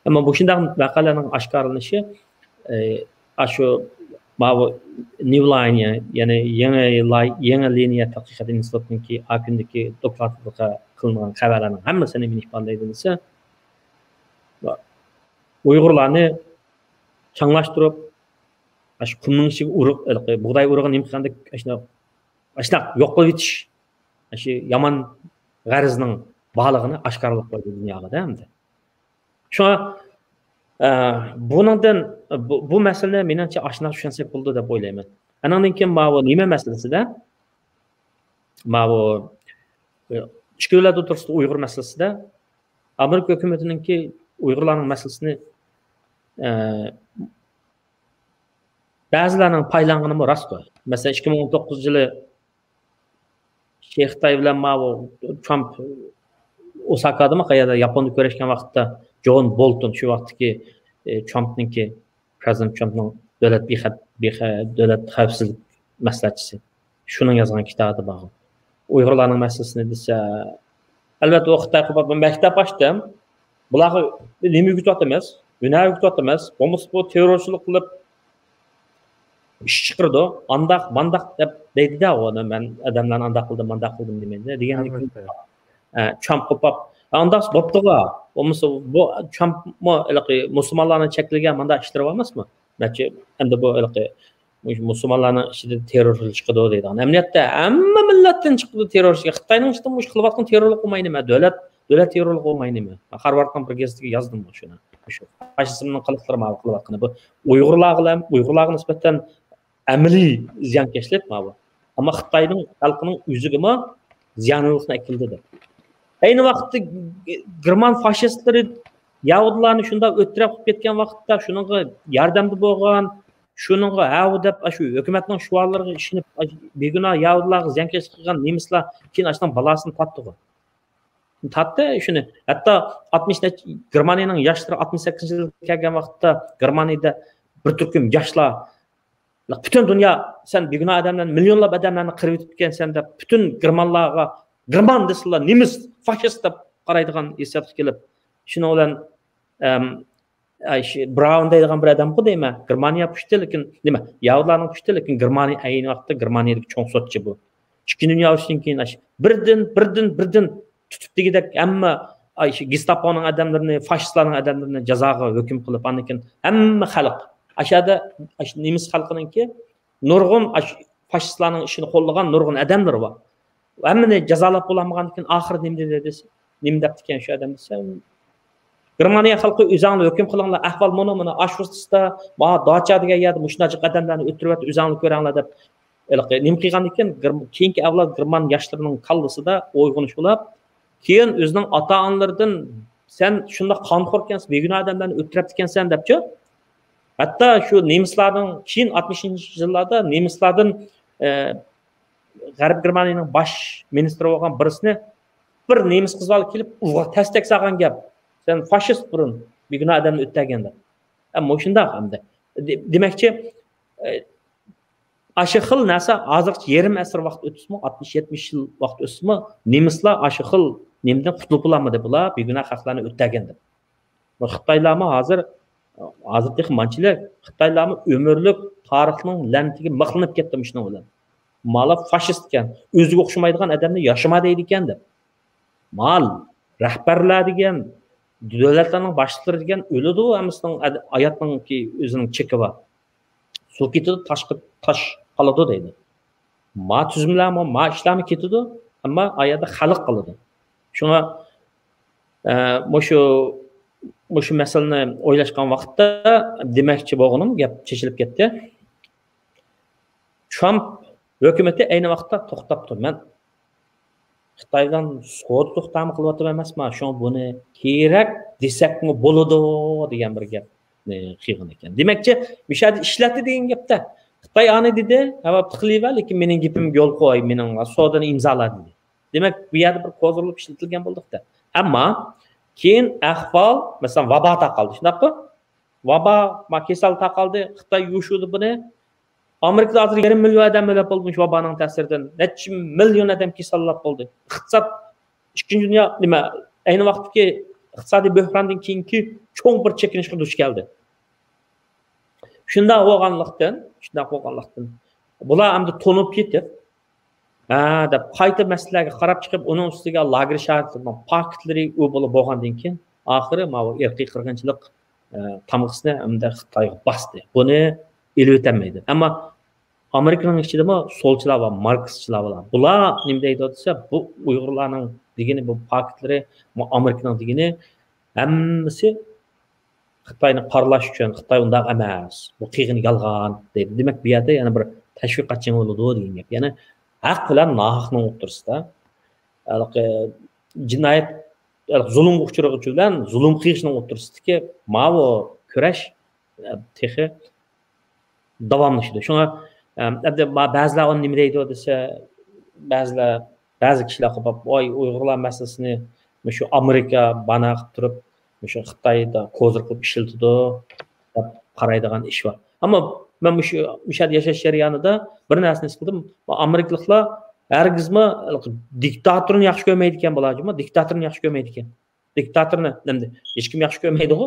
ئەمما مۇشۇنداق ۋەقەلەرنىڭ ئاشكارىلىنىشى، ئى، ئاشۇ ماۋۇ نيۇ لاين، يەنى يېڭى لاي-، يېڭى لىنىيە تەتقىقات ئىنستىتۇتىنىڭكى ئاكۈندىكى دوكلاتىدا قىلىنغان خەۋەرلەرنىڭ ھەممىسى نېمىنى ئىپادىلەيدۇ دېسە، ئۇيغۇرلارنى چاڭلاشتۇرۇپ، ئاشۇ قۇمنىڭ ئىچىگە ئۇرۇق، ھېلىقى بۇغداي ئۇرۇغىنى نېمە قىلغاندەك، ئاشۇنداق، ئاشۇنداق يوق قىلىۋېتىش، ئاشۇ يامان غەرىزنىڭ بارلىقىنى ئاشكارىلىق قويدى دۇنياغا-دە ئەمدى. شۇڭا، ئە، بۇنىڭدىن، بۇ، بۇ مەسىلىنى مېنىڭچە ئاشۇنداق چۈشەنسەك بولىدۇ دەپ ئويلايمەن. ئانىڭدىن كېيىن ماۋۇ نېمە مەسىلىسىدە، ماۋۇ، ئە، ئىككى دۆلەت ئوتتۇرىسىدا ئۇيغۇر مەسىلىسىدە ئامېرىكا ھۆكۈمىتىنىڭكى ئۇيغۇرلارنىڭ مەسىلىسىنى، ئە، بەزىلەرنىڭ پايلانغىنىمۇ راستقۇ. مەسىلەن، ئىككى مىڭ ئون توققۇزىنچى يىلى شى خىتاي بىلەن ماۋۇ ترامپ ئوساكادىمۇ قەيەردە ياپوندا كۆرۈشكەن ۋاقىتتا جون بولتون، شۇ ۋاقىتتىكى، ئى، ترامپنىڭكى، پرېزىدېنت ترامپنىڭ دۆلەت بىخەت-، بىخە-، دۆلەت خەۋپسىزلىك مەسلىھەتچىسى. شۇنىڭ يازغان كىتابى بار. ئۇيغۇرلارنىڭ مەسىلىسىنى دېسە، ئەلۋەتتە، ئۇ خىتاي قىلىپ مەكتەپ ئاچتىم. بۇلارغا نېمە ئۆگىتىۋاتىمىز؟ ھۈنەر ئۆگىتىۋاتىمىز. بولمىسا بۇ تېررورچىلىق قىلىپ ئىش چىقىرىدۇ. ئانداق، مانداق دەپ دەيدىدە ئۇنى، مەن ئادەملەرنى ئانداق قىلدىم، مانداق قىلدىم دېمەيدىدە. دېگەندىن كېيىن، ئە، چامپ قوپاپ، ئانداق بوپتۇغۇ. بولمىسا بۇ چامپمۇ ھېلىقى مۇسۇلمانلارنىڭ چەكلىگەن مانداق ئىشلىرى بار ئەمەسمۇ؟ نەچچە، ئەمدى بۇ ھېلىقى مۇسۇلمانلارنىڭ ئىچىدە تېررور چىقىدۇ دەيدىغان. ئەمەلىيەتتە ھەممە مىللەتتىن چىقىدۇ تېررور. خىتاينىڭ ئىچىدە مۇشۇ قىلىۋاتقان تېررورلۇق بولماي نېمە؟ دۆلەت، دۆلەت تېررورلۇقى بولماي نېمە؟ مەن خارۋاردنىڭ بىر گېزىتىگە يازدىم شۇنى. شۇ فاشىزمنىڭ قىلىقلىرى ماۋۇ قىلىۋاتقىنى. بۇ ئۇيغۇرلارغا، ئۇيغۇرلارغا نىسبەتەن ئەمەلىي زىيانكەشلىك ماۋۇ. ئەمما خىتاينىڭ خەلقىنىڭ ئۆزىگىمۇ زىيانلىقنى ئەكېلىدى دەپ. ئەينى ۋاقىتتا گېرمان فاشىستلىرى يەھۇدىيلارنى شۇنداق ئۆلتۈرۈپ قىلىپ كەتكەن ۋاقىتتا، شۇنىڭغا ياردەمدە بولغان، شۇنىڭغا ھەۋۇ دەپ، ئاشۇ ھۆكۈمەتنىڭ شوئارلىرىغا ئىشىنىپ، ئاشۇ بىگۇناھ يەھۇدىيلارغا زىيانكەشلىك قىلغان نېمىسلار كېيىن ئاشۇنىڭ بالاسىنى تارتتىغۇ. تارتتى شۇنى. ھەتتا ئاتمىش نەچچە، گېرمانىيەنىڭ ياشلىرى ئاتمىش سەككىزىنچى يىلغا كەلگەن ۋاقىتتا گېرمانىيەدە بىر تۈركۈم ياشلار، پۈتۈن دۇنيا، سەن بىگۇناھ ئادەملەرنى، مىليونلاپ ئادەملەرنى قىرىۋېتىپتىكەنسەن دەپ، پۈتۈن گېرمانلارغا، گېرمان دېسىلا، نېمىس، فاشىست دەپ قارايدىغان ھېسسىياتقا كېلىپ، شۇنىڭ بىلەن، ئەم، ئاي، شى-، براۋن دەيدىغان بىر ئادەمغۇ دەيمەن، گېرمانىيە پۇشتى، لېكىن، نېمە، يەھۇدىيلارنىڭ پۇشتى، لېكىن گېرمانىيە ئەينى ۋاقىتتا گېرمانىيەدىكى چوڭ سوتچى بۇ. ئىككىنچى دۇنيا ئۇرۇشىدىن كېيىن ئاش-، بىردىن، بىردىن، بىردىن تۇتۇپ دېگۈدەك ھەممە، ئاي، شۇ گېستاپونىڭ ئادەملىرىنى، فاشىستلارنىڭ ئادەملىرىنى جازاغا ھۆكۈم قىلىپ، ئاندىن كېيىن ھەممە خەلق، ئاشۇ يەردە، ئاشۇ نېمىس خەلقىنىڭكى نۇرغۇن ئاشۇ فاشىستلارنىڭ ئىشىنى قوللىغان نۇرغۇن ئادەملىرى بار. ھەممىنى جازالاپ بولالمىغاندىن كېيىن ئاخىرى نېمە دېدى دېسە، نېمە دەپتىكەن شۇ ئادەم دېسە، گېرمانىيە خەلقى، ئۆزەڭلار ھۆكۈم قىلىڭلار، ئەھۋال مۇنۇ، مۇنۇ، ئاشۇرتىستا، ما داچا دېگەن يەردە مۇشۇنداق جىق ئادەملەرنى ئۆلتۈرۈۋەتتى، ئۆزەڭلار كۆرەڭلار دەپ، ھېلىقى نېمە قىلغاندىكىن، گېرم-، كېيىنكى ئەۋلاد گېرمان ياشلىرىنىڭ كاللىسىدا ئويغىنىش بولۇپ، كېيىن ئۆزىنىڭ ئاتا-ئانىلىرىدىن، سەن شۇنداق قانخوركەنسەن، بىگۇناھ ئادەملەرنى ئۆلتۈرۈپتىكەنسەن دەپچۇ. ھەتتا شۇ نېمىسلارنىڭ كېيىن ئاتمىشىنچى يىللاردا نېمىسلاردىن، ئە، غەرب گېرمانىيىنىڭ باش مىنىستىرى بولغان بىرسىنى بىر نېمىس قىز بالا كېلىپ ئۇغا تەستەك سالغان گەپ. سەن فاشىست بۇرۇن، بىگۇناھ ئادەمنى ئۆلتۈرگەن دەپ. ئە، مۇشۇنداق ئەمدى. دې-، دېمەكچى، ئە، ئاشۇ خىل نەرسە ھازىرغىچە يېرىم ئەسىر ۋاقىت ئۆتسىمۇ، ئاتمىش، يەتمىش يىل ۋاقىت ئۆتسىمۇ، نېمىسلار ئاشۇ خىل نېمىدىن قۇتۇلۇپ بولالمىدى، بۇلار بىگۇناھ خەقلەرنى ئۆلتۈرگەن دەپ. بۇ خىتايلارمۇ ھازىر، ھازىر تېخى مانچىلىك، خىتايلارمۇ ئۆمۈرلۈك تارىخنىڭ لەنىتىگە مىخلىنىپ كەتتى مۇشۇنىڭ بىلەن. مالا فاشىست ئىكەن، ئۆزىگە ئوخشىمايدىغان ئادەمنى ياشىما دەيدىكەن دەپ. مال، رەھبەرلەر دېگەن، دۆلەتلەرنىڭ باشلىقلىرى دېگەن ئۆلىدۇ، ھەممىسىنىڭ ئەد-، ھاياتنىڭكى ئۆزىنىڭ چېكى بار. سۇ كېتىدۇ، تاشقا تاش قالىدۇ دەيدۇ. ما تۈزۈملەرمۇ، ما ئىشلارمۇ كېتىدۇ، ئەمما ئا يەردە خەلق قالىدۇ. شۇڭا، ئە، مۇشۇ، مۇشۇ مەسىلىنى ئويلاشقان ۋاقىتتا دېمەكچى بولغىنىم، گەپ چېچىلىپ كەتتى. ترامپ ھۆكۈمىتى ئەينى ۋاقىتتا توختاپ تۇر. مەن خىتاي بىلەن سودا توختامى قىلىۋاتىمەن ئەمەسما، شۇڭا بۇنى كېرەك دېسەكمۇ بولىدۇ دېگەن بىر گەپنى قىلغان ئىكەن. دېمەكچى، مۇشۇ يەردە ئىشلەتتى دېگەن گەپتە. خىتاي ئانى دېدى، ھە، بوپتۇ، قىلىۋەر، لېكىن مېنىڭ گېپىمگە يول قوي، مېنىڭ سودىنى ئىمزالا دېدى. دېمەك، بۇ يەردە بىر كوزىرلىق ئىشلىتىلگەن بولدۇقتا. ئەمما كېيىن ئەھۋال، مەسىلەن، ۋابا تارقالدى، شۇنداققۇ؟ ۋابا، ما، كېسەل تارقالدى، خىتاي يوشۇردى بۇنى. ئامېرىكىدا ھازىر يېرىم مىليون ئادەم ئۆلۈپ بولدى مۇشۇ ۋابانىڭ تەسىرىدىن. نەچچە مىليون ئادەم كېسەللەپ بولدى. ئىقتىساد، ئىككىنچى دۇنيا، نېمە، ئەينى ۋاقىتتىكى ئىقتىسادىي بۆھراندىن كېيىنكى چوڭ بىر چېكىنىشكە دۇچ كەلدى. شۇنداق بولغانلىقتىن، شۇنداق بولغانلىقتىن، بۇلار ئەمدى تونۇپ كېتىپ، ھە دەپ، قايتا مەسىلىلەرگە قاراپ چىقىپ، ئۇنىڭ ئۈستىگە لاگېر شاھىتلىرىنىڭ پاكىتلىرى ئۇ بولۇپ بولغاندىن كېيىن، ئاخىرى ماۋۇ ئىرقىي قىرغىنچىلىق، ئە، تامغىسىنى ئەمدى خىتايغا باستى. بۇنى ئېلىۋېتەلمەيدۇ. ئەمما ئامېرىكىنىڭ ئىچىدىمۇ سولچىلار بار، ماركسچىلار بار. بۇلار نېمە دەيدۇ دېسە، بۇ ئۇيغۇرلارنىڭ دېگىنى، بۇ پاكىتلىرى، بۇ ئامېرىكىنىڭ دېگىنى ھەممىسى خىتاينى قارىلاش ئۈچۈن، خىتاي ئۇنداق ئەمەس، بۇ قىلغىنى يالغان دەيدۇ. دېمەك، بۇ يەردە يەنە بىر تەشۋىقات جېڭى بولىدۇ دېگەن گەپ. يەنى ھەق بىلەن ناھەقنىڭ ئوتتۇرىسىدا، ھېلىقى جىنايەت، ھېلىقى زۇلۇمغا ئۇچرىغۇچى بىلەن زۇلۇم قىلغۇچىنىڭ ئوتتۇرىسىدىكى ماۋۇ كۈرەش، ئە، تېخى داۋاملىشىدۇ. شۇڭا، ئەم، ئەمدى ما-، بەزىلەر ئۇنى نېمە دەيدۇ دېسە، بەزىلەر، بەزى كىشىلەر قوپاپ، ۋاي، ئۇيغۇرلار مەسىلىسىنى مۇشۇ ئامېرىكا بانا قىلىپ تۇرۇپ، مۇشۇ خىتايدا كوزىر قىلىپ ئىشلىتىدۇ دەپ قارايدىغان ئىش بار. ئەمما مەن مۇشۇ، مۇشۇ يەردە ياشاش جەريانىدا بىر نەرسىنى ھېس قىلدىم. ئامېرىكىلىقلار ھەرگىزمۇ دىكتاتورنى ياخشى كۆرمەيدىكەن، بۇلار جۇمۇ دىكتاتورنى ياخشى كۆرمەيدىكەن. دىكتاتورنى، ئەمدى ھېچكىم ياخشى كۆرمەيدىغۇ.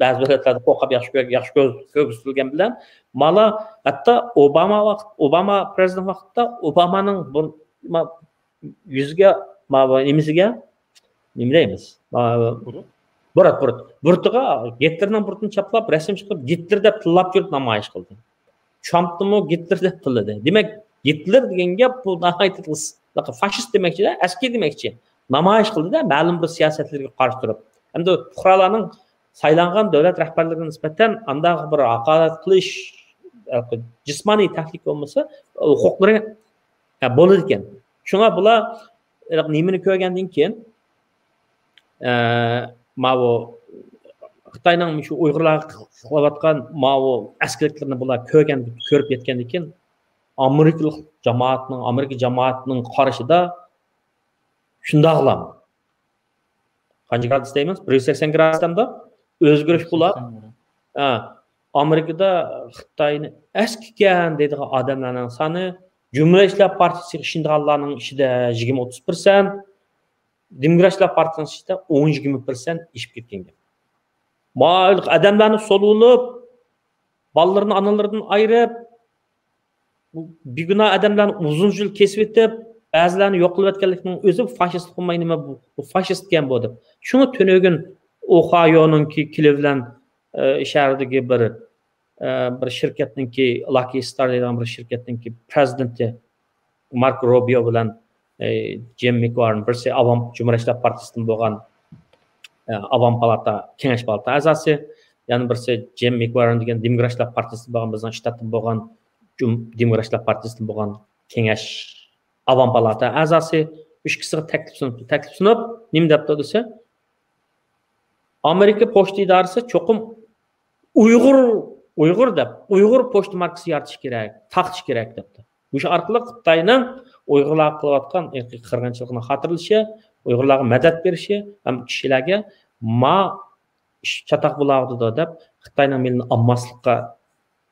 بەزى دۆلەتلەردە قورقۇپ ياخشى كۆر-، ياخشى كۆر-، كۆرگۈزۈلگەن بىلەن، مانا ھەتتا ئوباما ۋاقىت، ئوباما پرېزىدېنت ۋاقتىدا ئوبامانىڭ بۇ، ما-، يۈزىگە، ما-، نېمىسىگە، نېمە دەيمىز؟ ما-، بۇرۇت. بۇرۇت، بۇرۇت. بۇرۇتىغا، گىتلېرنىڭ بۇرۇتىنى چاپلاپ، رەسىم چىقىرىپ، گىتلېر دەپ تىللاپ يۈرۈپ نامايىش قىلدى. ترامپنىمۇ گىتلېر دەپ تىللىدى. دېمەك، گىتلېر دېگەن گەپ بۇ ناھايىتى فاشىست دېمەكچىدە، ئەسكى دېمەكچى. نامايىش قىلدىدا، مەلۇم بىر سىياسەتلىرىگە قارشى تۇرۇپ. ئەمدى پۇقرالارنىڭ سايلانغان دۆلەت رەھبەرلىرىگە نىسبەتەن ئانداق بىر ھاقارەت قىلىش، جىسمانىي تەھلىكە بولمىسا، ھوقۇقلىرى، ھە، بولىدىكەن. شۇڭا بۇلار نېمىنى كۆرگەندىن كېيىن، ئە، ماۋۇ خىتاينىڭ شۇ ئۇيغۇرلارغا قىلىۋاتقان ماۋۇ ئەسكىلىكلىرىنى بۇلار كۆرگەن، كۆرۈپ يەتكەندىن كېيىن، ئامېرىكىلىق جامائەتنىڭ، ئامېرىكا جامائەتنىڭ قارىشىدا شۇنداقلام. قانچە گرادۇس دەيمىز؟ بىر يۈز سەكسەن گرادۇس دەمدۇ؟ ئۆزگىرىش بولار. ھە، ئامېرىكىدا خىتاينى ئەسكىكەن دەيدىغان ئادەملەرنىڭ سانى، جۇمھۇرىيەتچىلەر پارتىيىسىغا ئىشىنىدىغانلارنىڭ ئىچىدە يىگىرمە ئوتتۇز پىرسەنت، دېموكراتچىلار پارتىيىسىنىڭ ئىچىدە ئون يىگىرمە پىرسەنت ئېشىپ كەتكەن گەپ. ماۋۇ ئادەملەرنى سولىۋېلىپ، بالىلىرىنى ئانىلىرىدىن ئايرىپ، بۇ بىگۇناھ ئادەملەرنى ئۇزۇن يىل كېسىۋېتىپ، بەزىلەرنى يوق قىلىۋەتكەنلىكنىڭ ئۆزى فاشىست قىلماي نېمە بۇ، بۇ فاشىستكەن بۇ دەپ. شۇڭا تۈنۈگۈن ئوھايونىڭكى كىلىۋلەند، ئە، شەھىرىدىكى بىر، ئە، بىر شىركەتنىڭكى، لاكى ستار دەيدىغان بىر شىركەتنىڭكى پرېزىدېنتى ماركو روبىيو بىلەن، ئە، جىم مىكۋارن، بىرسى ئاۋام جۇمھۇرىيەتچىلەر پارتىيىسىدىن بولغان، ئە، ئاۋام پالاتا، كېڭەش پالاتا ئەزاسى، يەنە بىرسى جىم مىكۋارن دېگەن دېموكراتچىلار پارتىيىسىدىن بولغان، بىزنىڭ شتاتتىن بولغان، جۇم-، دېموكراتچىلار پارتىيىسىدىن بولغان كېڭەش ئاۋام پالاتا ئەزاسى، ئۇ ئىككىسىگە تەكلىپ سۇنۇپتۇ. تەكلىپ سۇنۇپ، نېمە دەپتۇ دېسە، ئامېرىكا پوچتا ئىدارىسى چوقۇم ئۇيغۇر، ئۇيغۇر دەپ، ئۇيغۇر پوچتا ماركىسى يارىتىش كېرەك، تارقىتىش كېرەك دەپتۇ. مۇشۇ ئارقىلىق خىتاينىڭ ئۇيغۇرلارغا قىلىۋاتقان ئىرقىي قىرغىنچىلىقىنى خاتىرىلىشى، ئۇيغۇرلارغا مەدەت بېرىشى ھەم كىشىلەرگە ما ئىش چاتاق بولاۋاتىدۇ دەپ، خىتاينىڭ مېلىنى ئالماسلىققا،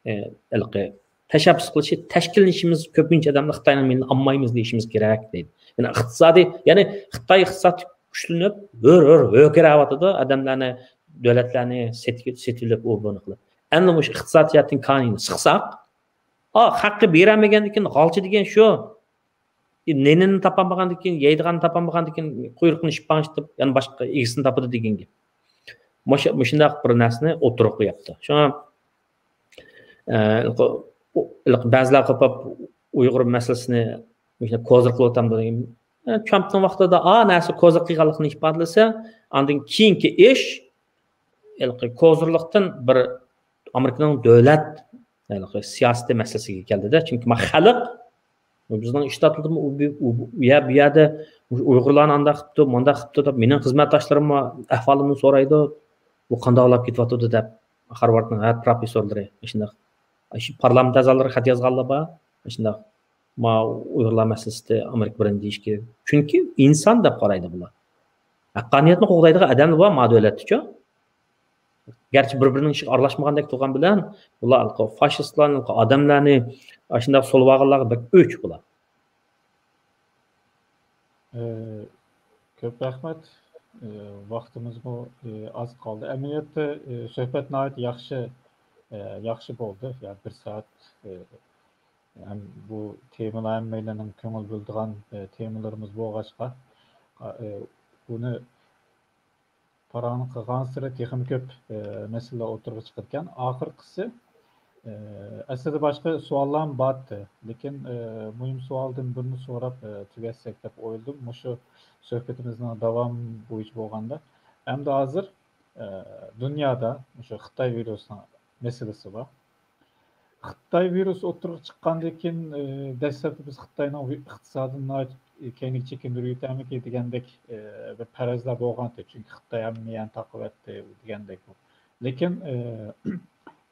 ئى، ھېلىقى تەشەببۇس قىلىشى، تەشكىللىنىشىمىز، كۆپىنچە ئادەملەر خىتاينىڭ مېلىنى ئالمايمىز دېيىشىمىز كېرەك دەيدۇ. يەنى ئىقتىسادىي، يەنى خىتاي ئىقتىسادى كۈچلىنىپ، ھۆر-ھۆر ھۆركىرەۋاتىدۇ، ئادەملەرنى، دۆلەتلەرنى سېتىۋېلىپ، ئۇ بۇنى قىلىپ. ئەمدى مۇشۇ ئىقتىسادىياتنىڭ كانىيىنى سىقساق، ئا، ھەققى بېرەلمىگەندىن كېيىن غالچى دېگەن شۇ. نېنىنى تاپالمىغاندىن كېيىن، يەيدىغاننى تاپالمىغاندىن كېيىن، قۇيرۇقىنى ئىشىپ باغىشلاپ، يەنە باشقا ئىگىسىنى تاپىدۇ دېگەن گەپ. مۇشۇ، مۇشۇنداق بىر نەرسىنى ئوتتۇرىغا قويۇپتۇ. شۇڭا، ئە، بەزىلەر قوپاپ ئۇيغۇر مەسىلىسىنى مۇشۇنداق كوزىر قىلىۋاتامدۇ دېگەن. ئە، ترامپنىڭ ۋاقتىدا ئا نەرسە كوزىر قىلغانلىقىنى ئىپادىلىسە، ئاندىن كېيىنكى ئىش، ھېلىقى كوزىرلىقتىن بىر ئامېرىكىنىڭ دۆلەت، ھېلىقى سىياسىتى مەسىلىسىگە كەلدىدە. چۈنكى ما خەلق، بىزنىڭ ئىشتاتلىرىمۇ ئۇ، ئۇ، ئۇ يە-، بۇ يەردە ئۇيغۇرلارنى ئانداق قىپتۇ، مۇنداق قىپتۇ دەپ، مېنىڭ خىزمەتداشلىرىممۇ ئەھۋالىمنى سورايدۇ. بۇ قانداق ئالاپ كېتىۋاتىدۇ دەپ، خارۋاردنىڭ ھە پروفېسسورلىرى شۇنداق. شۇ پارلامېنت ئەزالىرى خەت يازغانلار بار. شۇنداق، ما ئۇيغۇرلار مەسىلىسىدە ئامېرىكا بىرىنچى دېيىشكە. چۈنكى ئىنسان دەپ قارايدۇ بۇلار. ھەققانىيەتنى قوغدايدىغان ئادەملەر بار ما دۆلەتتىچۇ. گەرچە بىر-بىرىنىڭ ئىشىغا ئارىلاشمىغاندەك تۇرغان بىلەن، بۇلار فاشىستلارنى، ئادەملەرنى ئاشۇنداق سولىۋالغانلارغا بەك ئۆچ بۇلار. ئى، كۆپ رەھمەت. ئى، ۋاقتىمىزمۇ، ئى، ئاز قالدى. ئەمەلىيەتتە، ئى، سۆھبەت ناھايىتى ياخشى، ئى، ياخشى بولدى. يا بىر سائەت، ئى، ھەم بۇ تېمىلار ھەممەيلەننىڭ كۆڭۈل بۆلىدىغان، ئى، تېمىلىرىمىز بولغاچقا، ئى، بۇنى پاراڭنى قىلغانسېرى تېخىمۇ كۆپ، ئى، مەسىلىلەر ئوتتۇرىغا چىقىدىكەن. ئاخىرقىسى، ئى، ئەسلىدە باشقا سوئاللارمۇ بارتى، لېكىن، ئى، مۇھىم سوئالدىن بىرنى سوراپ، ئى، تۈگەتسەك دەپ ئويلىدىم، مۇشۇ سۆھبىتىمىزنىڭ داۋامى بويىچە بولغاندا. ئەمدى ھازىر، ئى، دۇنيادا مۇشۇ خىتاي ۋىرۇسىنىڭ مەسىلىسى بار. خىتاي ۋىرۇسى ئوتتۇرىغا چىققاندىن كېيىن، ئى، دەسلەپتە بىز خىتاينىڭ ۋى-، ئىقتىسادىنى ناھايىتى كەينىگە چېكىندۈرۈۋېتەرمىكىن دېگەندەك، ئى، بىر پەرەزلەر بولغانتى. چۈنكى خىتاي ھەممە يەرنى تاقىۋەتتى دېگەندەك. لېكىن، ئى،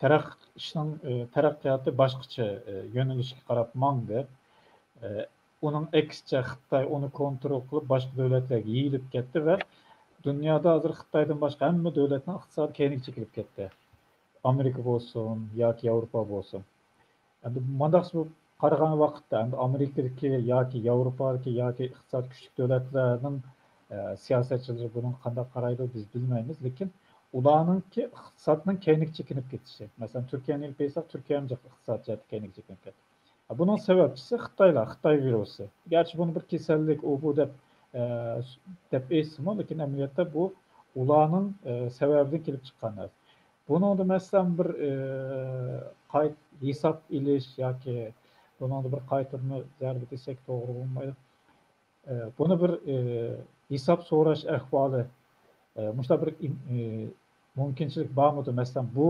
تەرەق-، ئىشنىڭ، ئى، تەرەققىياتى باشقىچە، ئى، يۆنىلىشكە قاراپ ماڭدى. ئى، ئۇنىڭ ئەكسىچە خىتاي ئۇنى كونترول قىلىپ، باشقا دۆلەتلەرگە يېيىلىپ كەتتى ۋە دۇنيادا ھازىر خىتايدىن باشقا ھەممە دۆلەتنىڭ ئىقتىسادى كەينىگە چېكىنىپ كەتتى. ئامېرىكا بولسۇن ياكى ياۋروپا بولسۇن. ئەمدى مانداق قارىغان ۋاقىتتا، ئەمدى ئامېرىكىدىكى ياكى ياۋروپادىكى ياكى ئىقتىساد كۈچلۈك دۆلەتلەرنىڭ، ئە، سىياسەتچىلىرى بۇنىڭغا قانداق قارايدۇ، بىز بىلمەيمىز. لېكىن ئۇلارنىڭكى ئىقتىسادنىڭ كەينىگە چېكىنىپ كېتىشى. مەسىلەن، تۈركىيەنى ئېلىپ ئېيتساق، تۈركىيەمۇ ئىقتىساد جەھەتتە كەينىگە چېكىنىپ كەتتى. بۇنىڭ سەۋەبچىسى خىتايلار، خىتاي ۋىرۇسى. گەرچە بۇنى بىر كېسەللىك، ئۇ بۇ دەپ، ئە، دەپ ئېيتسىمۇ، لېكىن ئەمەلىيەتتە بۇ ئۇلارنىڭ، ئە، سەۋەبىدىن كېلىپ چىققان نەرسە. بۇنىڭدا، مەسىلەن، بىر، ئە، قايت-، ھېساب ئېلىش ياكى بۇنىڭدا بىر قايتۇرما زەربە دېسەك توغرا بولمايدۇ. ئە، بۇنى بىر، ئە، ھېساب سوراش ئەھۋالى، ئە، مۇشۇنداق بىر ئىم-، ئە، مۇمكىنچىلىك بارمىدۇ؟ مەسىلەن، بۇ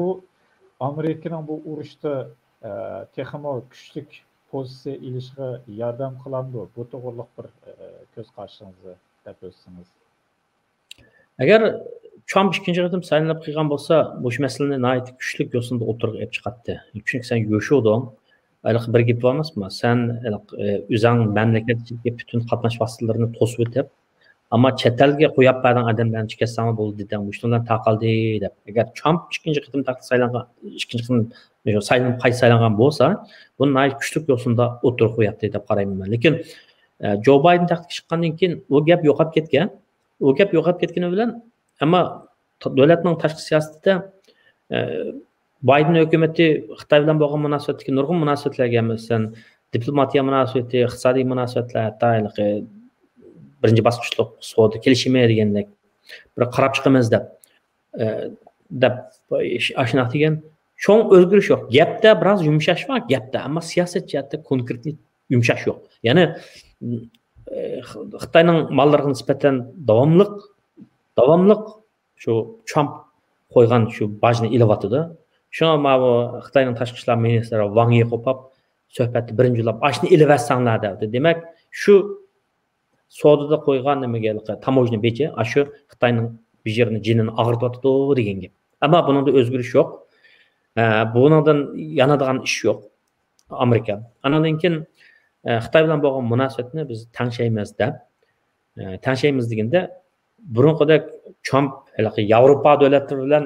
ئامېرىكىنىڭ بۇ ئۇرۇشتا، ئە، تېخىمۇ كۈچلۈك پوزىتسىيە ئېلىشىغا ياردەم قىلامدۇ؟ بۇ توغرىلىق بىر، ئە، كۆز قارىشىڭىزنى دەپ ئۆتسىڭىز. ئەگەر ترامپ ئىككىنچى قېتىم سايلىنىپ قېلىدىغان بولسا، مۇشۇ مەسىلىنى ناھايىتى كۈچلۈك يوسۇندا ئوتتۇرىغا ئېلىپ چىقاتتى. چۈنكى سەن يوشۇردۇڭ. ھېلىقى بىر گېپى بار ئەمەسمۇ؟ سەن ھېلىقى، ئۆزۈڭ مەملىكەتتىكى پۈتۈن قاتناش ۋاسىتىلىرىنى توسۇۋېتىپ، ئەمما چەت ئەلگە قويۇپ بەردىڭ ئادەملەرنى، چىقىپ كەتسەڭلار بولدى دېدىڭ. مۇشۇنىڭ بىلەن تاقالدى دەپ. ئەگەر ترامپ ئىككىنچى قېتىم تەختكە سايلانغان، ئىككىنچى قېتىم سايلىنىپ قايتا سايلانغان بولسا، بۇنى ناھايىتى كۈچلۈك يوسۇندا ئوتتۇرىغا قوياتتى دەپ قارايمەن مەن. لېكىن، ئە، جو بايدېن تەختكە چىققاندىن كېيىن ئۇ گەپ يوقاپ كەتكەن. ئۇ گەپ يوقاپ كەتكىنى بىلەن، ئەمما ت-، دۆلەتنىڭ تاشقى سىياسىتىدە، ئە، بايدېن ھۆكۈمىتى خىتاي بىلەن بولغان مۇناسىۋەتتىكى نۇرغۇن مۇناسىۋەتلەرگە، مەسىلەن، دىپلوماتىيە مۇناسىۋىتى، ئىقتىسادىي مۇناسىۋەتلەر، ھەتتا ھېلىقى بىرىنچى باسقۇچلۇق سودا كېلىشىمى دېگەندەك بىر قاراپ چىقىمىز دەپ، ئە، دەپ ئاشۇنداق دېگەن. چوڭ ئۆزگىرىش يوق. گەپتە بىراز يۇمشاش بار، گەپتە، ئەمما سىياسەت جەھەتتە كونكرېتنى يۇمشاش يوق. يەنى، ئە، خىتاينىڭ ماللىرىغا نىسبەتەن داۋاملىق، داۋاملىق شۇ ترامپ قويغان شۇ باجنى ئېلىۋاتىدۇ. شۇڭا ماۋۇ خىتاينىڭ تاشقى ئىشلار مىنىستىرى ۋاڭ يى قوپاپ، سۆھبەتتە بىرىنچى بولاپ، ئاشۇنى ئېلىۋەتسەڭلار دەۋاتىدۇ. دېمەك، شۇ سودىدا قويغان نېمىگە، تاموژنا بېجى، ئاشۇ خىتاينىڭ بۇ يېرىنى جېنىنى ئاغرىتىۋاتىدۇ دېگەن گەپ. ئەمما بۇنىڭدا ئۆزگىرىش يوق. ئە، بۇنىڭدىن يانىدىغان ئىش يوق ئامېرىكا. ئانىڭدىن كېيىن، ئە، خىتاي بىلەن بولغان مۇناسىۋەتنى بىز تەڭشەيمىز دەپ، ئە، تەڭشەيمىز دېگەندە، بۇرۇنقىدەك ترامپ ھېلىقى ياۋروپا دۆلەتلىرى بىلەن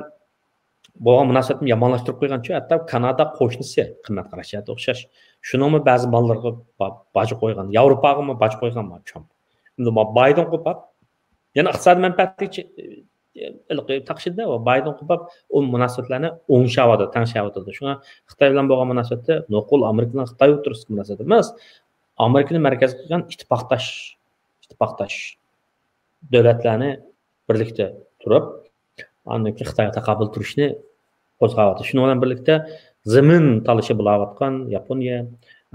بولغان مۇناسىۋەتنى يامانلاشتۇرۇپ قويغانچۇ، ھەتتا كانادا قوشنىسى، قىممەت قاراشاتى ئوخشاش. شۇنىڭمۇ بەزى ماللىرىغا با-، باج قويغان، ياۋروپاغىمۇ باج قويغان بار ترامپ. ئەمدى ما-، بايدېن قوپاپ، يەنە ئىقتىسادىي مەنپەئەتلىك چى-، ھېلىقى تاقىشىدە بايدېن قوپاپ، ئۇ مۇناسىۋەتلەرنى ئوڭشاۋاتىدۇ، تەڭشەۋاتىدۇ. شۇڭا خىتاي بىلەن بولغان مۇناسىۋەتتە نوقۇل ئامېرىكا بىلەن خىتاي ئوتتۇرىسىدىكى مۇناسىۋەت ئەمەس، ئامېرىكىنى مەركەز قىلغان ئىتتىپاقداش، ئىتتىپاقداش دۆلەتلەرنى بىرلىكتە تۇرۇپ، ئاندىن كېيىن خىتايغا تاقابىل تۇرۇشنى قوزغاۋاتىدۇ. شۇنىڭ بىلەن بىرلىكتە زېمىن تالىشى بولاۋاتقان ياپونىيە،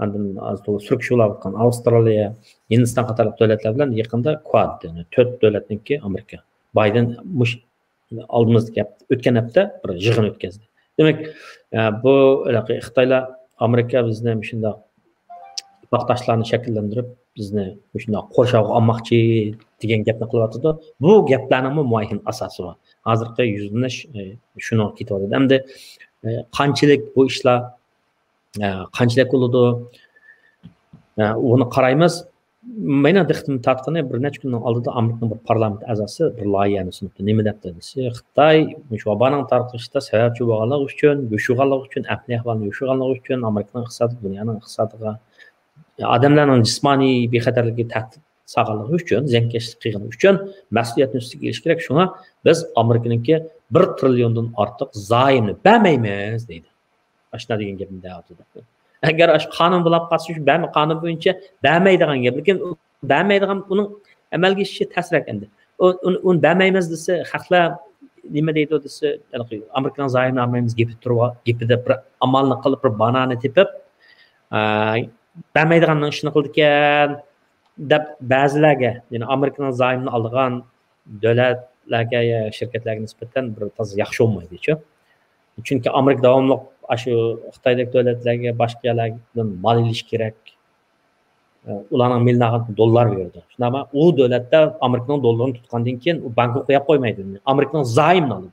ئاندىن ئاز تولا سۈركىشى بولاۋاتقان ئاۋسترالىيە، ھىندىستان قاتارلىق دۆلەتلەر بىلەن يېقىندا كواد، يەنى تۆت دۆلەتنىڭكى ئامېرىكا، بايدېن مۇش-، ئالدىمىزدىكى ھەپتە، ئۆتكەن ھەپتە بىر يىغىن ئۆتكەزدى. دېمەك، ئە، بۇ ھېلىقى خىتايلار ئامېرىكا بىزنى مۇشۇنداق ئىتتىپاقداشلارنى شەكىللەندۈرۈپ، بىزنى مۇشۇنداق قورشاۋغا ئالماقچى دېگەن گەپنى قىلىۋاتىدۇ. بۇ گەپلەرنىڭمۇ مۇئەييەن ئاساسى بار. ھازىرقى يۈزلىنىش، ئە، شۇنىڭغا كېتىۋاتىدۇ. ئەمدى، ئە، قانچىلىك بۇ ئىشلار، ئە، قانچىلىك بولىدۇ؟ ئە، ئۇنى قارايمىز. مېنىڭ دىققىتىمنى تارتقىنى، بىر نەچچە كۈننىڭ ئالدىدا ئامېرىكىنىڭ بىر پارلامېنت ئەزاسى بىر لايىھەنى سۇنۇپتۇ. نېمە دەپتۇ دېسە، خىتاي مۇشۇ ۋابانىڭ تارقىلىشىدا سەۋەبچى بولغانلىقى ئۈچۈن، يوشۇرغانلىقى ئۈچۈن، ئەمەلىي ئەھۋالنى يوشۇرغانلىقى ئۈچۈن، ئامېرىكىنىڭ ئىقتىسادى، دۇنيانىڭ ئىقتىسادىغا، ئادەملەرنىڭ جىسمانىي بىخەتەرلىكىگە تەھدىت سالغانلىقى ئۈچۈن، زىيانكەشلىك قىلغىنى ئۈچۈن مەسئۇلىيەتنى ئۈستىگە ئېلىش كېرەك. شۇڭا بىز ئامېرىكىنىڭكى بىر تىرىليوندىن ئارتۇق زايومنى بەرمەيمىز دەيدۇ. ئاشۇنداق دېگەن گەپنى دەۋاتىدۇ. ئەگەر ئاشۇ قانۇن بولاپ قالسا، شۇ بەرمە-، قانۇن بويىچە بەرمەيدىغان گەپ. لېكىن ئۇ بەرمەيدىغان، ئۇنىڭ ئەمەلگە ئېشىشى تەسرەك ئەمدى. ئۇ-، ئۇنى، ئۇنى بەرمەيمىز دېسە، خەقلەر نېمە دەيدۇ دېسە، ھېلىقى ئامېرىكىنىڭ زايومىنى ئالمايمىز گېپى تۇرۇۋا-، گېپىدە بىر ئامالنى قىلىپ، بىر باھانە تېپىپ، ئە، بەرمەيدىغاننىڭ ئىشىنى قىلىدىكەن دەپ بەزىلەرگە، يەنى ئامېرىكىنىڭ زايومىنى ئالىدىغان دۆلەتلەرگە يا شىركەتلەرگە نىسبەتەن بىر تازا ياخشى بولمايدۇچۇ. چۈنكى ئامېرىكا داۋاملىق ئاشۇ خىتايدەك دۆلەتلەرگە، باشقا يەرلەردىن مال ئېلىش كېرەك. ئۇلارنىڭ مېلىنى ئالغان دوللار بېرىدۇ. شۇنداقمۇ؟ ئۇ دۆلەتتە ئامېرىكىنىڭ دوللىرىنى تۇتقاندىن كېيىن ئۇ بانكىغا قويۇپ قويمايدۇ. ئامېرىكىنىڭ زايومىنى ئالىدۇ.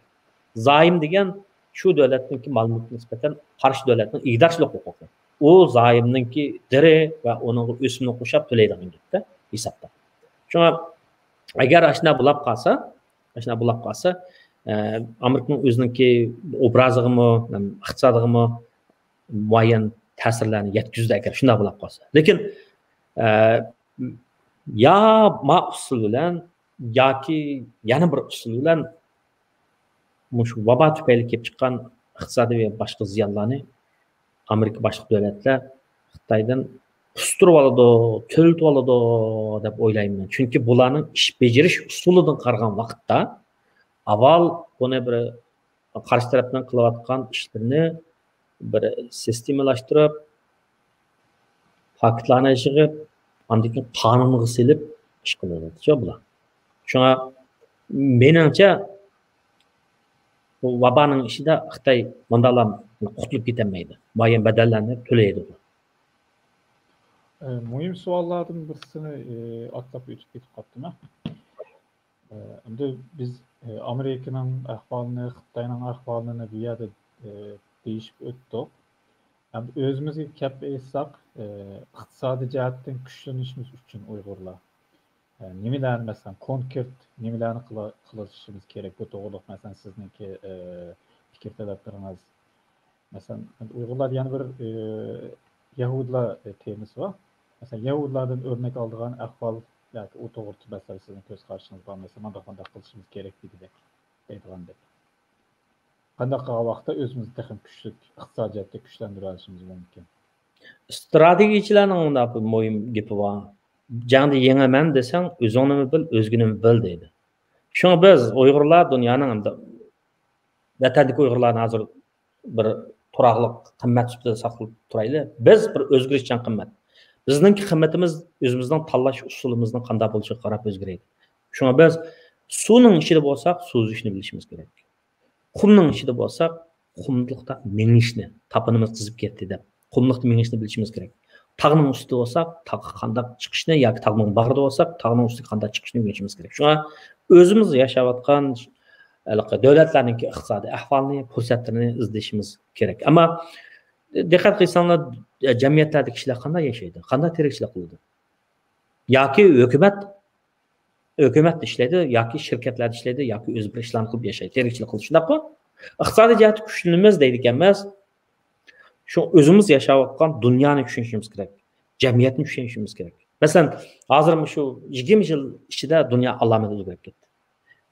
زايوم دېگەن شۇ دۆلەتنىڭكى مال مۈلكىگە نىسبەتەن قارشى دۆلەتنىڭ ئىگىدارچىلىق ھوقۇقى. ئۇ زايومنىڭكى دىرى ۋە ئۇنىڭغا ئۆسۈمنى قوشۇپ تۆلەيدىغان گەپتە، ھېسابتا. شۇڭا ئەگەر ئاشۇنداق بولاپ قالسا، ئاشۇنداق بولاپ قالسا، ئە، ئامېرىكىنىڭ ئۆزىنىڭكى ئوبرازىغىمۇ، ئىقتىسادىغىمۇ مۇئەييەن تەسىرلەرنى يەتكۈزىدۇ، ئەگەر شۇنداق بولۇپ قالسا. لېكىن، ئە، يا ما ئۇسۇل بىلەن ياكى يەنە بىر ئۇسۇل بىلەن مۇشۇ ۋابا تۈپەيلى كېلىپ چىققان ئىقتىسادىي ۋە باشقا زىيانلارنى ئامېرىكا، باشقا دۆلەتلەر خىتايدىن قىستۇرۇۋالىدۇ، تۆلىتىۋالىدۇ دەپ ئويلايمەن. چۈنكى بۇلارنىڭ ئىش بېجىرىش ئۇسۇلىدىن قارىغان ۋاقىتتا، ئاۋۋال بۇنى بىر قارشى تەرەپنىڭ قىلىۋاتقان ئىشلىرىنى بىر سىستېمىلاشتۇرۇپ، پاكىتلارنى يىغىپ، ئاندىن كېيىن قانۇنغا سېلىپ ئىش قىلىۋاتىدۇ بۇلار. شۇڭا مېنىڭچە، بۇ ۋابانىڭ ئىچىدە خىتاي مۇنداقلا قۇتۇلۇپ كېتەلمەيدۇ. مۇئەييەن بەدەللەرنى تۆلەيدۇ. ئە، مۇھىم سوئاللاردىن بىرسىنى، ئە، ئاتلاپ ئۆتۈپ كېتىپ قاپتىمەن. ئە، ئەمدى بىز، ئە، ئامېرىكىنىڭ ئەھۋالىنى، خىتاينىڭ ئەھۋالىنى بۇ يەردە، ئە، دېيىشىپ ئۆتتۇق. ئەمدى ئۆزىمىزگە كەپ ئېيتساق، ئە، ئىقتىسادىي جەھەتتىن كۈچلىنىشىمىز ئۈچۈن ئۇيغۇرلار، ئە، نېمىلەرنى، مەسىلەن، كونكرېت نېمىلەرنى قىلا-، قىلىشىمىز كېرەك؟ بۇ توغرىلىق، مەسىلەن، سىزنىڭكى، ئە، پىكىر تەلەپلىرىڭىز، مەسىلەن، ئۇيغۇرلاردا يەنە بىر، ئى، يەھۇدىيلار، ئى، تېمىسى بار. مەسىلەن، يەھۇدىيلاردىن ئۆرنەك ئالىدىغان ئەھۋال ياكى ئۇ توغرىدا، مەسىلەن، سىزنىڭ كۆز قارىشىڭىز بار، مەسىلەن، مانداق، مانداق قىلىشىمىز كېرەك دېگۈدەك، دەيدىغاندەك. قانداق قىلغان ۋاقىتتا ئۆزىمىزنى تېخىمۇ كۈچلۈك، ئىقتىسادىي جەھەتتە كۈچلەندۈرۈۋېلىشىمىز مۇمكىن؟ ئىستراتېگىيىچىلەرنىڭ مۇنداق بىر مۇھىم گېپى بار. «جەڭدە يېڭىمەن دېسەڭ، ئۆزۈڭنىمۇ بىل، ئۆزگىنىمۇ بىل» دەيدۇ. شۇڭا بىز ئۇيغۇرلار دۇنيانىڭ ئەمدى ۋەتەندىكى ئۇيغۇرلارنى ھازىر بىر تۇراقلىق قىممەت سۈپىتىدە ساقلاپ تۇرايلى. بىز بىر ئۆزگىرىشچان قىممەت. بىزنىڭكى قىممىتىمىز ئۆزىمىزنىڭ تاللاش ئۇسۇلىمىزنىڭ قانداق بولۇشىغا قاراپ ئۆزگىرەيدۇ. شۇڭا بىز سۇنىڭ ئىچىدە بولساق، سۈزۈشنى بىلىشىمىز كېرەك. قۇمنىڭ ئىچىدە بولساق، قۇملۇقتا مېڭىشنى، تاپىنىمىز قىزىپ كەتتى دەپ، قۇملۇقتا مېڭىشنى بىلىشىمىز كېرەك. تاغنىڭ ئۈستىدە بولساق، تاغقا قانداق چىقىشنى ياكى تاغنىڭ باغرىدا بولساق، تاغنىڭ ئۈستىگە قانداق چىقىشنى ئۆگىنىشىمىز كېرەك. شۇڭا ئۆزىمىز ياشاۋاتقان ھېلىقى دۆلەتلەرنىڭكى ئىقتىسادىي ئەھۋالىنى، پۇرسەتلىرىنى ئىزدىشىمىز كېرەك. ئەمما دىققەت قىلساڭلار، جەمئىيەتلەردە كىشىلەر قانداق ياشايدۇ؟ قانداق تىرىكچىلىك قىلىدۇ؟ ياكى ھۆكۈمەت، ھۆكۈمەتتە ئىشلەيدۇ، ياكى شىركەتلەردە ئىشلەيدۇ، ياكى ئۆزى بىر ئىشلارنى قىلىپ ياشايدۇ، تىرىكچىلىك قىلىدۇ، شۇنداققۇ؟ ئىقتىسادىي جەھەتتە كۈچلىنىمىز دەيدىكەنمىز. شۇ ئۆزىمىز ياشاۋاتقان دۇنيانى چۈشىنىشىمىز كېرەك. جەمئىيەتنى چۈشىنىشىمىز كېرەك. مەسىلەن، ھازىر مۇشۇ يىگىرمە يىل ئىچىدە دۇنيا ئالامەت ئۆزگىرىپ كەتتى.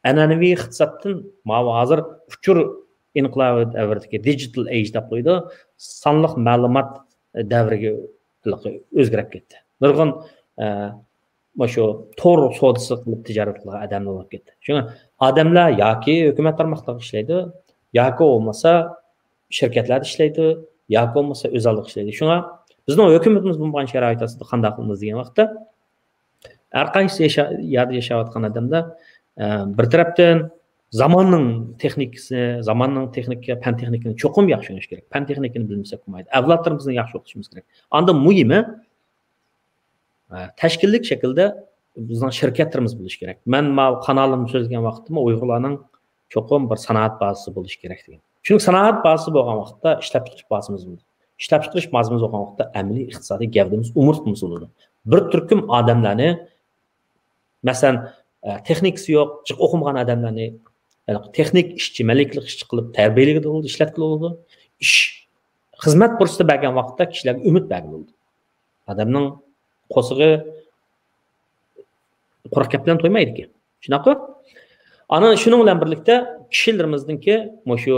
ئەنئەنىۋى ئىقتىسادتىن ماۋۇ ھازىر ئۇچۇر ئىنقىلابى دەۋرىدىكى، دىجىتال ئېيج دەپ قويىدۇ، سانلىق مەلۇمات دەۋرىگە ئۆزگىرىپ كەتتى. نۇرغۇن، ئە، مۇشۇ تور سودىسى قىلىپ تىجارەت قىلىدىغان ئادەملەر بولۇپ كەتتى. شۇڭا ئادەملەر ياكى ھۆكۈمەت تارماقلىرىدا ئىشلەيدۇ، ياكى بولمىسا شىركەتلەردە ئىشلەيدۇ، ياكى بولمىسا ئۆز ئالدىغا ئىشلەيدۇ. شۇڭا بىزنىڭ ھۆكۈمىتىمىز بولمىغان شارائىت ئاستىدا قانداق قىلىمىز دېگەن ۋاقىتتا، ھەر قايسى ياشا-، يەردە ياشاۋاتقان ئادەملەر، ئە، بىر تەرەپتىن زاماننىڭ تېخنىكىسى، زاماننىڭ تېخنىكا، پەن تېخنىكىنى چوقۇم ياخشى ئۆگىنىش كېرەك. پەن تېخنىكىنى بىلمىسەك بولمايدۇ. ئەۋلادلىرىمىزنى ياخشى ئوقۇتۇشىمىز كېرەك. ئاندىن مۇھىمى، ئە، تەشكىللىك شەكىلدە بىزنىڭ شىركەتلىرىمىز بولۇشى كېرەك. مەن ماۋۇ قانالىمدا سۆزلىگەن ۋاقىتتىمۇ ئۇيغۇرلارنىڭ چوقۇم بىر سانائەت بازىسى بولۇشى كېرەك دېگەن. چۈنكى سانائەت بازىسى بولغان ۋاقىتتا ئىشلەپچىقىرىش بازىمىز بولىدۇ. ئىشلەپچىقىرىش بازىمىز بولغان ۋاقىتتا ئەمەلىي ئىقتىسادىي گەۋدىمىز، ئومۇرتقىمىز بولىدۇ. بىر تۈركۈم ئادەملەرنى، مەسىلەن، ئە، تېخنىكىسى يوق، جىق ئوقۇمىغان ئادەملەرنى، ھېلىقى تېخنىك ئىشچى، مەلىكىلىك ئىشچى قىلىپ تەربىيەلىگىلى بولىدۇ، ئىشلەتكىلى بولىدۇ. ئىش، خىزمەت پۇرسىتى بەرگەن ۋاقىتتا كىشىلەرگە ئۈمىد بەرگىلى بولىدۇ. ئادەمنىڭ قورسىقى قۇرۇق گەپ بىلەن تويمايدىكەن. شۇنداققۇ؟ ئانا شۇنىڭ بىلەن بىرلىكتە كىشىلىرىمىزنىڭكى مۇشۇ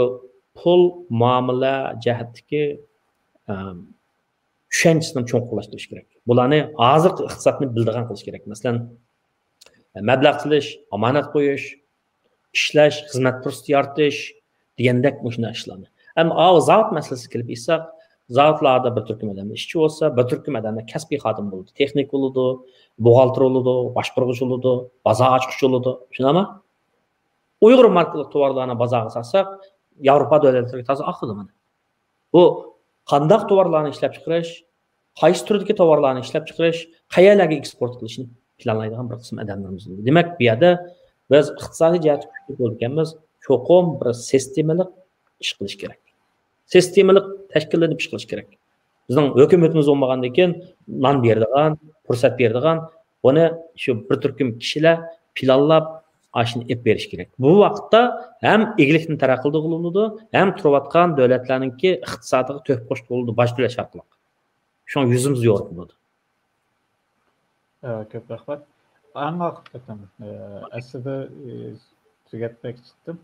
پۇل مۇئامىلە جەھەتتىكى، ئەم، چۈشەنچىسىنى چوڭقۇرلاشتۇرۇش كېرەك. بۇلارنى ھازىرقى ئىقتىسادنى بىلىدىغان قىلىش كېرەك. مەسىلەن، مەبلەغ سېلىش، ئامانەت قويۇش، ئىشلەش، خىزمەت پۇرسىتى يارىتىش دېگەندەك مۇشۇنداق ئىشلارنى. ئەمما ئاۋۇ زاۋۇت مەسىلىسىگە كېلىپ ئېيتساق، زاۋۇتلاردا بىر تۈركۈم ئادەملەر ئىشچى بولسا، بىر تۈركۈم ئادەملەر كەسپىي خادىم بولىدۇ، تېخنىك بولىدۇ، بوغالتىر بولىدۇ، باشقۇرغۇچى بولىدۇ، بازار ئاچقۇچى بولىدۇ. شۇنداقمۇ؟ ئۇيغۇر ماركىلىق تاۋارلارنى بازارغا ساتساق، ياۋروپا دۆلەتلىرىگە تازا ئاقىدۇ مانا. بۇ قانداق تاۋارلارنى ئىشلەپچىقىرىش، قايسى تۈردىكى تاۋارلارنى ئىشلەپچىقىرىش، قەيەرلەرگە ئېكسپورت قىلىشنى پىلانلايدىغان بىر قىسىم ئادەملىرىمىز بولىدۇ. دېمەك، بۇ يەردە بىز ئىقتىسادىي جەھەتتە كۈچلۈك بولىدىكەنمىز، چوقۇم بىر سىستېمىلىق ئىش قىلىش كېرەك. سىستېمىلىق تەشكىللىنىپ ئىش قىلىش كېرەك. بىزنىڭ ھۆكۈمىتىمىز بولمىغاندىن كېيىن نان بېرىدىغان، پۇرسەت بېرىدىغان، بۇنى شۇ بىر تۈركۈم كىشىلەر پىلانلاپ، ئاشۇنى ئېلىپ بېرىش كېرەك. بۇ ۋاقىتتا ھەم ئىگىلىكنى تەرەققىي قىلدۇرغىلى بولىدۇ، ھەم تۇرۇۋاتقان دۆلەتلەرنىڭكى ئىقتىسادىغا تۆھپە قوشقىلى بولىدۇ، باج تۆلەش ئارقىلىق. شۇڭا يۈزىمىز يورۇق بولىدۇ. ئە، كۆپ رەھمەت. ئەڭ ئاخىرقى قېتىم، ئە، ئەسلىدە، ئە، تۈگەتمەكچىدىم.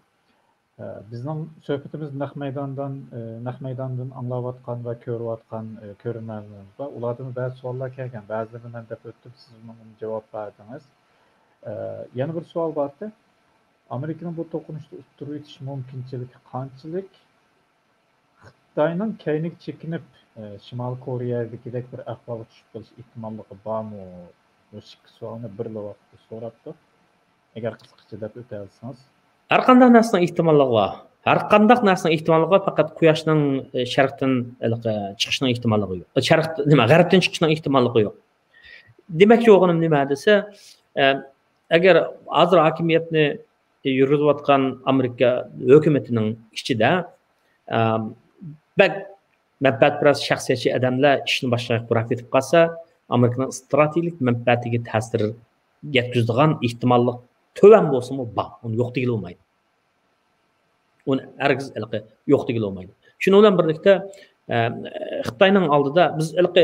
ئە، بىزنىڭ سۆھبىتىمىز نەق مەيداندىن، ئە، نەق مەيداندىن ئاڭلاۋاتقان ۋە كۆرۈۋاتقان، ئە، كۆرۈرمەنلىرىمىز بار. ئۇلاردىن بەزى سوئاللار كەلگەن. بەزىلىرىنى مەن دەپ ئۆتتۈم، سىز ئۇنىڭغا جاۋاب بەردىڭىز. ئە، يەنە بىر سوئال بار ئىدى. ئامېرىكىنىڭ بۇ توقۇنۇشتا ئۇتتۇرىغا ئۆتۈش مۇمكىنچىلىكى قانچىلىك؟ خىتاينىڭ كەينىگە چېكىنىپ، ئە، شىمالىي كورېيەدىكىدەك بىر ئەھۋالغا چۈشۈپ قېلىش ئېھتىماللىقى بارمۇ؟ مۇشۇ ئىككى سوئالنى بىرلا ۋاقىتتا سوراپتۇ. ئەگەر قىسقىچە دەپ ئۆتەلىسىڭىز. ھەر قانداق نەرسىنىڭ ئېھتىماللىقى بار. ھەر قانداق نەرسىنىڭ ئېھتىماللىقى بار، پەقەت قۇياشنىڭ، ئە، شەرقتىن، ھېلىقى، چىقىشنىڭ ئېھتىماللىقى يوق. شەرق، نېمە، غەربتىن چىقىشنىڭ ئېھتىماللىقى يوق. دېمەكچى بولغىنىم نېمە دېسە، ئە، ئەگەر ھازىر ھاكىمىيەتنى يۈرگۈزۈۋاتقان ئامېرىكا ھۆكۈمىتىنىڭ ئىچىدە، ئە، بەك مەنپەئەتپەرەس شەخسىيەتچى ئادەملەر ئىشنى باشقا ياققا بۇراپ كېتىپ قالسا، ئامېرىكىنىڭ ئىستراتېگىك مەنپەئەتىگە تەسىر يەتكۈزىدىغان ئېھتىماللىق تۆۋەن بولسىمۇ بار. ئۇنى يوق دېگىلى بولمايدۇ. ئۇنى ھەرگىز ھېلىقى يوق دېگىلى بولمايدۇ. شۇنىڭ بىلەن بىرلىكتە، ئە، خىتاينىڭ ئالدىدا بىز ھېلىقى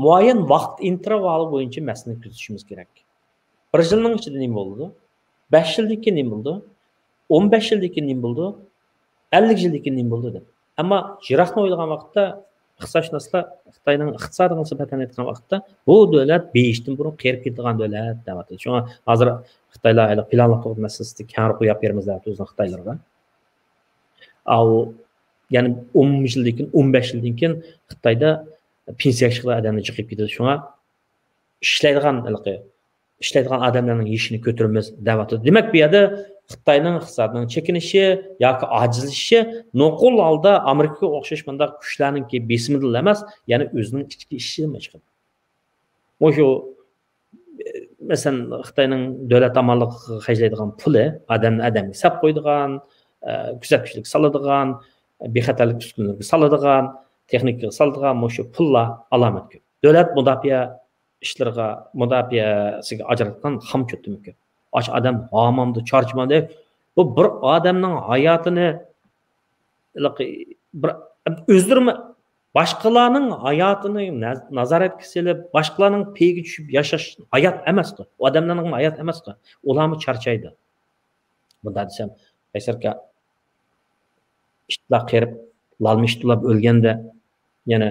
مۇئەييەن ۋاقىت ئىنتېرۋالى بويىچە مەسىلىنى كۆزىتىشىمىز كېرەك. بىر يىلنىڭ ئىچىدە نېمە بولىدۇ؟ بەش يىلدىن كېيىن نېمە بولىدۇ؟ ئون بەش يىلدىن كېيىن نېمە بولىدۇ؟ ئەللىك يىلدىن كېيىن نېمە بولىدۇ دەپ. ئەمما يىراقنى ئويلىغان ۋاقىتتا، ئىقتىسادشۇناسلار خىتاينىڭ ئىقتىسادىغا نىسبەتەن ئېيتقان ۋاقىتتا، بۇ دۆلەت بېيىشتىن بۇرۇن قېرىپ كېتىدىغان دۆلەت دەۋاتىدۇ. شۇڭا ھازىر خىتايلار ھېلى پىلانلىق تۇغۇت مەسىلىسىدە كەڭرى قويۇپ بېرىمىز دەۋاتىدۇ ئۆزىنىڭ خىتايلىرىغا. ئاۋۇ، يەنى ئون يىلدىن كېيىن، ئون بەش يىلدىن كېيىن خىتايدا پېنسىيەگە چىقىدىغان ئادەملەر جىقىپ كېتىدۇ. شۇڭا ئىشلەيدىغان ھېلىقى ئىشلەيدىغان ئادەملەرنىڭ يېشىنى كۆتۈرىمىز دەۋاتىدۇ. دېمەك، بۇ يەردە خىتاينىڭ ئىقتىسادىنىڭ چېكىنىشى ياكى ئاجىزلىشىشى نوقۇل ھالدا ئامېرىكىغا ئوخشاش مۇنداق كۈچلەرنىڭكى بېسىمىدىلا ئەمەس، يەنە ئۆزىنىڭ ئىچكى ئىشىدىنمۇ چىقىدۇ. مۇشۇ، مەسىلەن، خىتاينىڭ دۆلەت ئامانلىقىغا خەجلەيدىغان پۇلى، ئادەمنى ئادەمگە ساپ قويىدىغان، ئە، كۆزەتكۈچىلىك سالىدىغان، بىخەتەرلىك ئۈسكۈنىلىرىگە سالىدىغان، تېخنىكىغا سالىدىغان مۇشۇ پۇللار ئالامەت كۆپ. دۆلەت مۇداپىئە ئىشلىرىغا، مۇداپىئەسىگە ئاجراتقان خام چوتىمۇ كۆپ. ئاشۇ ئادەم ھامامدۇ، چارچىمامدۇ. بۇ بىر ئادەمنىڭ ھاياتىنى، ھېلىقى، بىر، ئۆزلىرىمۇ باشقىلارنىڭ ھاياتىنى نە-، نازارەتكە سېلىپ، باشقىلارنىڭ پېيىگە چۈشۈپ ياشاش ھايات ئەمەسقۇ. ئۇ ئادەملەرنىڭ ھاياتى ئەمەسقۇ. ئۇلارمۇ چارچايدۇ. بۇنداق دېسەم، قەيسەر ئاكا، ئىتلار قېرىپ، لالما ئىت ئۇلاپ ئۆلگەندە، يەنە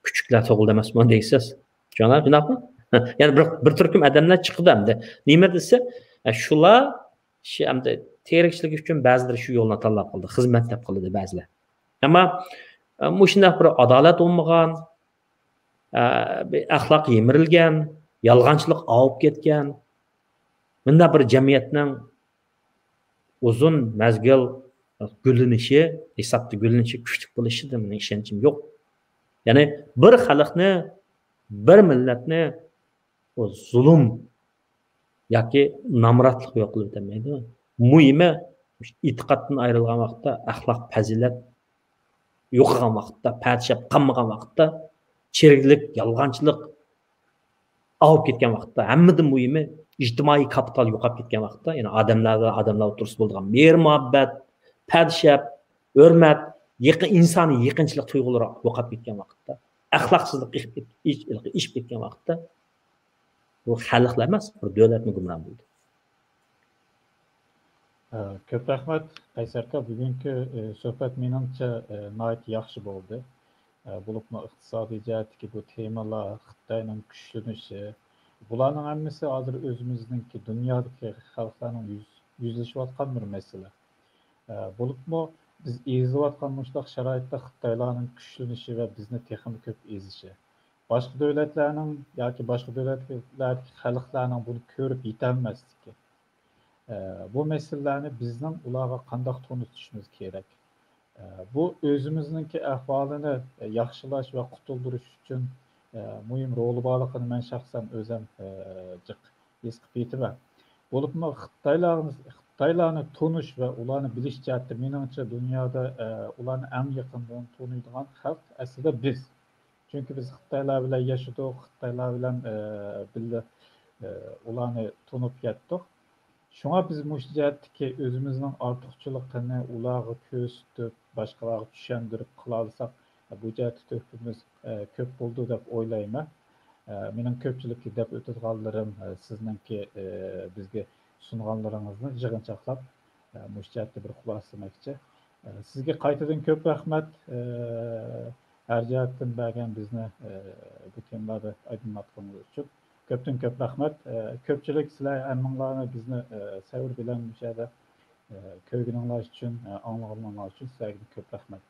كۈچۈكلەر تۇغۇلدى ئەمەسمۇ دەيسىز. شۇنداق، شۇنداقمۇ؟ يەنە بىر، بىر تۈركۈم ئادەملەر چىقىدۇ ئەمدى. نېمە دېسە، شۇلار شۇ ئەمدى تىرىكچىلىك ئۈچۈن بەزىلىرى شۇ يولنى تاللاپ قىلدى، خىزمەت دەپ قىلدى بەزىلەر. ئەمما، ئە، مۇشۇنداق بىر ئادالەت بولمىغان، ئە، بىر ئەخلاق يىمىرىلگەن، يالغانچىلىق ئاۋۇپ كەتكەن، مۇنداق بىر جەمئىيەتنىڭ ئۇزۇن مەزگىل گۈللىنىشى، ھېسابتا گۈللىنىشى، كۈچلۈك بولۇشىدا مېنىڭ ئىشەنچىم يوق. يەنى بىر خەلقنى، بىر مىللەتنى ئۇ زۇلۇم ياكى نامراتلىق يوق قىلىۋېتەلمەيدۇ. مۇھىمى، ئېتىقادتىن ئايرىلغان ۋاقىتتا، ئەخلاق، پەزىلەت يوقىغان ۋاقىتتا، پادىشاھ قالمىغان ۋاقىتتا، چىرىكلىك، يالغانچىلىق ئاۋۇپ كەتكەن ۋاقىتتا، ھەممىدىن مۇھىمى، ئىجتىمائىي كاپىتال يوقاپ كەتكەن ۋاقىتتا، يەنى ئادەملەر بىلەن ئادەملەر ئوتتۇرىسىدا بولىدىغان مېھىر-مۇھەببەت، پادىشاھ، ھۆرمەت، يېقىن، ئىنسانىي يېقىنچىلىق تۇيغۇلىرى يوقاپ كەتكەن ۋاقىتتا، ئەخلاقسىزلىق ئېشىپ كەت-، ئېش-، ئېشىپ كەتكەن ۋاقىتتا، بۇ خەلقلا ئەمەس، بىر دۆلەتمۇ گۇمران بولىدۇ. ئە، كۆپ رەھمەت، قەيسەر ئاكا. بۈگۈنكى، ئە، سۆھبەت مېنىڭچە، ئە، ناھايىتى ياخشى بولدى. ئە، بولۇپمۇ ئىقتىسادىي جەھەتتىكى بۇ تېمىلار، خىتاينىڭ كۈچلىنىشى، بۇلارنىڭ ھەممىسى ھازىر ئۆزىمىزنىڭكى، دۇنيادىكى خەلقلەرنىڭ يۈز-، يۈزلىشىۋاتقان بىر مەسىلە. ئە، بولۇپمۇ بىز ئېزىۋاتقان مۇشۇنداق شارائىتتا خىتايلارنىڭ كۈچلىنىشى ۋە بىزنى تېخىمۇ كۆپ ئېزىشى، باشقا دۆلەتلەرنىڭ ياكى باشقا دۆلەتلەردىكى خەلقلەرنىڭ بۇنى كۆرۈپ يېتەلمەسلىكى، ئە، بۇ مەسىلىلەرنى بىزنىڭ ئۇلارغا قانداق تونۇتۇشىمىز كېرەك؟ ئە، بۇ ئۆزىمىزنىڭكى ئەھۋالىنى ياخشىلاش ۋە قۇتۇلدۇرۇش ئۈچۈن، ئە، مۇھىم رولى بارلىقىنى مەن شەخسەن ئۆزەم، ئە، جىق ھېس قىلىپ يېتىمەن. بولۇپمۇ خىتايلارنى، خىتايلارنى تونۇش ۋە ئۇلارنى بىلىش جەھەتتە، مېنىڭچە، دۇنيادا، ئە، ئۇلارنى ئەڭ يېقىندىن تونۇيدىغان خەلق ئەسلىدە بىز. چۈنكى بىز خىتايلار بىلەن ياشىدۇق، خىتايلار بىلەن، ئە، بىللە، ئە، ئۇلارنى تونۇپ يەتتۇق. شۇڭا بىز مۇشۇ جەھەتتىكى ئۆزىمىزنىڭ ئارتۇقچىلىقىنى ئۇلارغا كۆرسىتىپ، باشقىلارغا چۈشەندۈرۈپ قىلالىساق، بۇ جەھەتتە تۆھپىمىز كۆپ بولدى دەپ ئويلايمەن. مېنىڭ كۆپچىلىككە دەپ ئۆتىدىغانلىرىم سىزنىڭكى بىزگە سۇنغانلىرىڭىزنى يىغىنچاقلاپ مۇشۇ جەھەتتە بىر خۇلاسىلىمەكچى. سىزگە قايتىدىن كۆپ رەھمەت. ھەر جەھەتتىن بەرگەن بىزنى بۇ تېمىلاردا ئايدىڭلاتقىنىڭىز ئۈچۈن. كۆپتىن كۆپ رەھمەت. كۆپچىلىك سىلەر ھەممىڭلارنى بىزنى سەۋر بىلەن مۇشۇ يەردە كۆرگىنىڭلار ئۈچۈن، ئاڭلىغىنىڭلار ئۈچۈن سىلەرگە كۆپ رەھمەت.